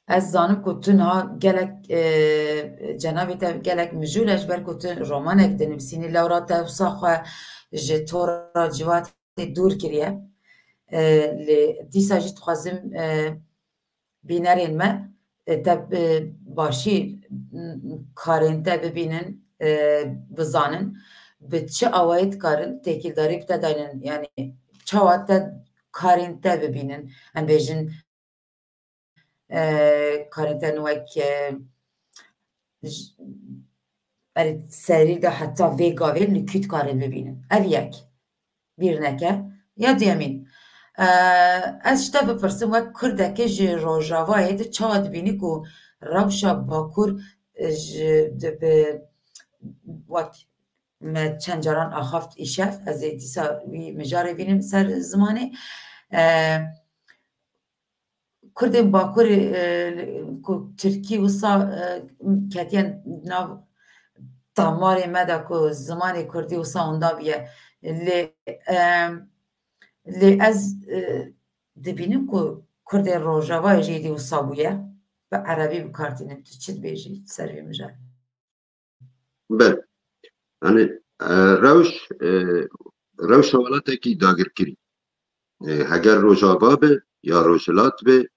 ez zanim ku tu niha gelek, e, cenabê te gelek mijûl e, ji ber ku tu romanek dinivîsînî, lewra te wisa xwe ji tora civatê dûr kiriye. E, lê dîsa jî dixwazim, e, bînerên me, e, te, e, başî, m, karên te bibînin, e, bizanin, bi çi awayî dikarin têkildarî bi te daynin, yanî çawa te karên te bibînin, em bêjin, e, karên te wek, e, j-, erê serî de heta vê gavê li kû dikarin bibînin. Ev yek. Bîr neke. Ya duyemîn. E, ez ji te bipirsim, wek Kurdekê ji Rojavayê de çawa dibînî ku rewşa Bakur, e, ji, di, bi, wek me çend caran axaft îşev, ez ê dîsa wî mijarê bînim ser zimanê. E, Kurdên Bakurê, e, ku Tirkî wisa, e, ketiye nav damarê me de ku zimanê Kurdî wisa winda bûye. Lê, e, lê ez, e, dibînim ku Kurdên Rojavayê jî êdî wisa bûye. Bi erebî bi kar tînin. Tu çi dibêjî ser vê mijarê? Belê. Yanî, e, rewş, e, rewşa welatekî dagirkirî. E, heger Rojava be, ya Rojhilat be,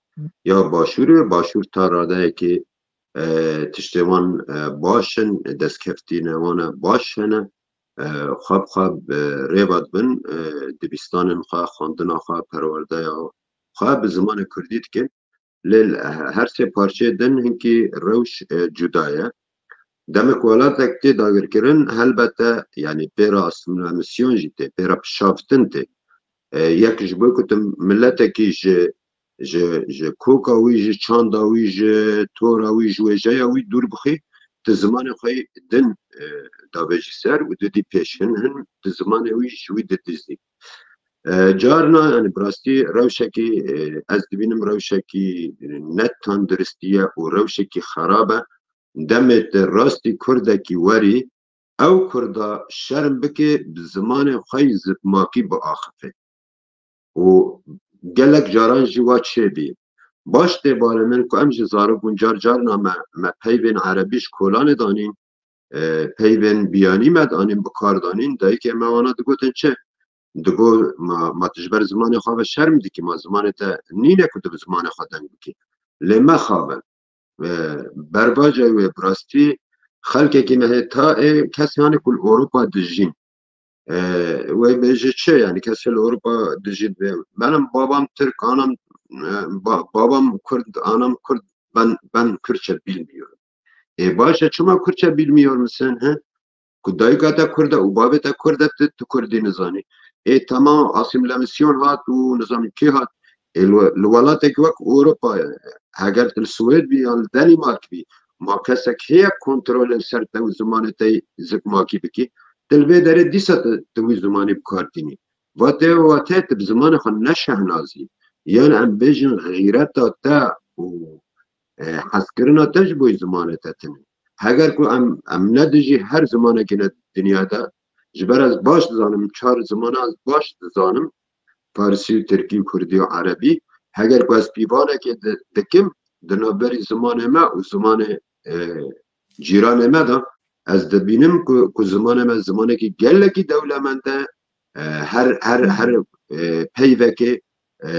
ya Başûr be, Başûr ta radeyekê, e, tiştê wan, e, baş in, destkeftîne wan e baş hene, e, xwe bi xwe bi rê ve dibin, e, dibistanên xwe, xwendina xwe, perwerdeya xwe bi zimanê Kurdî dikin. Lê li her sê parçeyê din hinkî rewş, e, cuda ye. Demek welatek tê dagirkirin, helbete, yanî pêra asîmîlasyon jî tê, pêra pişavitin tê. E, yek ji bo ku tu miletekî ji, ji, ji koka wî, ji çanda wî, ji tora wî, ji wêjeya wî dûr bixî, tu zimanê xwe yê din, e, davêjî ser û didî pêş. Hin, hin tu zimanê wî ji wî didizdî. E, carna, yanî bi rastî rewşekî, e, ez dibînim rewşekî ne tenduristî ye û rewşekî xerab e. Demê tu rastî Kurdekî werî, ew Kurda şerm bike bi zimanê xwe yî zikmakî biaxife. Û gelek caran jî wa çêbî. Baş tê barê min ku em ji zarok bûn car carna me, me peyvên erebî ji kolanê danîn, e, peyvên biyanî me danîn, bi kar danîn, dayikê me wana digotin çi? Digo, ma, ma tu ji ber zimanê xwe ve şerm dikî, ma zimanê te nîne ku tu bi zimanê xwe deng bikî. Lê mexabin. E, berbaca wê bi rastî xelkekî me heye ta ê kesê hane ku li Ewropa dijîn. E, wê bêje çi? Yanî kesê li Ewropa dijî dibe. Benim babam Tirk, anam, e, ba-, babam Kurd, anam Kurd, ben, ben Kürtçe bilmiyorum. E, baş e, çima Kürtçe bilmiyor musun, he? Ku dayika te Kurd e û bavê te Kurd e, tu, tu Kurdî nizanî. Ê, tamam, asîmîlasyon hat û nizam kê hat. Ê, li, li welatek wek Ewropa, heger tu li Swêd bî yan li Danimark bî, ma kesek heye kontrolê ser te û zimanê te zikmakî bikî? Tu li vê derê dîsa tu, tu wî zimanî bi kar tînî. Va te, va te, tu bi zimanê xwe ne şehnazî. Yan em bêjin xîreta te û, e, hezkirina te ji bo zimanê te tune. Heger ku em, em ne dijî her zimanekî ne dinya de, ji ber ez baş dizanim, çar zimana ez baş dizanim, Farsî û Tirkî û Kurdî û Erebî. Heger ku ez pîvanekê di-, dikim, di navberî zimanê me û zimanê, e, cîranê me de, ez dibînim ku, ku zimanê me zimanekî gelekî dewlemend e, e, her, her, her, e, peyvekê, e,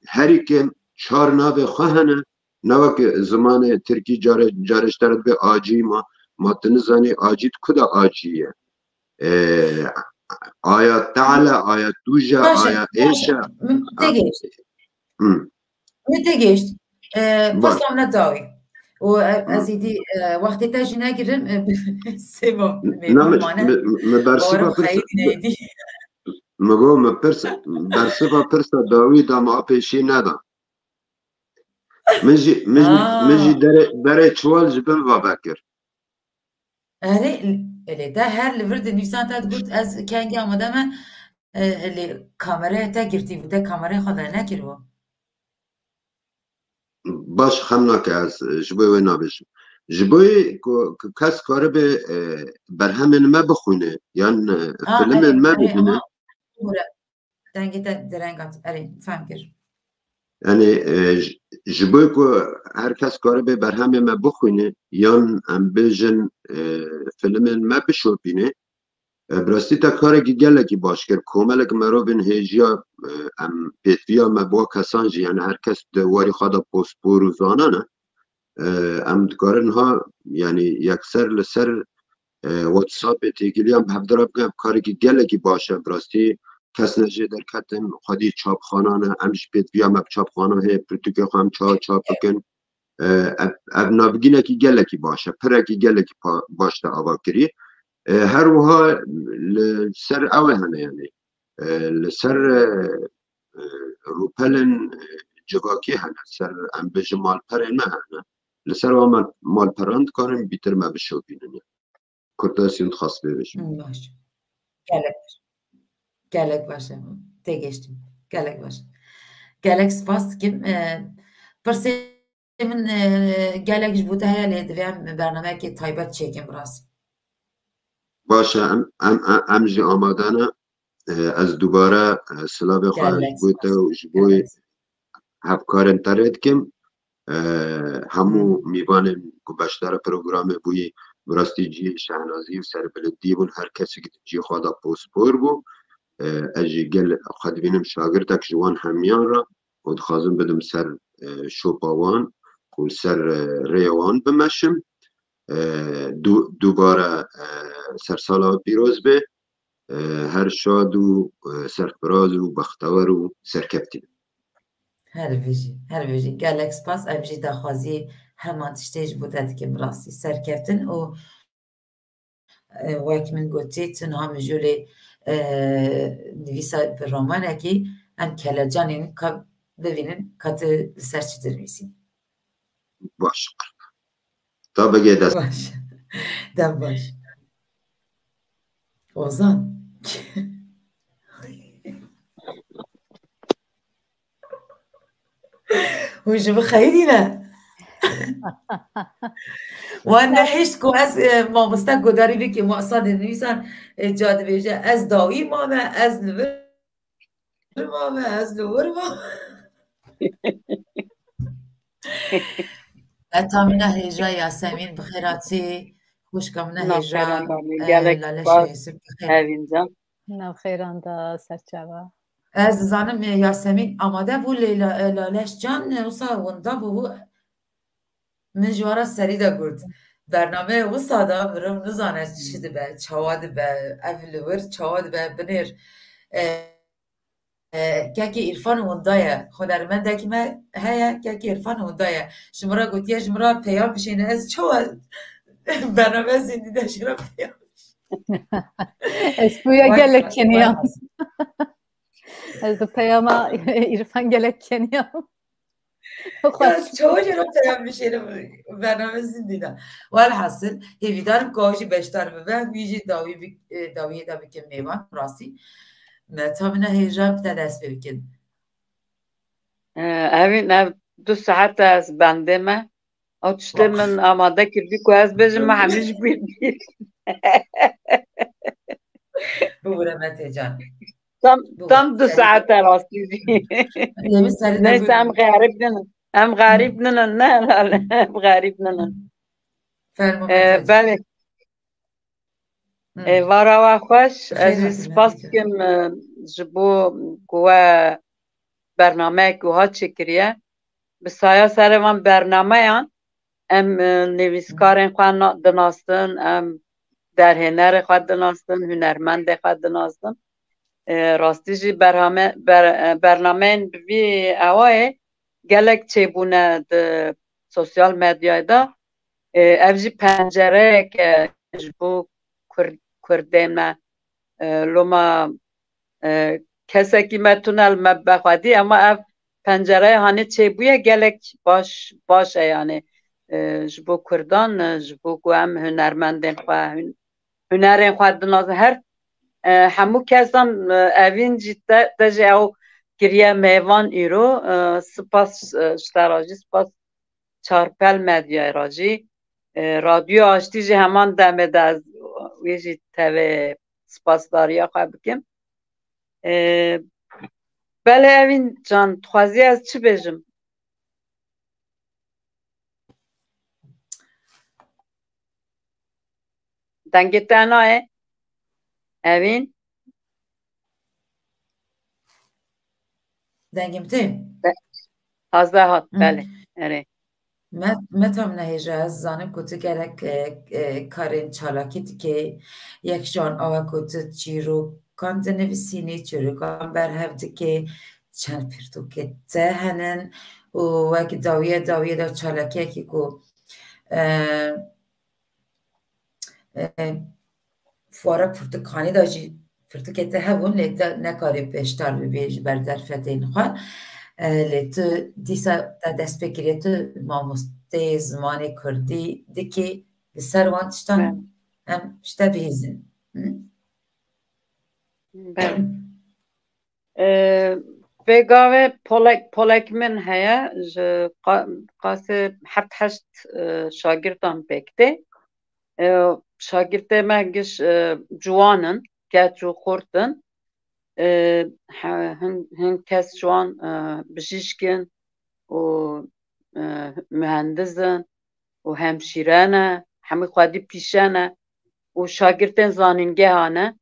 herî kêm çar navê xwe hene, ne wek zimanê tirkî care, care ji te re dibe acî ma, ma tu nizanî acî di ku de acî ye. E, aya te'le, aya tûj e, baş e, aya baş êş e, e. Min tê gihişt. Hı. Min tê gihişt. E, baş. Pirsam ne dawî. Û, e, hı, ez êdî, e, wextê te jî negirim, e, sêva. Na, mehman e. Mi, mi, mi bersiva pirsa, mi go, mi pirs, bersiva pirsa dawî da, ma pêşî neda. Min jî, min jî, min jî, aa, derê, derê çiwal ji bin va vekir. Erê, erê, te her li vir dinivîsan te digot, ez kengî amade me, e, lê kameraya te girtî bû, te kameraya xwe vernekiribû. Baş, xem nake, ez ji bo wê nabêjim. Ji bo ku, ku kes karibe, e, berhemên me bixwîne, yan, e, ha, filimên me bibîne. Dengê te dereng hat. Erê, fem kir. Yanî, e, ji, ji bo ku her kes karibe berhemê me bixwîne, yan em bêjin, e, filimên me bişopîne, E, bi rastî te karekî gelekî baş kir. Komelek merovên hêjiya, e, em pêdiviya me bo kesan jî, yani her kes di warî xwe de pospor û zanan e. E, em dikarin ha, yani yekser li ser, e, WhatsAppê têkiliyan bi hevdira bikin, ev karekî gelekî baş e. Bi rastî kes ne jê derketin, xwedî çapxanan e, em jî pêdiviya me bi çapxanan heye, pirtûkê xwe em çawa çap bikin. E, ev, ev navgînekî gelekî baş e, pirekî gelekî pa-, baş te ava kirî. E, her wiha li ser ew e hene, yani, e, li ser, e, e, rûpelên, e, civakî hene, ser, em bêjin, malperên me hene. Li ser wan mal-, malperan dikarin bîtir me bişopînin. Kurtasî dixwest bêvejim. Hı, baş. Gelek, gelek baş e. Têgihiştim. Gelek baş. Gelek spas dikim. E, pirsê min, e, gelek ji bo te heye, lê divê em bernameyekê taybet çêkin, bi rastî. Baş e, em, em, em, em jî amade ne. E, ez dubare, e, silavê xwe ji bo te û ji bo hevkarên te rê dikim. E, hemû mîvanên ku beşdara programê bûyî, bi rastî cihê şehnazî û serbilindî bûn, her kesek di cihê xwe de pospor bû. E, ez jî gel xwe dibînim şagirtek ji wan hemiyan re û dixwazim bidim ser, e, şopa wan û li ser, e, rêya wan bimeşim. E, du-, dubare, e, sersala pîroz be. E, her şad û, e, serfiraz û bextewer û serkeftî be. Her bijî, her bijî. Gelek spas. Ev jî daxwazî heman tiştê ji bo te dikim, bi rastî. Serkeftin û, e, wek min gotî, tu niha mijûlê, e, nivîsa bi romanekî, em kelecanên ka bibînin ka tu li ser çi dinivîsî. Baş. Ta bigê dest. Baş. Dem baş. Ozan. Hûn ji min xeyidî ne. Wan nehişt ku ez, e, mamoste guhdarî bikim, wasa dê nivîsan, e, ca dibêje, ez dawî mame, ez li vir mame, ez li wir mame. Eta min e hêja Yasemîn, bi xêr hatî. Xwişka min e hêja, e, Lale Şêsû, bi xêr. Evîn can. Nav xêran da serçava. Ez dizanim, e, Yasemîn amade bû, lê La-, e, Laleş Can, e, wisa winda bû, bû. Min ji we re serî de got. Bernameyê wisa de mirov nizane çi dibe, çawa dibe, ev li wir çawa dibe, binêr. E, e, kekê Îrfan winda ye. Hunermendekî me heye, kekê Îrfan winda ye. Ji min re gotiye, ji min re peyam bişêne, ez çawa bername zîndî de ji re peyam bişêne? Ez xuya gelek keniyam. Ez di peyama Îrfan gelek keniyam. Ya, ez çawa jê re peyam bişênim, bername zîndî de. Welhasil, hêvîdarim ku ew jî beşdar bibe, wî jî dawî bi-, e, dawiyê de bikin mêvan, rastî. Me tamîne hêja bi te dest pê bikin. E, evîn ev du saet e ez bendê me. Ew tiştê min amade kirdî ku ez bêjim, me hemî ji bîr dît. Bibûre Mete can. Tam, tam du saet e rastî jî. Neyse, em xerîb ninin. Em xerîb ninin, ne, Lale, em xerîb ninin. Fermo, e, Mete can. Belê. Hı. E, vara we xweş. Ez jî spas dikim, e, ji bo ku we bernameyek wiha çêkiriye. Bi saya serê van bernameyan em, e, nivîskarên xwe na-, dinastin, em derhênerê xwe dinastin, hunermendê xwe dinastin. E, rastî jî berhame-, ber-, e, bernameyên bi vî awayê gelek çêbûne di sosyal medyayê de. E, ev jî pencereyek e ji bo Kur-, Kurdên me. E, loma, e, kesekî me tune li me be xwedî, ema ev pencereyê hanê çêbûye gelek baş, baş e, yani, e, ji bo Kurdan, e, ji bo ku em hunermendên xwe, hun-, hunerên xwe dinasin. Her, e, hemû kesan, e, evîn jî te, te jî ew kiriye mêvan îro. E, spas, e, ji te re jî spas Çarpel Medyayê re jî. E, Radyoya Aştî jî heman demê de ez wê jî tevê spasdariya xwe bikim. E, belê Evîn can, dixwazî ez çi bêjim? Dengê te nayê? Evîn? Dengê min tê? Be-, taze hat, Hı. belê. Erê. Me, me tam nehêja, ez zanim ku tu gelek, e, e, karên çalakî dikê. Yek ji wan awa ku tu çîrokan dinivîsînî, çîrokan berhev dikê. Çend pirtûkê te henin û wek dawiye dawiye de çalakiyekî ku, e, e, fuara pirtûkanî de jî pirtûkê te hebûn, lê te nekarî beşdar bibî ji ber derfetên xwe. E, lê tu dîsa te dest pê kiriye, tu mamosteyê zimanê kurdî dikî, li ser wan tiştan Evet. em ji te bihîzin. Hı? Belê. E, vê gavê polek, polek min heye, ji qa-, qasê heft heşt, e, şagirtan pêk tê. E, şagirtê me giş, e, ciwan in, keç û xurt in. E, he-, hin, hin kes ji wan, e, bijîşk in û, e, muhendis in û hemşîre ne, hemî xwedî pîşe ne û şagirtên zanîngeha ne.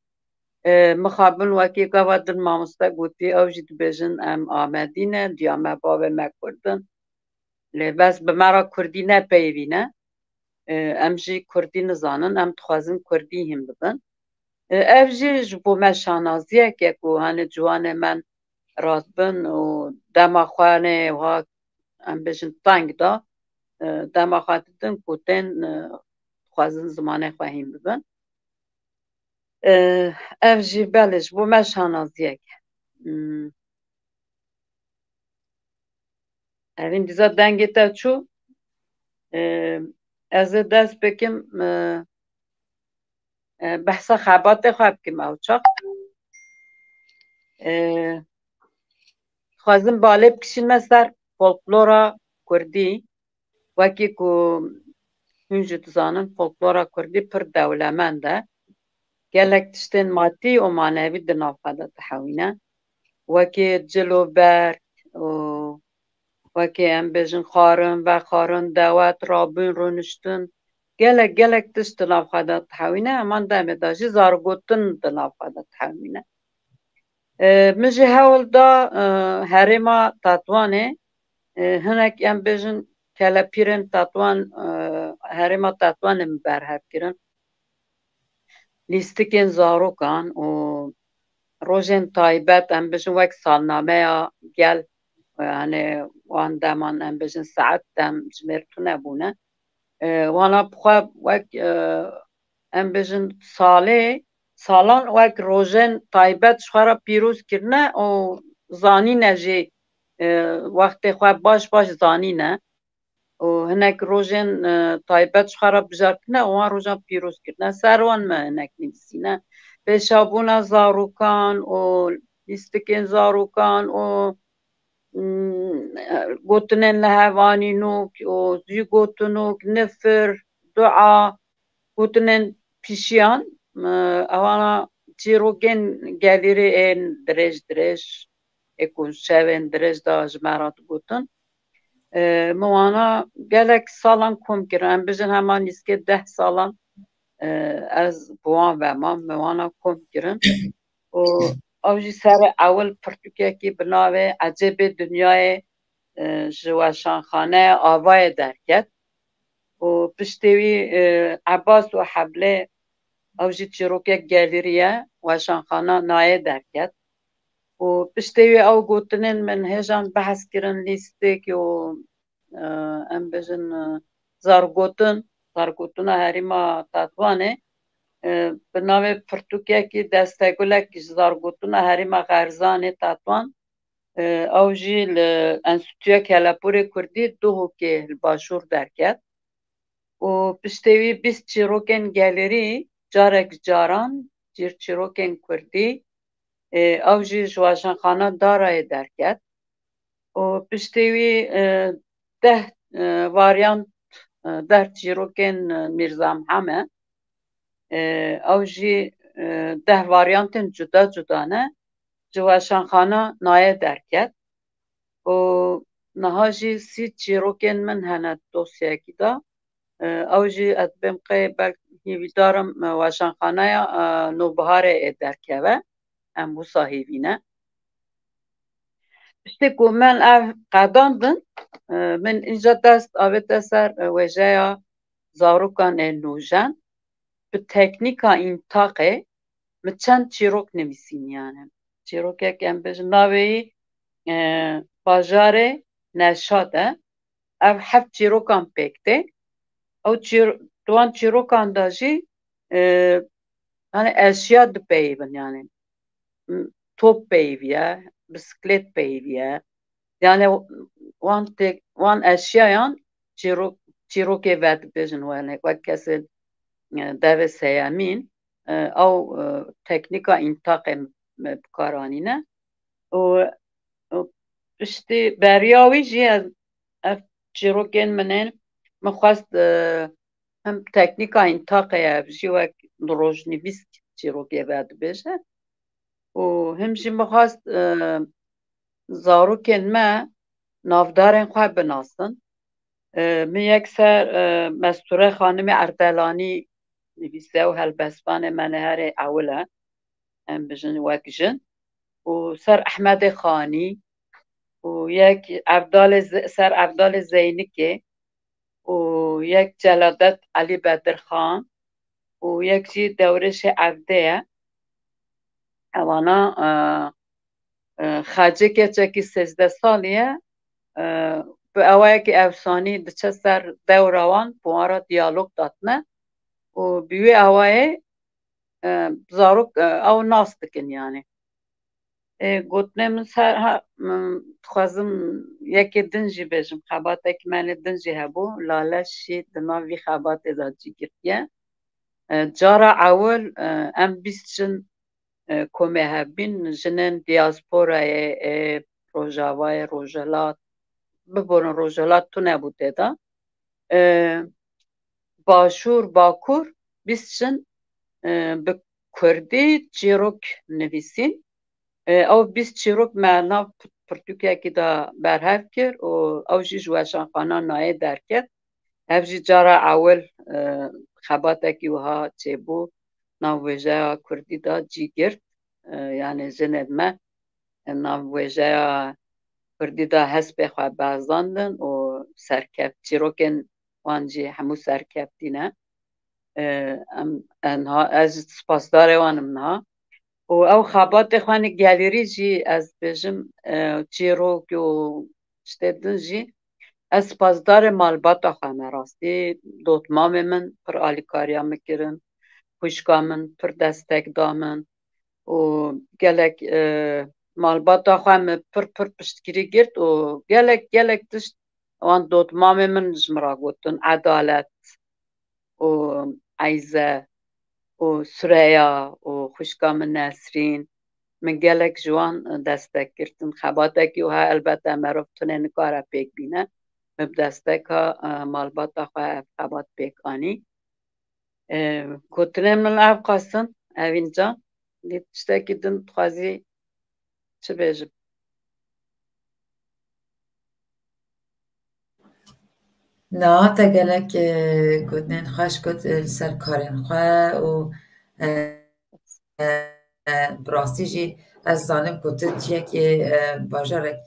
E, mixabin wekî gava din mamoste gotî, ew jî dibêjin em Amedî ne, diya me bavê me Kurd in. Lê bes bi me re Kurdî nepeyivîne. E, em jî Kurdî nizanin, em dixwazin Kurdî hîn bibin. E, ev jî ji bo me şanaziyek e ku hani ciwanê me radibin û dema xwe nê wiha em bêjin teng da, e, dema xwe didin ku tên, e, dixwazin zimanê xwe hîn bibin. E, ev jî belê ji bo me şanaziyek e. Hmm. Evîn dîsa dengê te çû. E, ez ê dest bikim, e, e, behsa xebatê xwe bikim ew çax. E, dixwazim balê bikişînme ser folklora kurdî. Wekî ku hûn jî dizanin, folklora kurdî pir dewlemend e. Gelek tiştên matî û manevî di nav xwe de dihewîne. Wekî cil û berg û wekî em bêjin xwarin, vexwarin, dewet, rabûn, rûniştin. Gelek, gelek tişt di nav xwe de dihewîne. Heman demê de jî zargotin di nav xwe de dihewîne. E, min jî hewl da, e, herêma Tetwanê, e, hinek em bêjin kelepîrên Tetwan, e, herêma Tetwanê min berhev kirin. Lîstikên zarokan û rojên taybet, em bêjin wek salnameya gel, e, hani wan deman em bêjin saet dem jimêr tune bûne. E, wana bi xwe wek, e, em bêjin salê, salan wek rojên taybet ji xwe re pîroz kirine û zanîne jî, e, wextê xwe baş baş zanîne û hinek rojên, e, taybet ji xwe re bijartine û wan rojan pîroz kirine. Ser wan me hinek nivîsîne. Pêşabûna zarokan û lîstikên zarokan û mm, gotinên li hev anînok û zû gotinok, nifir, dua, gotinên pîşiyan, e, ewana çîrokên gelêrî ên dirêj dirêj, ê ku şevên dirêj de ji me re digotin. E, min wana gelek salan kom kirin. Em bijin hema nîzkê deh salan, e, ez bi wan ve mam, min wana kom kirin. û ew jî serê ewil pirtûkekî bi navê Ecêbê Dinyayê, e, ji weşanxaneya Avayê derket û piştê wî, e, Ebas û Heblê, ew jî çîrokek gelêrî ye, weşanxana Nayê derket û piştê wî ew gotinên min hêjan behs kirin, lîstik û e, em bêjin, e, zargotin, zargotina herêma Tetwanê, e, bi navê pirtûkekî destegulek ji zargotina herêma Xerzanê Tetwan, e, ew jî li Enstîtuya Kelepûrê Kurdî Duhokê li Başûr derket. Û piştê wî bîst çîrokên gelêrî, carek caran, cîr çîrokên Kurdî, e, ew jî ji weşanxana Darayê derket. Û piştê wî, e, deh, e, varyant, e, deh çîrokên, e, Mîrza Mihemed, e, ew jî, e, deh varyantên cuda cuda ne, ji weşanxana Nayê derket. Û niha jî sî çîrokên min hene dosyayekî de. E, ew jî ez bêm qey belk hêvîdarim, e, weşanxaneya, e, Nûbiharê ê derkeve. Em wisa hêvî ne. Piştî ku min ev qedandin, e, min înca dest avête ser, e, wêjeya zarokan ê nûjen. Bi teknîka întaqê min çend çîrok nivîsîn yani. Çîrokek em bêjin navê wî, e, bajarê Neşat e. Ev heft çîrokan pêk tê. Ew çîr-, di wan çîrokan de jî, e, hani eşya dipeyivin yani. M-, top peyiviye, bisiklet peyiviye. Yani wan tek, wan eşyayan çîrok, çîrokê vedibêjin wene, wek kesê, e, devê seyemîn, e, ew, e, teknîka întaqê me bi kar anîne. Û, û piştî beriya wî jî ez, ev çîrokên min ên, min xwest, e, him teknîka întaqê ye, ev jî wek rojnivîs çîrokê vedibêje. Û him jî min xwest, e, zarokên me navdarên xwe binasin. E, min yek ser, e, Mestûre Xanimê Erdelanî nivîse û helbestvanê me ne herê ewil e. Em bijin wek jin. Û ser Ehmedê Xanî û yek Evdalê Ze-, ser Evdalê Zeynikê û yek Celadet Elî Bedirxan û yek jî Dewrêşê Evdê ye. Ewana, e, e, Xecê keçekî sêzdeh salî ye. E, bi awayekî efsanî diçe ser dewra wan, bi wan re diyalog datine û bi wê awayê, e, zarok, e, ew nas dikin yani. E, gotinê min ser, ha, min dixwazim yekê din jî bêjim, xebatekî me lê din jî hebû, Lale şî di nav vî xebatê de cî girtiye. E, cara ewil, e, em bîst jin, e, komê hev bîn, jinên diasporayê, ê Rojavayê, Rojhilat, biborin Rojhilat tune bû tê de. E, Başûr, Bakur, bîst jin, e, bi kurdî çîrok nivîsîn. E, ew bîst çîrok me nav p-, pirtûkekî de berhev kir û ew jî ji weşanxana nayê derket. Ev jî cara ewil, e, xebatekî wiha çêbû, nav wêjeya kurdî de cî girt. E, yani jinên me, e, nav wêjeya kurdî de hespê xwe berzandin û serkeft, çîrokên wan jî hemû serkeftî ne. E, em, e, niha ez spasdarê wan im niha. Û ew xebatê xwe ne gelêrî jî ez bêjim, e, çîrok û tiştê din jî ez spasdarê malbata xwe me rastî. Dotmamê min pir alîkariya min kirin, xwişka min pir destek da min û gelek, e, malbata xwe min pir pir piştgirî girt û gelek gelek tişt wan dotmamê min ji min re gotin, edalet û Eyze û Sureya û xwişka min Nesrîn, min gelek ji wan destek girtin. Xebatekî wiha elbete merov tune nikare pêk bîne. Min bi desteka, e, malbata xwe ev xebat pêk anî. E, gotinên min ev qas in, Evîn can. Lê tiştekî din dixwazî çi bêjim? Na, te gelek, e, gotinên xweş got, e, li ser karên xwe û, e, e, e, bi rastî jî ez zanim ku tu ciyekê, e, bajarek,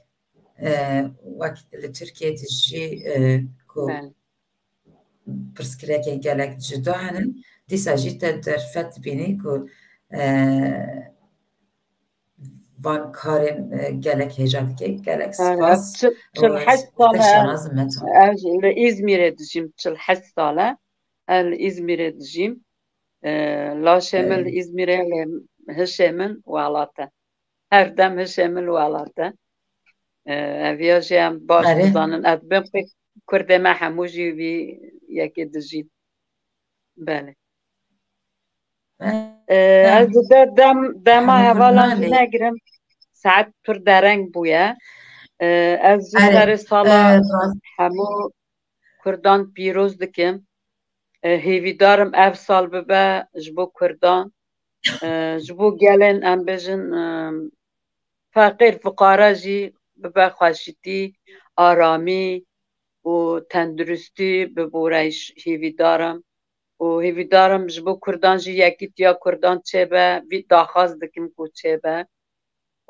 e, wek li Tirkiyê dijî, e, ku Belê. pirsgirêkên gelek cuda hene, dîsa jî te derfet dibînî ku, e, van karên, e, gelek hêja dike, gelek Belê. spas. Çil, çil heşt sal e, şanaz me to. Ez li Îzmîrê dijîm, çil heşt sal e. Ez li Îzmîrê dijîm. E, laşê min li Îzmîrê, lê hişê min welat e. Her dem hişê min li welat e. E, eviya jî em baş Erê. dizanin. Ez bim pêk kurdê me hemû jî vî yekê dijîn. Belê. E, E, ez de dem, dema hemû hevalan Kurdan jî lê. negirim. Saet pir dereng bûye. E, ez ji Erê, serê sala e, rast. hemû Kurdan pîroz dikim. E, hêvîdarim ev sal bibe ji bo Kurdan, e, ji bo gelên, em bêjin, e, feqîr, fiqara jî bibe xweşîtî, aramî û tenduristî bibûre, hêvîdar im. Û hêvîdar im ji bo Kurdan jî yekîtiya Kurdan çêbe, vî daxwaz dikim ku çêbe.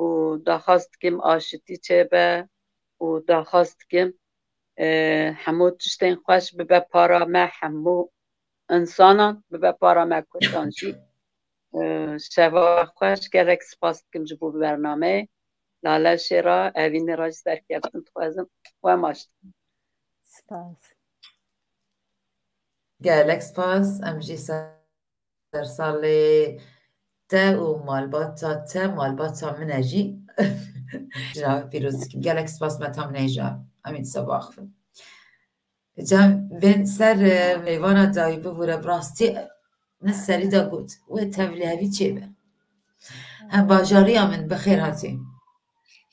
Û daxwaz dikim aşitî çêbe. Û daxwaz dikim, e, hemû tiştên xweş bibe para me, hemû insanan bibe para me Kurdan jî. E, şeva xweş, gelek spas dikim ji bo bernameyê. Lale Şêra, evînê re jî serkeftin dixwazim. We maç. Spas. Gelek spas. Em jî ser salê te û malbata te, malbata min e jî. Ji navê pîroz dikim. Gelek spas me tam neyja. Em ê dîsa biaxivin. Cem, bên ser, e, mêvana dawî bibûre, bi rastî min serî de got, wê tevlî hevî çêbe. Hem bajariya min bi xêr hatî.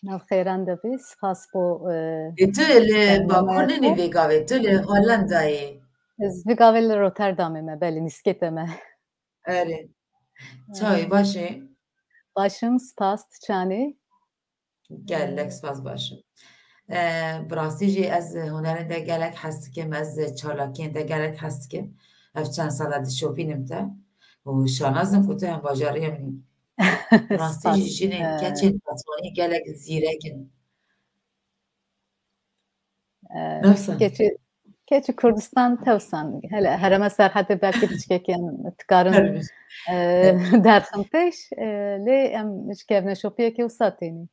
Nav xêran de bî, spas bo, e, E, tu li Bakur nînî vê gavê, tu li Hollandayê. Ez vê gavê li Rotterdamê me, belê, nîskê te me. Erê. Çawî, baş e? Baş im, spas, tu çawa ne? Gelek spas, baş im. E, bi rastî jî ez hunerên de gelek hes dikim, ez çalakiyên de gelek hes dikim. Ev çend sala dişopînim te. Û şanaz im ku tu hem bajariya min î. Bi rastî jî jinên, keçên Batmanî gelek zîrek in. Keçî, keçî Kurdistan tewsan. Hele hereme Serhedê belkî piçkekî em dikarin, e, derxin pêş. E, lê em ji kevneşopiyekê wisa tênî.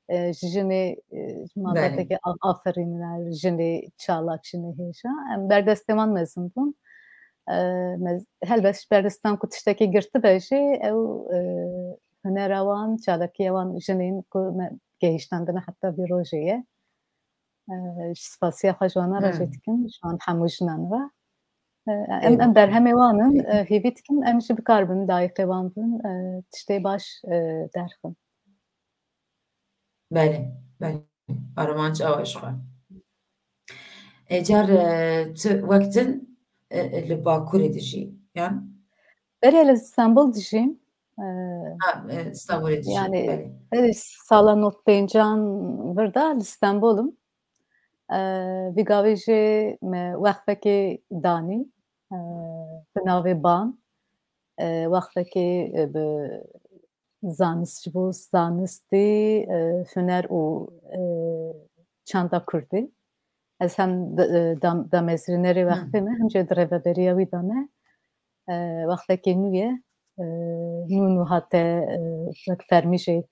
E, ji jinê, e, malbatekê a-, aferînler, jinê çalak, jinê hêja. Em berdestê wan mezin bûn. E, mez-, helbet ji berdestan ku tiştekî girtibe jî, ew, e, hunera wan, çalakiya wan jinên ku me gehiştandine heta vî rojê ye. E, ji spasiya xwe ji wana re jî dikim, ji wan hemû jinan re. E, em, em berhemê wan in, e, hêvî dikim, em jî bikaribin dayîqê wan bin, e, tiştê baş, e, derxin. Belê, belê. Armanc ew e ji xwe. Ê car, e, tu wek din, e, e, li Bakurê dijî, yan? Berê li Stenbol dijîm. E, Ha, e, Stenbolê dijî, yani, belê. Berê sala nod pêncan vir de li Stenbol im. E, vî gavê jî me wexfekê danî, e, bi navê Ban. E, wexfekê, e, bi zanist, ji bo zanistî, e, huner û, e, çanda kurdî. Ez hem d-, e, dam-, damezrînerê wexfê me, hem jî di rêveberiya wî de me. E, wextekê nû ye. E, nû nû hate, e, wek fermî jî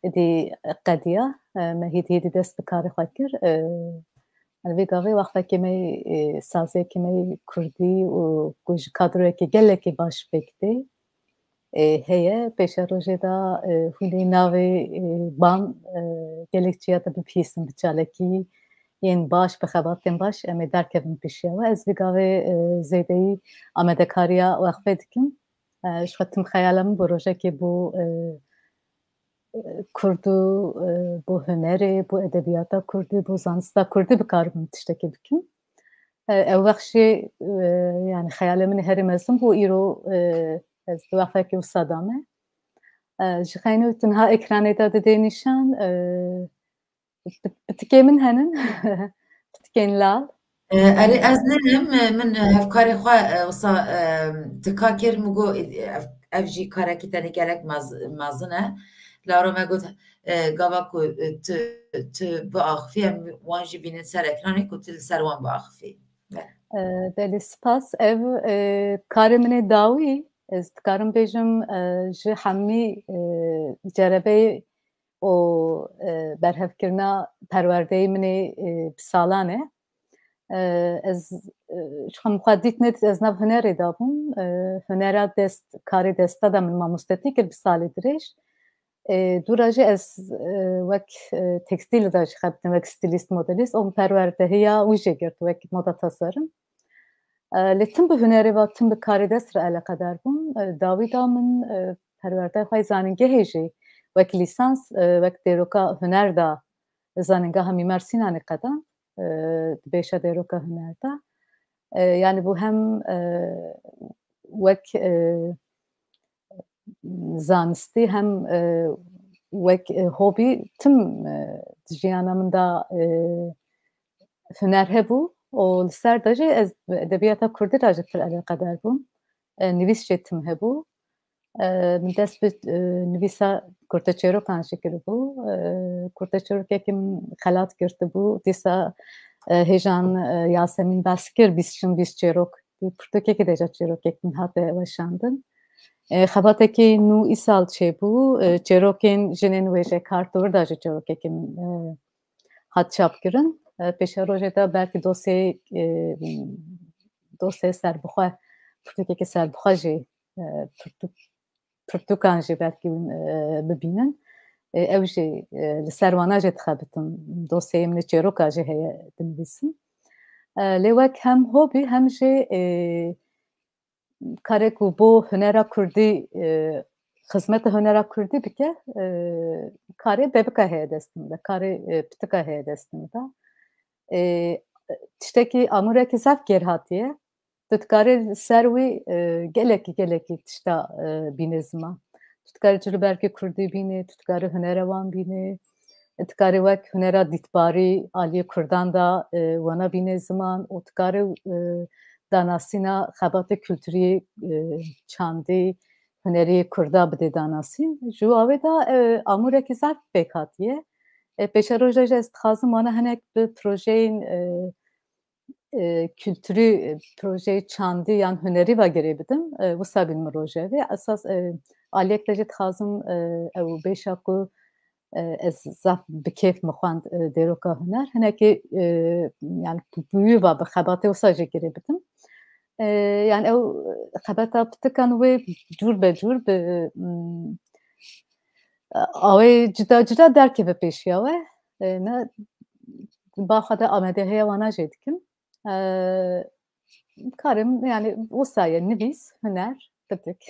êdî qediya. E, me hêdî hêdî dest bi karê xwe kir. E, Li vê gavê wextekê me, e, saziyekê me yê kurdî û ku ji kadroyekê gelekî baş pêk tê, e, heye. Pêşerojê de, e, hûn ê navê, e, Ban, e, gelek çiya de bibihîsin, bi çalakî yên baş, bi xebatên baş em ê derkevin pêşiya we. Ez vî gavê, e, zêdeyî amadekariya wexfê dikim. E, ji xwe tim xeyala min bû rojekê bû, e, kurd û, e, bo hunerê, bo edebiyata kurdî, bo zanista kurdî bikaribim tiştekê bikim. E, ew wext jî, e, yani xeyalê min ê herî mezin bû, îro, e, ez di wextekê wisa de me. E, ji xeynû tu niha ekranê de didê nîşan, e, Pitikê min henin. Pitikên lal. Erê, ez nenim, min hevkarê xwe, e, wisa, e, tika kir, min got, e, ev, ev jî karekî tenê gelek mez-, mezin e. Laro me got, e, gava ku, e, tu, tu biaxivî, em wan jî bînin ser ekranê ku tu li ser wan biaxivî. E, belê, spas. Ev, e, karê min ê dawî, ez dikarim bêjim, e, ji hemî, e, cerebeyê û, e, berhevkirina perwerdeyê min ê, e, bi salan e. E, ez, e, ji xwe min xwe dît nedît ez nav hunerê de bûm. E, hunera dest, karê desta de min mamostetî kir bi salê dirêj. E, dûra jî ez, e, wek, e, tekstîl de jî xebitîm, wek stîlîst, modelîst, û min perwerdehiya wî jê girt wek moda tasarım. E, lê tim bi hunerê ve, tim bi karê dest re eleqedar bûm. E, dawî da min, e, perwerdeya xwe yê zanîngehê jî wek lîsans, e, wek dêroka huner de Zanîngeha Mîmar Sînanê qedand, e, di bêşa dêroka huner de. E, yani bû hem, e, wek, e, zanistî hem, e, wek, e, hobî tim, e, di jiyana min de, e, huner hebû û li ser de jî ez edebiyata kurdî re jî pir eleqedar bûm. E, nivîs jê tim hebû. E, min dest bi, e, nivîsa kurteçêrokan jî kiribû. E, kurteçêrokekî min xelat girtibû. Dîsa, e, hêjan, e, Yasemîn behs kir, bîst çin bîst çêrok. Bi pirtûkekê de jî çêrokek min hate weşandin. E, xebatekî nû îsal çêbû. E, çêrokên jinên wêjekar, tu vir de jî çêrokekî min, e, hat çapkirin. E, pêşerojê de belkî dosyeyê, e, dosyeyê serbixwe, pirtûkekî serbixwe jî, e, pirtûk, pirtûkan jî belkî, e, bibînin. E, ew jî, e, li ser wana jî dixebitim. Dosyeyê min ê çêroka jî heye dinivîsim. E, lê wek hem hobî hem jî, e, karê ku bo hunera kurdî, e, xizmeta hunera kurdî bike, e, karê bebika heye destê min de, karê, e, pitika heye destê min de. E, tiştekî amûrekî zaf kêr hatiye. Tu dikarî li ser wî, e, gelekî, gelekî tişta, e, bînê ziman. Tu dikarî cilûbergê kurdî bînê, tu dikarî hunera wan bînê, tu dikarî wek hunera dîtbarî aliyê kurdan de, e, wana bînê ziman û tu dikarî, e, danasîna xebatê kulturî, e, çandî, hunerî kurda bidê danasîn. Ji wan wê de, e, amûrekî zaf pêk hatiye. E, pêşeroj de jî ez dixwazim wana hinek bi projeyên, e, e, kulturî, e, projeyê çandî yan hunerî ve girê bidim. E, wisa bîn min rojevê. Esas, e, aliyek de jî dixwazim, e, ew bêşa ku, e, ez zaf bi kêf min xwend, e, dêroka huner. Hinekî, e, yani bi, bi wî ve bi xebatê wisa jî girê bidim. E, yani ew xebata pitikan wê cûr be cûr bi, mm, awê cida cida derkeve pêşiya we. E, ne, ba xwe de amadehiya wana jê dikim. E, karim, yani wisa ye, nivîs, huner, pitik.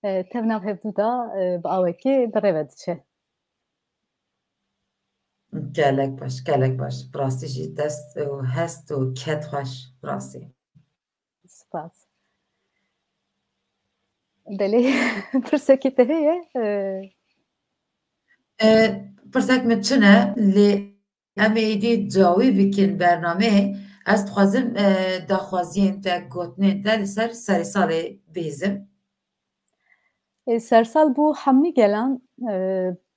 E, tev nav hevdû de, e, bi awekê bi rê ve diçe. Gelek baş, gelek baş. Bi rastî jî dest û hest û ket xweş, bi rastî. Spas. Belê, pirsekî te heye? E, E, pirsek min tune, lê em ê êdî dawî bikin bernameyê. Ez dixwazim, e, daxwaziyên te, gotinên te li ser serê salê bihîzim. E, sersal bo hemî gelan, e,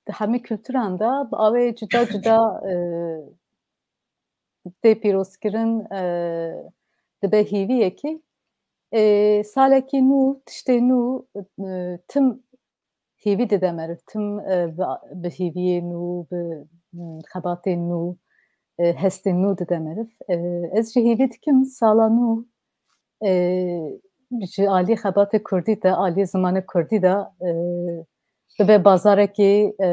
di hemî kulturan de bi awê cuda cuda, e, tê pîrozkirin, e, dibe hîviyekî. E, salekî nû, tiştê nû, e, tim hîvî dide meriv, tim, e, bi, bi hîviyê nû, bi, mm, xebatên nû, e, hestên nû dide meriv. E, ez jî hîvî dikim sala nû, e, ji alî xebatê kurdî de, alî zimanê kurdî de, e, bibe bazarekî, e,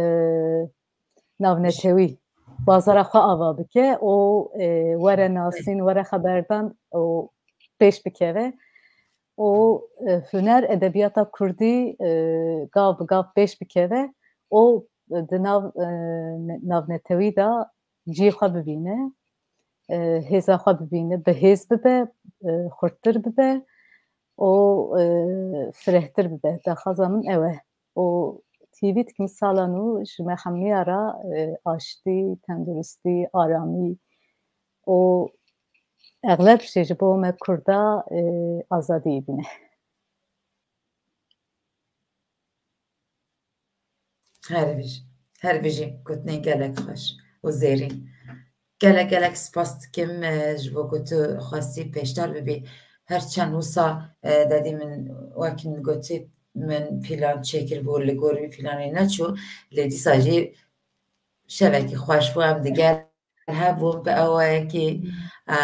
navnetewî, bazara xwe ava bike û, e, were nasîn, were xeberdan û pêş bikeve û, e, huner, edebiyata kurdî, e, gav bi gav pêş bikeve û di nav, e, ne-, navnetewî de cihê xwe bibîne, e, hêza xwe bibîne, bi hêz bibe, e, xurttir bibe û, e, firehtir bibe. Daxwaza min ew e. Û hîvî dikim sala nû ji me hemiya re, e, aştî, tenduristî, aramî û exleb jî ji bo me Kurda, e, azadiyê bîne. Her bijî, her bijî, gotinên gelek xweş û zêrîn. Gelek gelek spas dikim, e, ji bo ku tu xwestî pêşdar bibî. Her çend wisa, e, dedî min, wek min gotî, min plan çêkiribû, li gor wî planê neçû, lê dîsa jî şevekî xweş bû, em digel hebûn bi awayekî, e,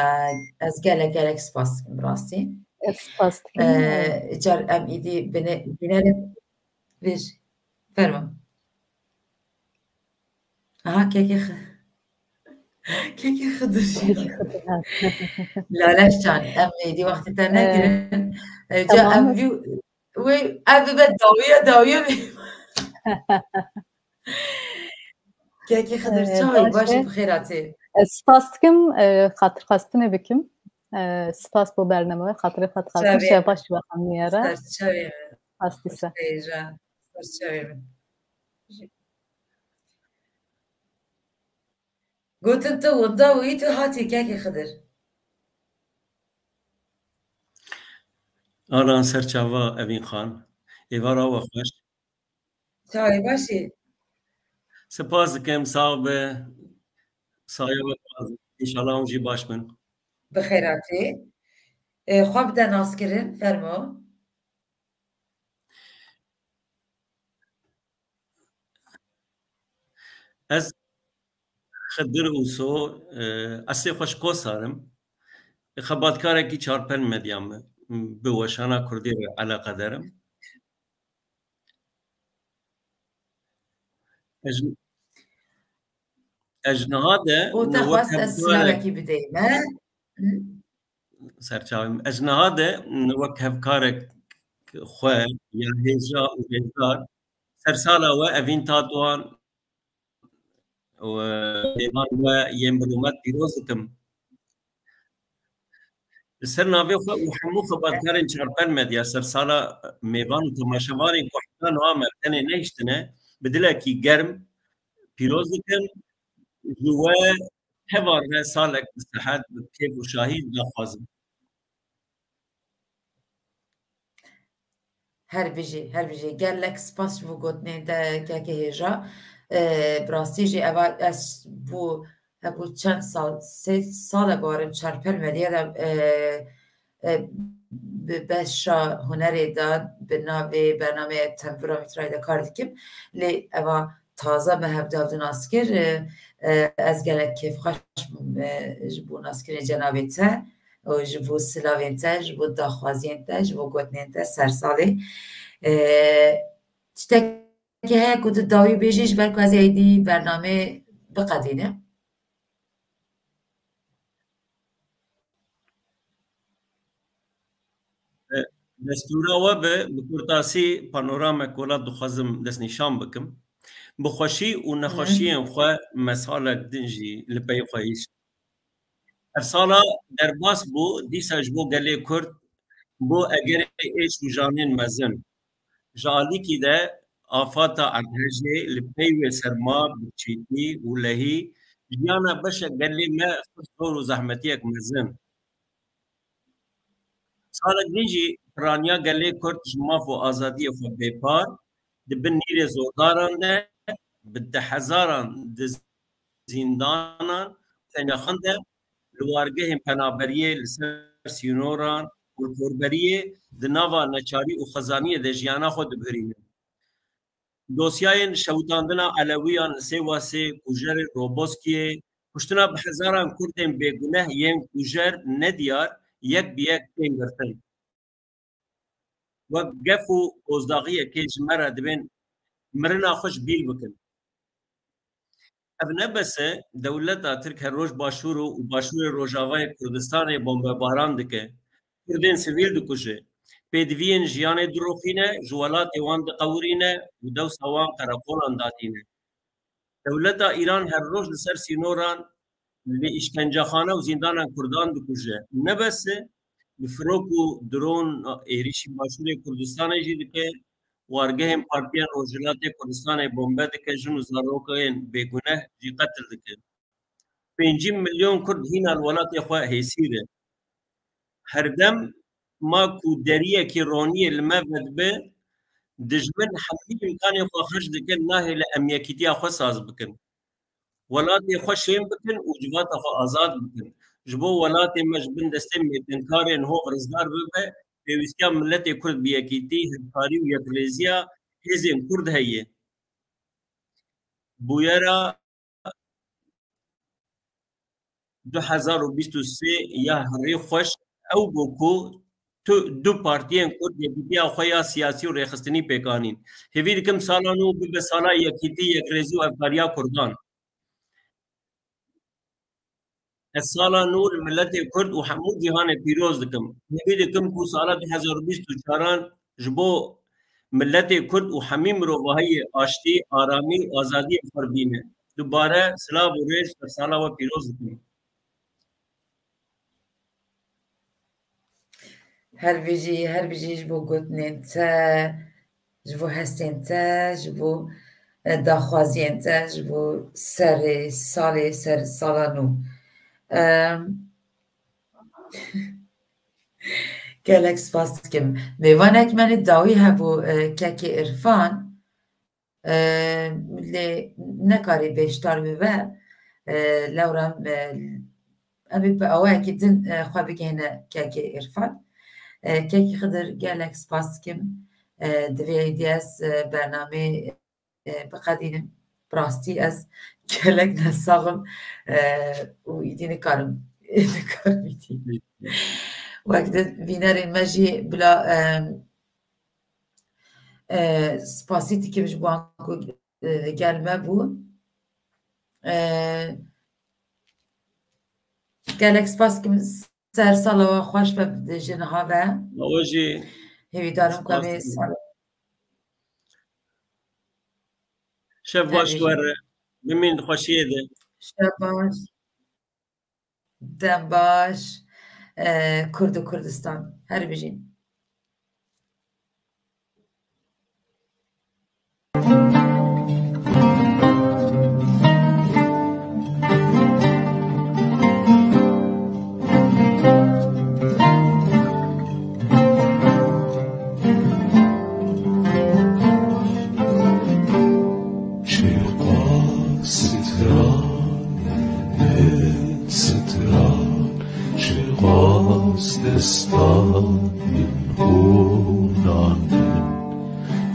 ez gelek gelek spas dikim, bi rastî. Ez spas dikim. E, car em îdî bine-, bînerê vêj. Fermo. Aha, kekê xi-, kekê Xidir jî. Kekê Xidir, ha. Laleş can, em êdî wextê te nekirin. E, ca tamam. Em vî-, wê, ev bibe dawiya, dawiya vê. Kekê Xidir, e, çawa yî? Baş e. Baş e, bi xêr hatî. Ez spas dikim, e, xatirxwestinê bikim. E, spas bo bername we, xatirê xwe dixwazim. Şev baş we hemî ye re. Ser çavê min. Spas dîsa. Ser çavê min. Gotin tu winda wî tu hatî kekê Xidir. Alan serçava Evîn Xan. Êvara we xweş. Çawê başî. Spas dikim, sağ be. Saya we xwazim. Înşallah hûn jî baş bin. Bi xêratî. E, xwe bide naskirin, fermo. Ez Xidir Uso, e, eslê xwe ji Kosar im. Xebatkarekî Çarpel Medya me. Bi weşana Kurdî re eleqedar im. Ez, ez niha de Û te xwest ez silavekî bideyî me. Serçavim. Ez niha de wek hevkarek xwe ya hêja û hêzdar sersala we Evîn Tatwan û mêvan we yên bi rûmet pîroz dikim. Li ser navê xwe û hemû xebatkarên Çarpel Medya sersala mêvan û temaşevanên ku heta niha me tenê nehiştine, bi dilekî germ pîroz dikim. Ji we heval re salek bi sihet, bi kêf û şahî daxwazim. Her bijî, her bijî. Gelek spas ji bo gotinên te kekê hêja. E, bi rastî jî eva ez bû, hebû çend sal, sê sal e barim Çarpel Medya de, e, e, bi beşa hunerê de bi navê bernameya Tembûra Mîtrayê de kar dikim. Lê eva taze me hevdî hevdî nas kir. E, e, ez gelek kêfxweş bûm, e, ji bo naskirinê cenabê te û ji bo silavên te, ji bo daxwaziyên te, ji bo gotinên te ser salê. E, tiştekî heye ku tu dawî bêjî ji ber ku ez êdî bernamê biqedînim? Destûra we be, bi kurtasî panoramek welat dixwazim destnîşan bikim. Bi xweşî û nexweşiyên xwe me salek din jî li pey xwe hişt. Ev sala derbas bû, dîsa ji bo gelê Kurd bû egerê êş û janên mezin. Ji alîkî de afata erdhejê li pey wê serma, birçîtî û lehî jiyana beşek gelê me xist dor û zehmetiyek mezin. Salek din jî piraniya gelê Kurd ji maf û azadiyê xwe bêpar di bin nîrê zordaran de, bi dehhezaran di zîndanan, tengaxan de, li wargehên penaberiyê, li ser sînoran û li korberiyê di nava neçarî û xezaniyê de jiyana xwe diguherînin. Dosyayên şewitandina Elewiyan li Sêwasê, kujerê Roboskiyê, kuştina bi hezaran Kurdên bêguneh yên kujer nediyar yek bi yek tên girtin. Wek gef û ozdaxiyekê ji me re dibên mirina xwe ji bîr bikin. Ev ne bes e, dewleta Tirk her roj Başûr û Başûrê Rojavayê Kurdistanê bombebaran dike. Kurdên sivîl dikuje. Pêdiviyên jiyanê diroxîne, ji welatê wan diqewirîne û dewsa wan qereqolan datîne. Dewleta Îran her roj li ser sînoran, li îşkencexane û zîndanan Kurdan dikuje. Ne bes e, bi firok û dron êrîşî Başûrê Kurdistanê jî dike, wargehên partiyên Rojhilatê Kurdistanê bombe dike, jin û zarokên bêguneh jî qetil dike. Pêncî milyon Kurd hîna li welatê xwe hêsîr e. Herdem ma ku deriyekî roniyê li me vedibe, dijmin hemî îmkanên xwe xerc dikin, nahêle em yekîtiya xwe saz bikin. Welatê xwe şên bikin û civata xwe azad bikin. Ji bo welatê me ji bin destê mêtinkarên hov rizgar bibe, pêwîstiya miletê Kurd bi yekîtî, hevkarî û yekrêziya hêzên Kurd heye. Bûyera du hezar û bîst û sê ya herî xweş ew bû ku tu du partiyên Kurd yekîtiya xwe ya siyasî û rêxistinî pêk anîn. Hêvî dikim sala nû bibe sala yekîtî, yekrêzî û hevkariya Kurdan. Ez sala nû li miletê Kurd û hemû cîhanê pîroz dikim. Hêvî dikim ku sala du hezar û bîst û çaran ji bo miletê Kurd û hemî mirovahiyê aştî, aramî û azadiyê xwe bîne. Dubare silav û rêz, ser sala we pîroz dikim. Her bijî, her bijî ji bo gotinên te, ji bo hestên te, ji bo e, daxwaziyên te ji bo serê salê, ser sala nû. Em, gelek spas dikim. Mêvanek me li dawî hebû, e, kekê Irfan. E, lê nekarî beşdar bibe. E, lewra em, e, em ê bi awayekî din, e, xwe bigihîne kekê Irfan. E, kekê Xidir, gelek spas dikim. E, divê êdî ez, e, bernameyê, e, biqedînim. Bi rastî ez gelek nesax im, e, û êdî nikarim, nikarim êdî. Wek di bînerên me jî bila, e, E, spasî dikim ji wan ku, e, gel me bûn. E, gelek spas dikim, ser sala we xweş be ji niha ve. We jî. Hêvîdar im ku em ê spas dikim. Sal- Şev baş. Hevî. Were. Bimîn di xweşiyê de. Şev baş. Dem baş, e, Kurd û Kurdistan. Her bijîn. Çiqas stran, min stran, çiqas destan min hûnan din.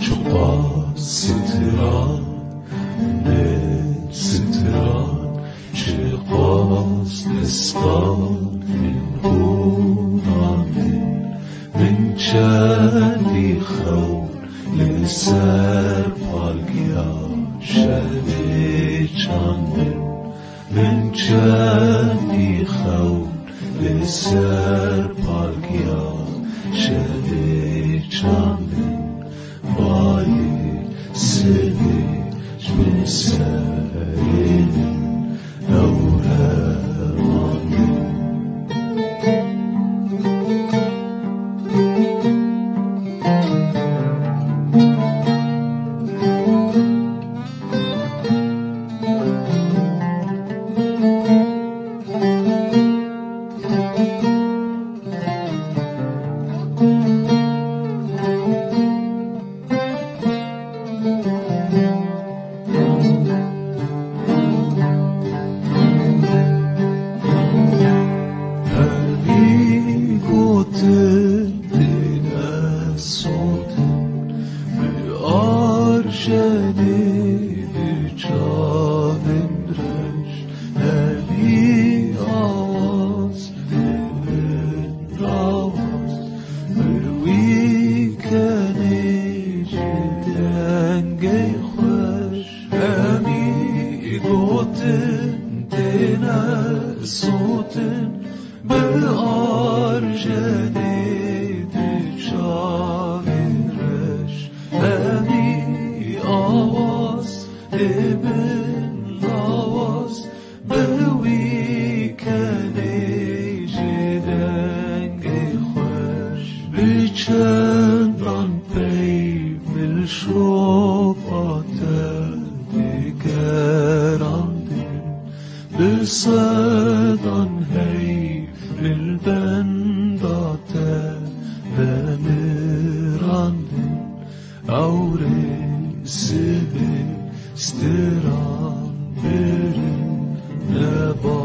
Çiqas stran, min stran, çiqas destan min hûnan din. Min çendî xewn li ser palkiya şevê çandin. Min çendî xewn li ser palkiya şevê çandin. Bayê sibê ji bin serê min ew hemandin. Hemî gotin têne sotin, bi arjenê di çavên reş, hemî awaz dibin lawaz, bi wî kenê ji dengê xweş. Hemî gotin têne sotin, bi arjenê di çavên reş. Hemî awaz dibin lawaz, bi wî kenê ji dengê xweş. Bi çendan pey milşopa te digerandin, bi sedan heyv li benda te demirandin. Ewrê sibê stiran birin, neba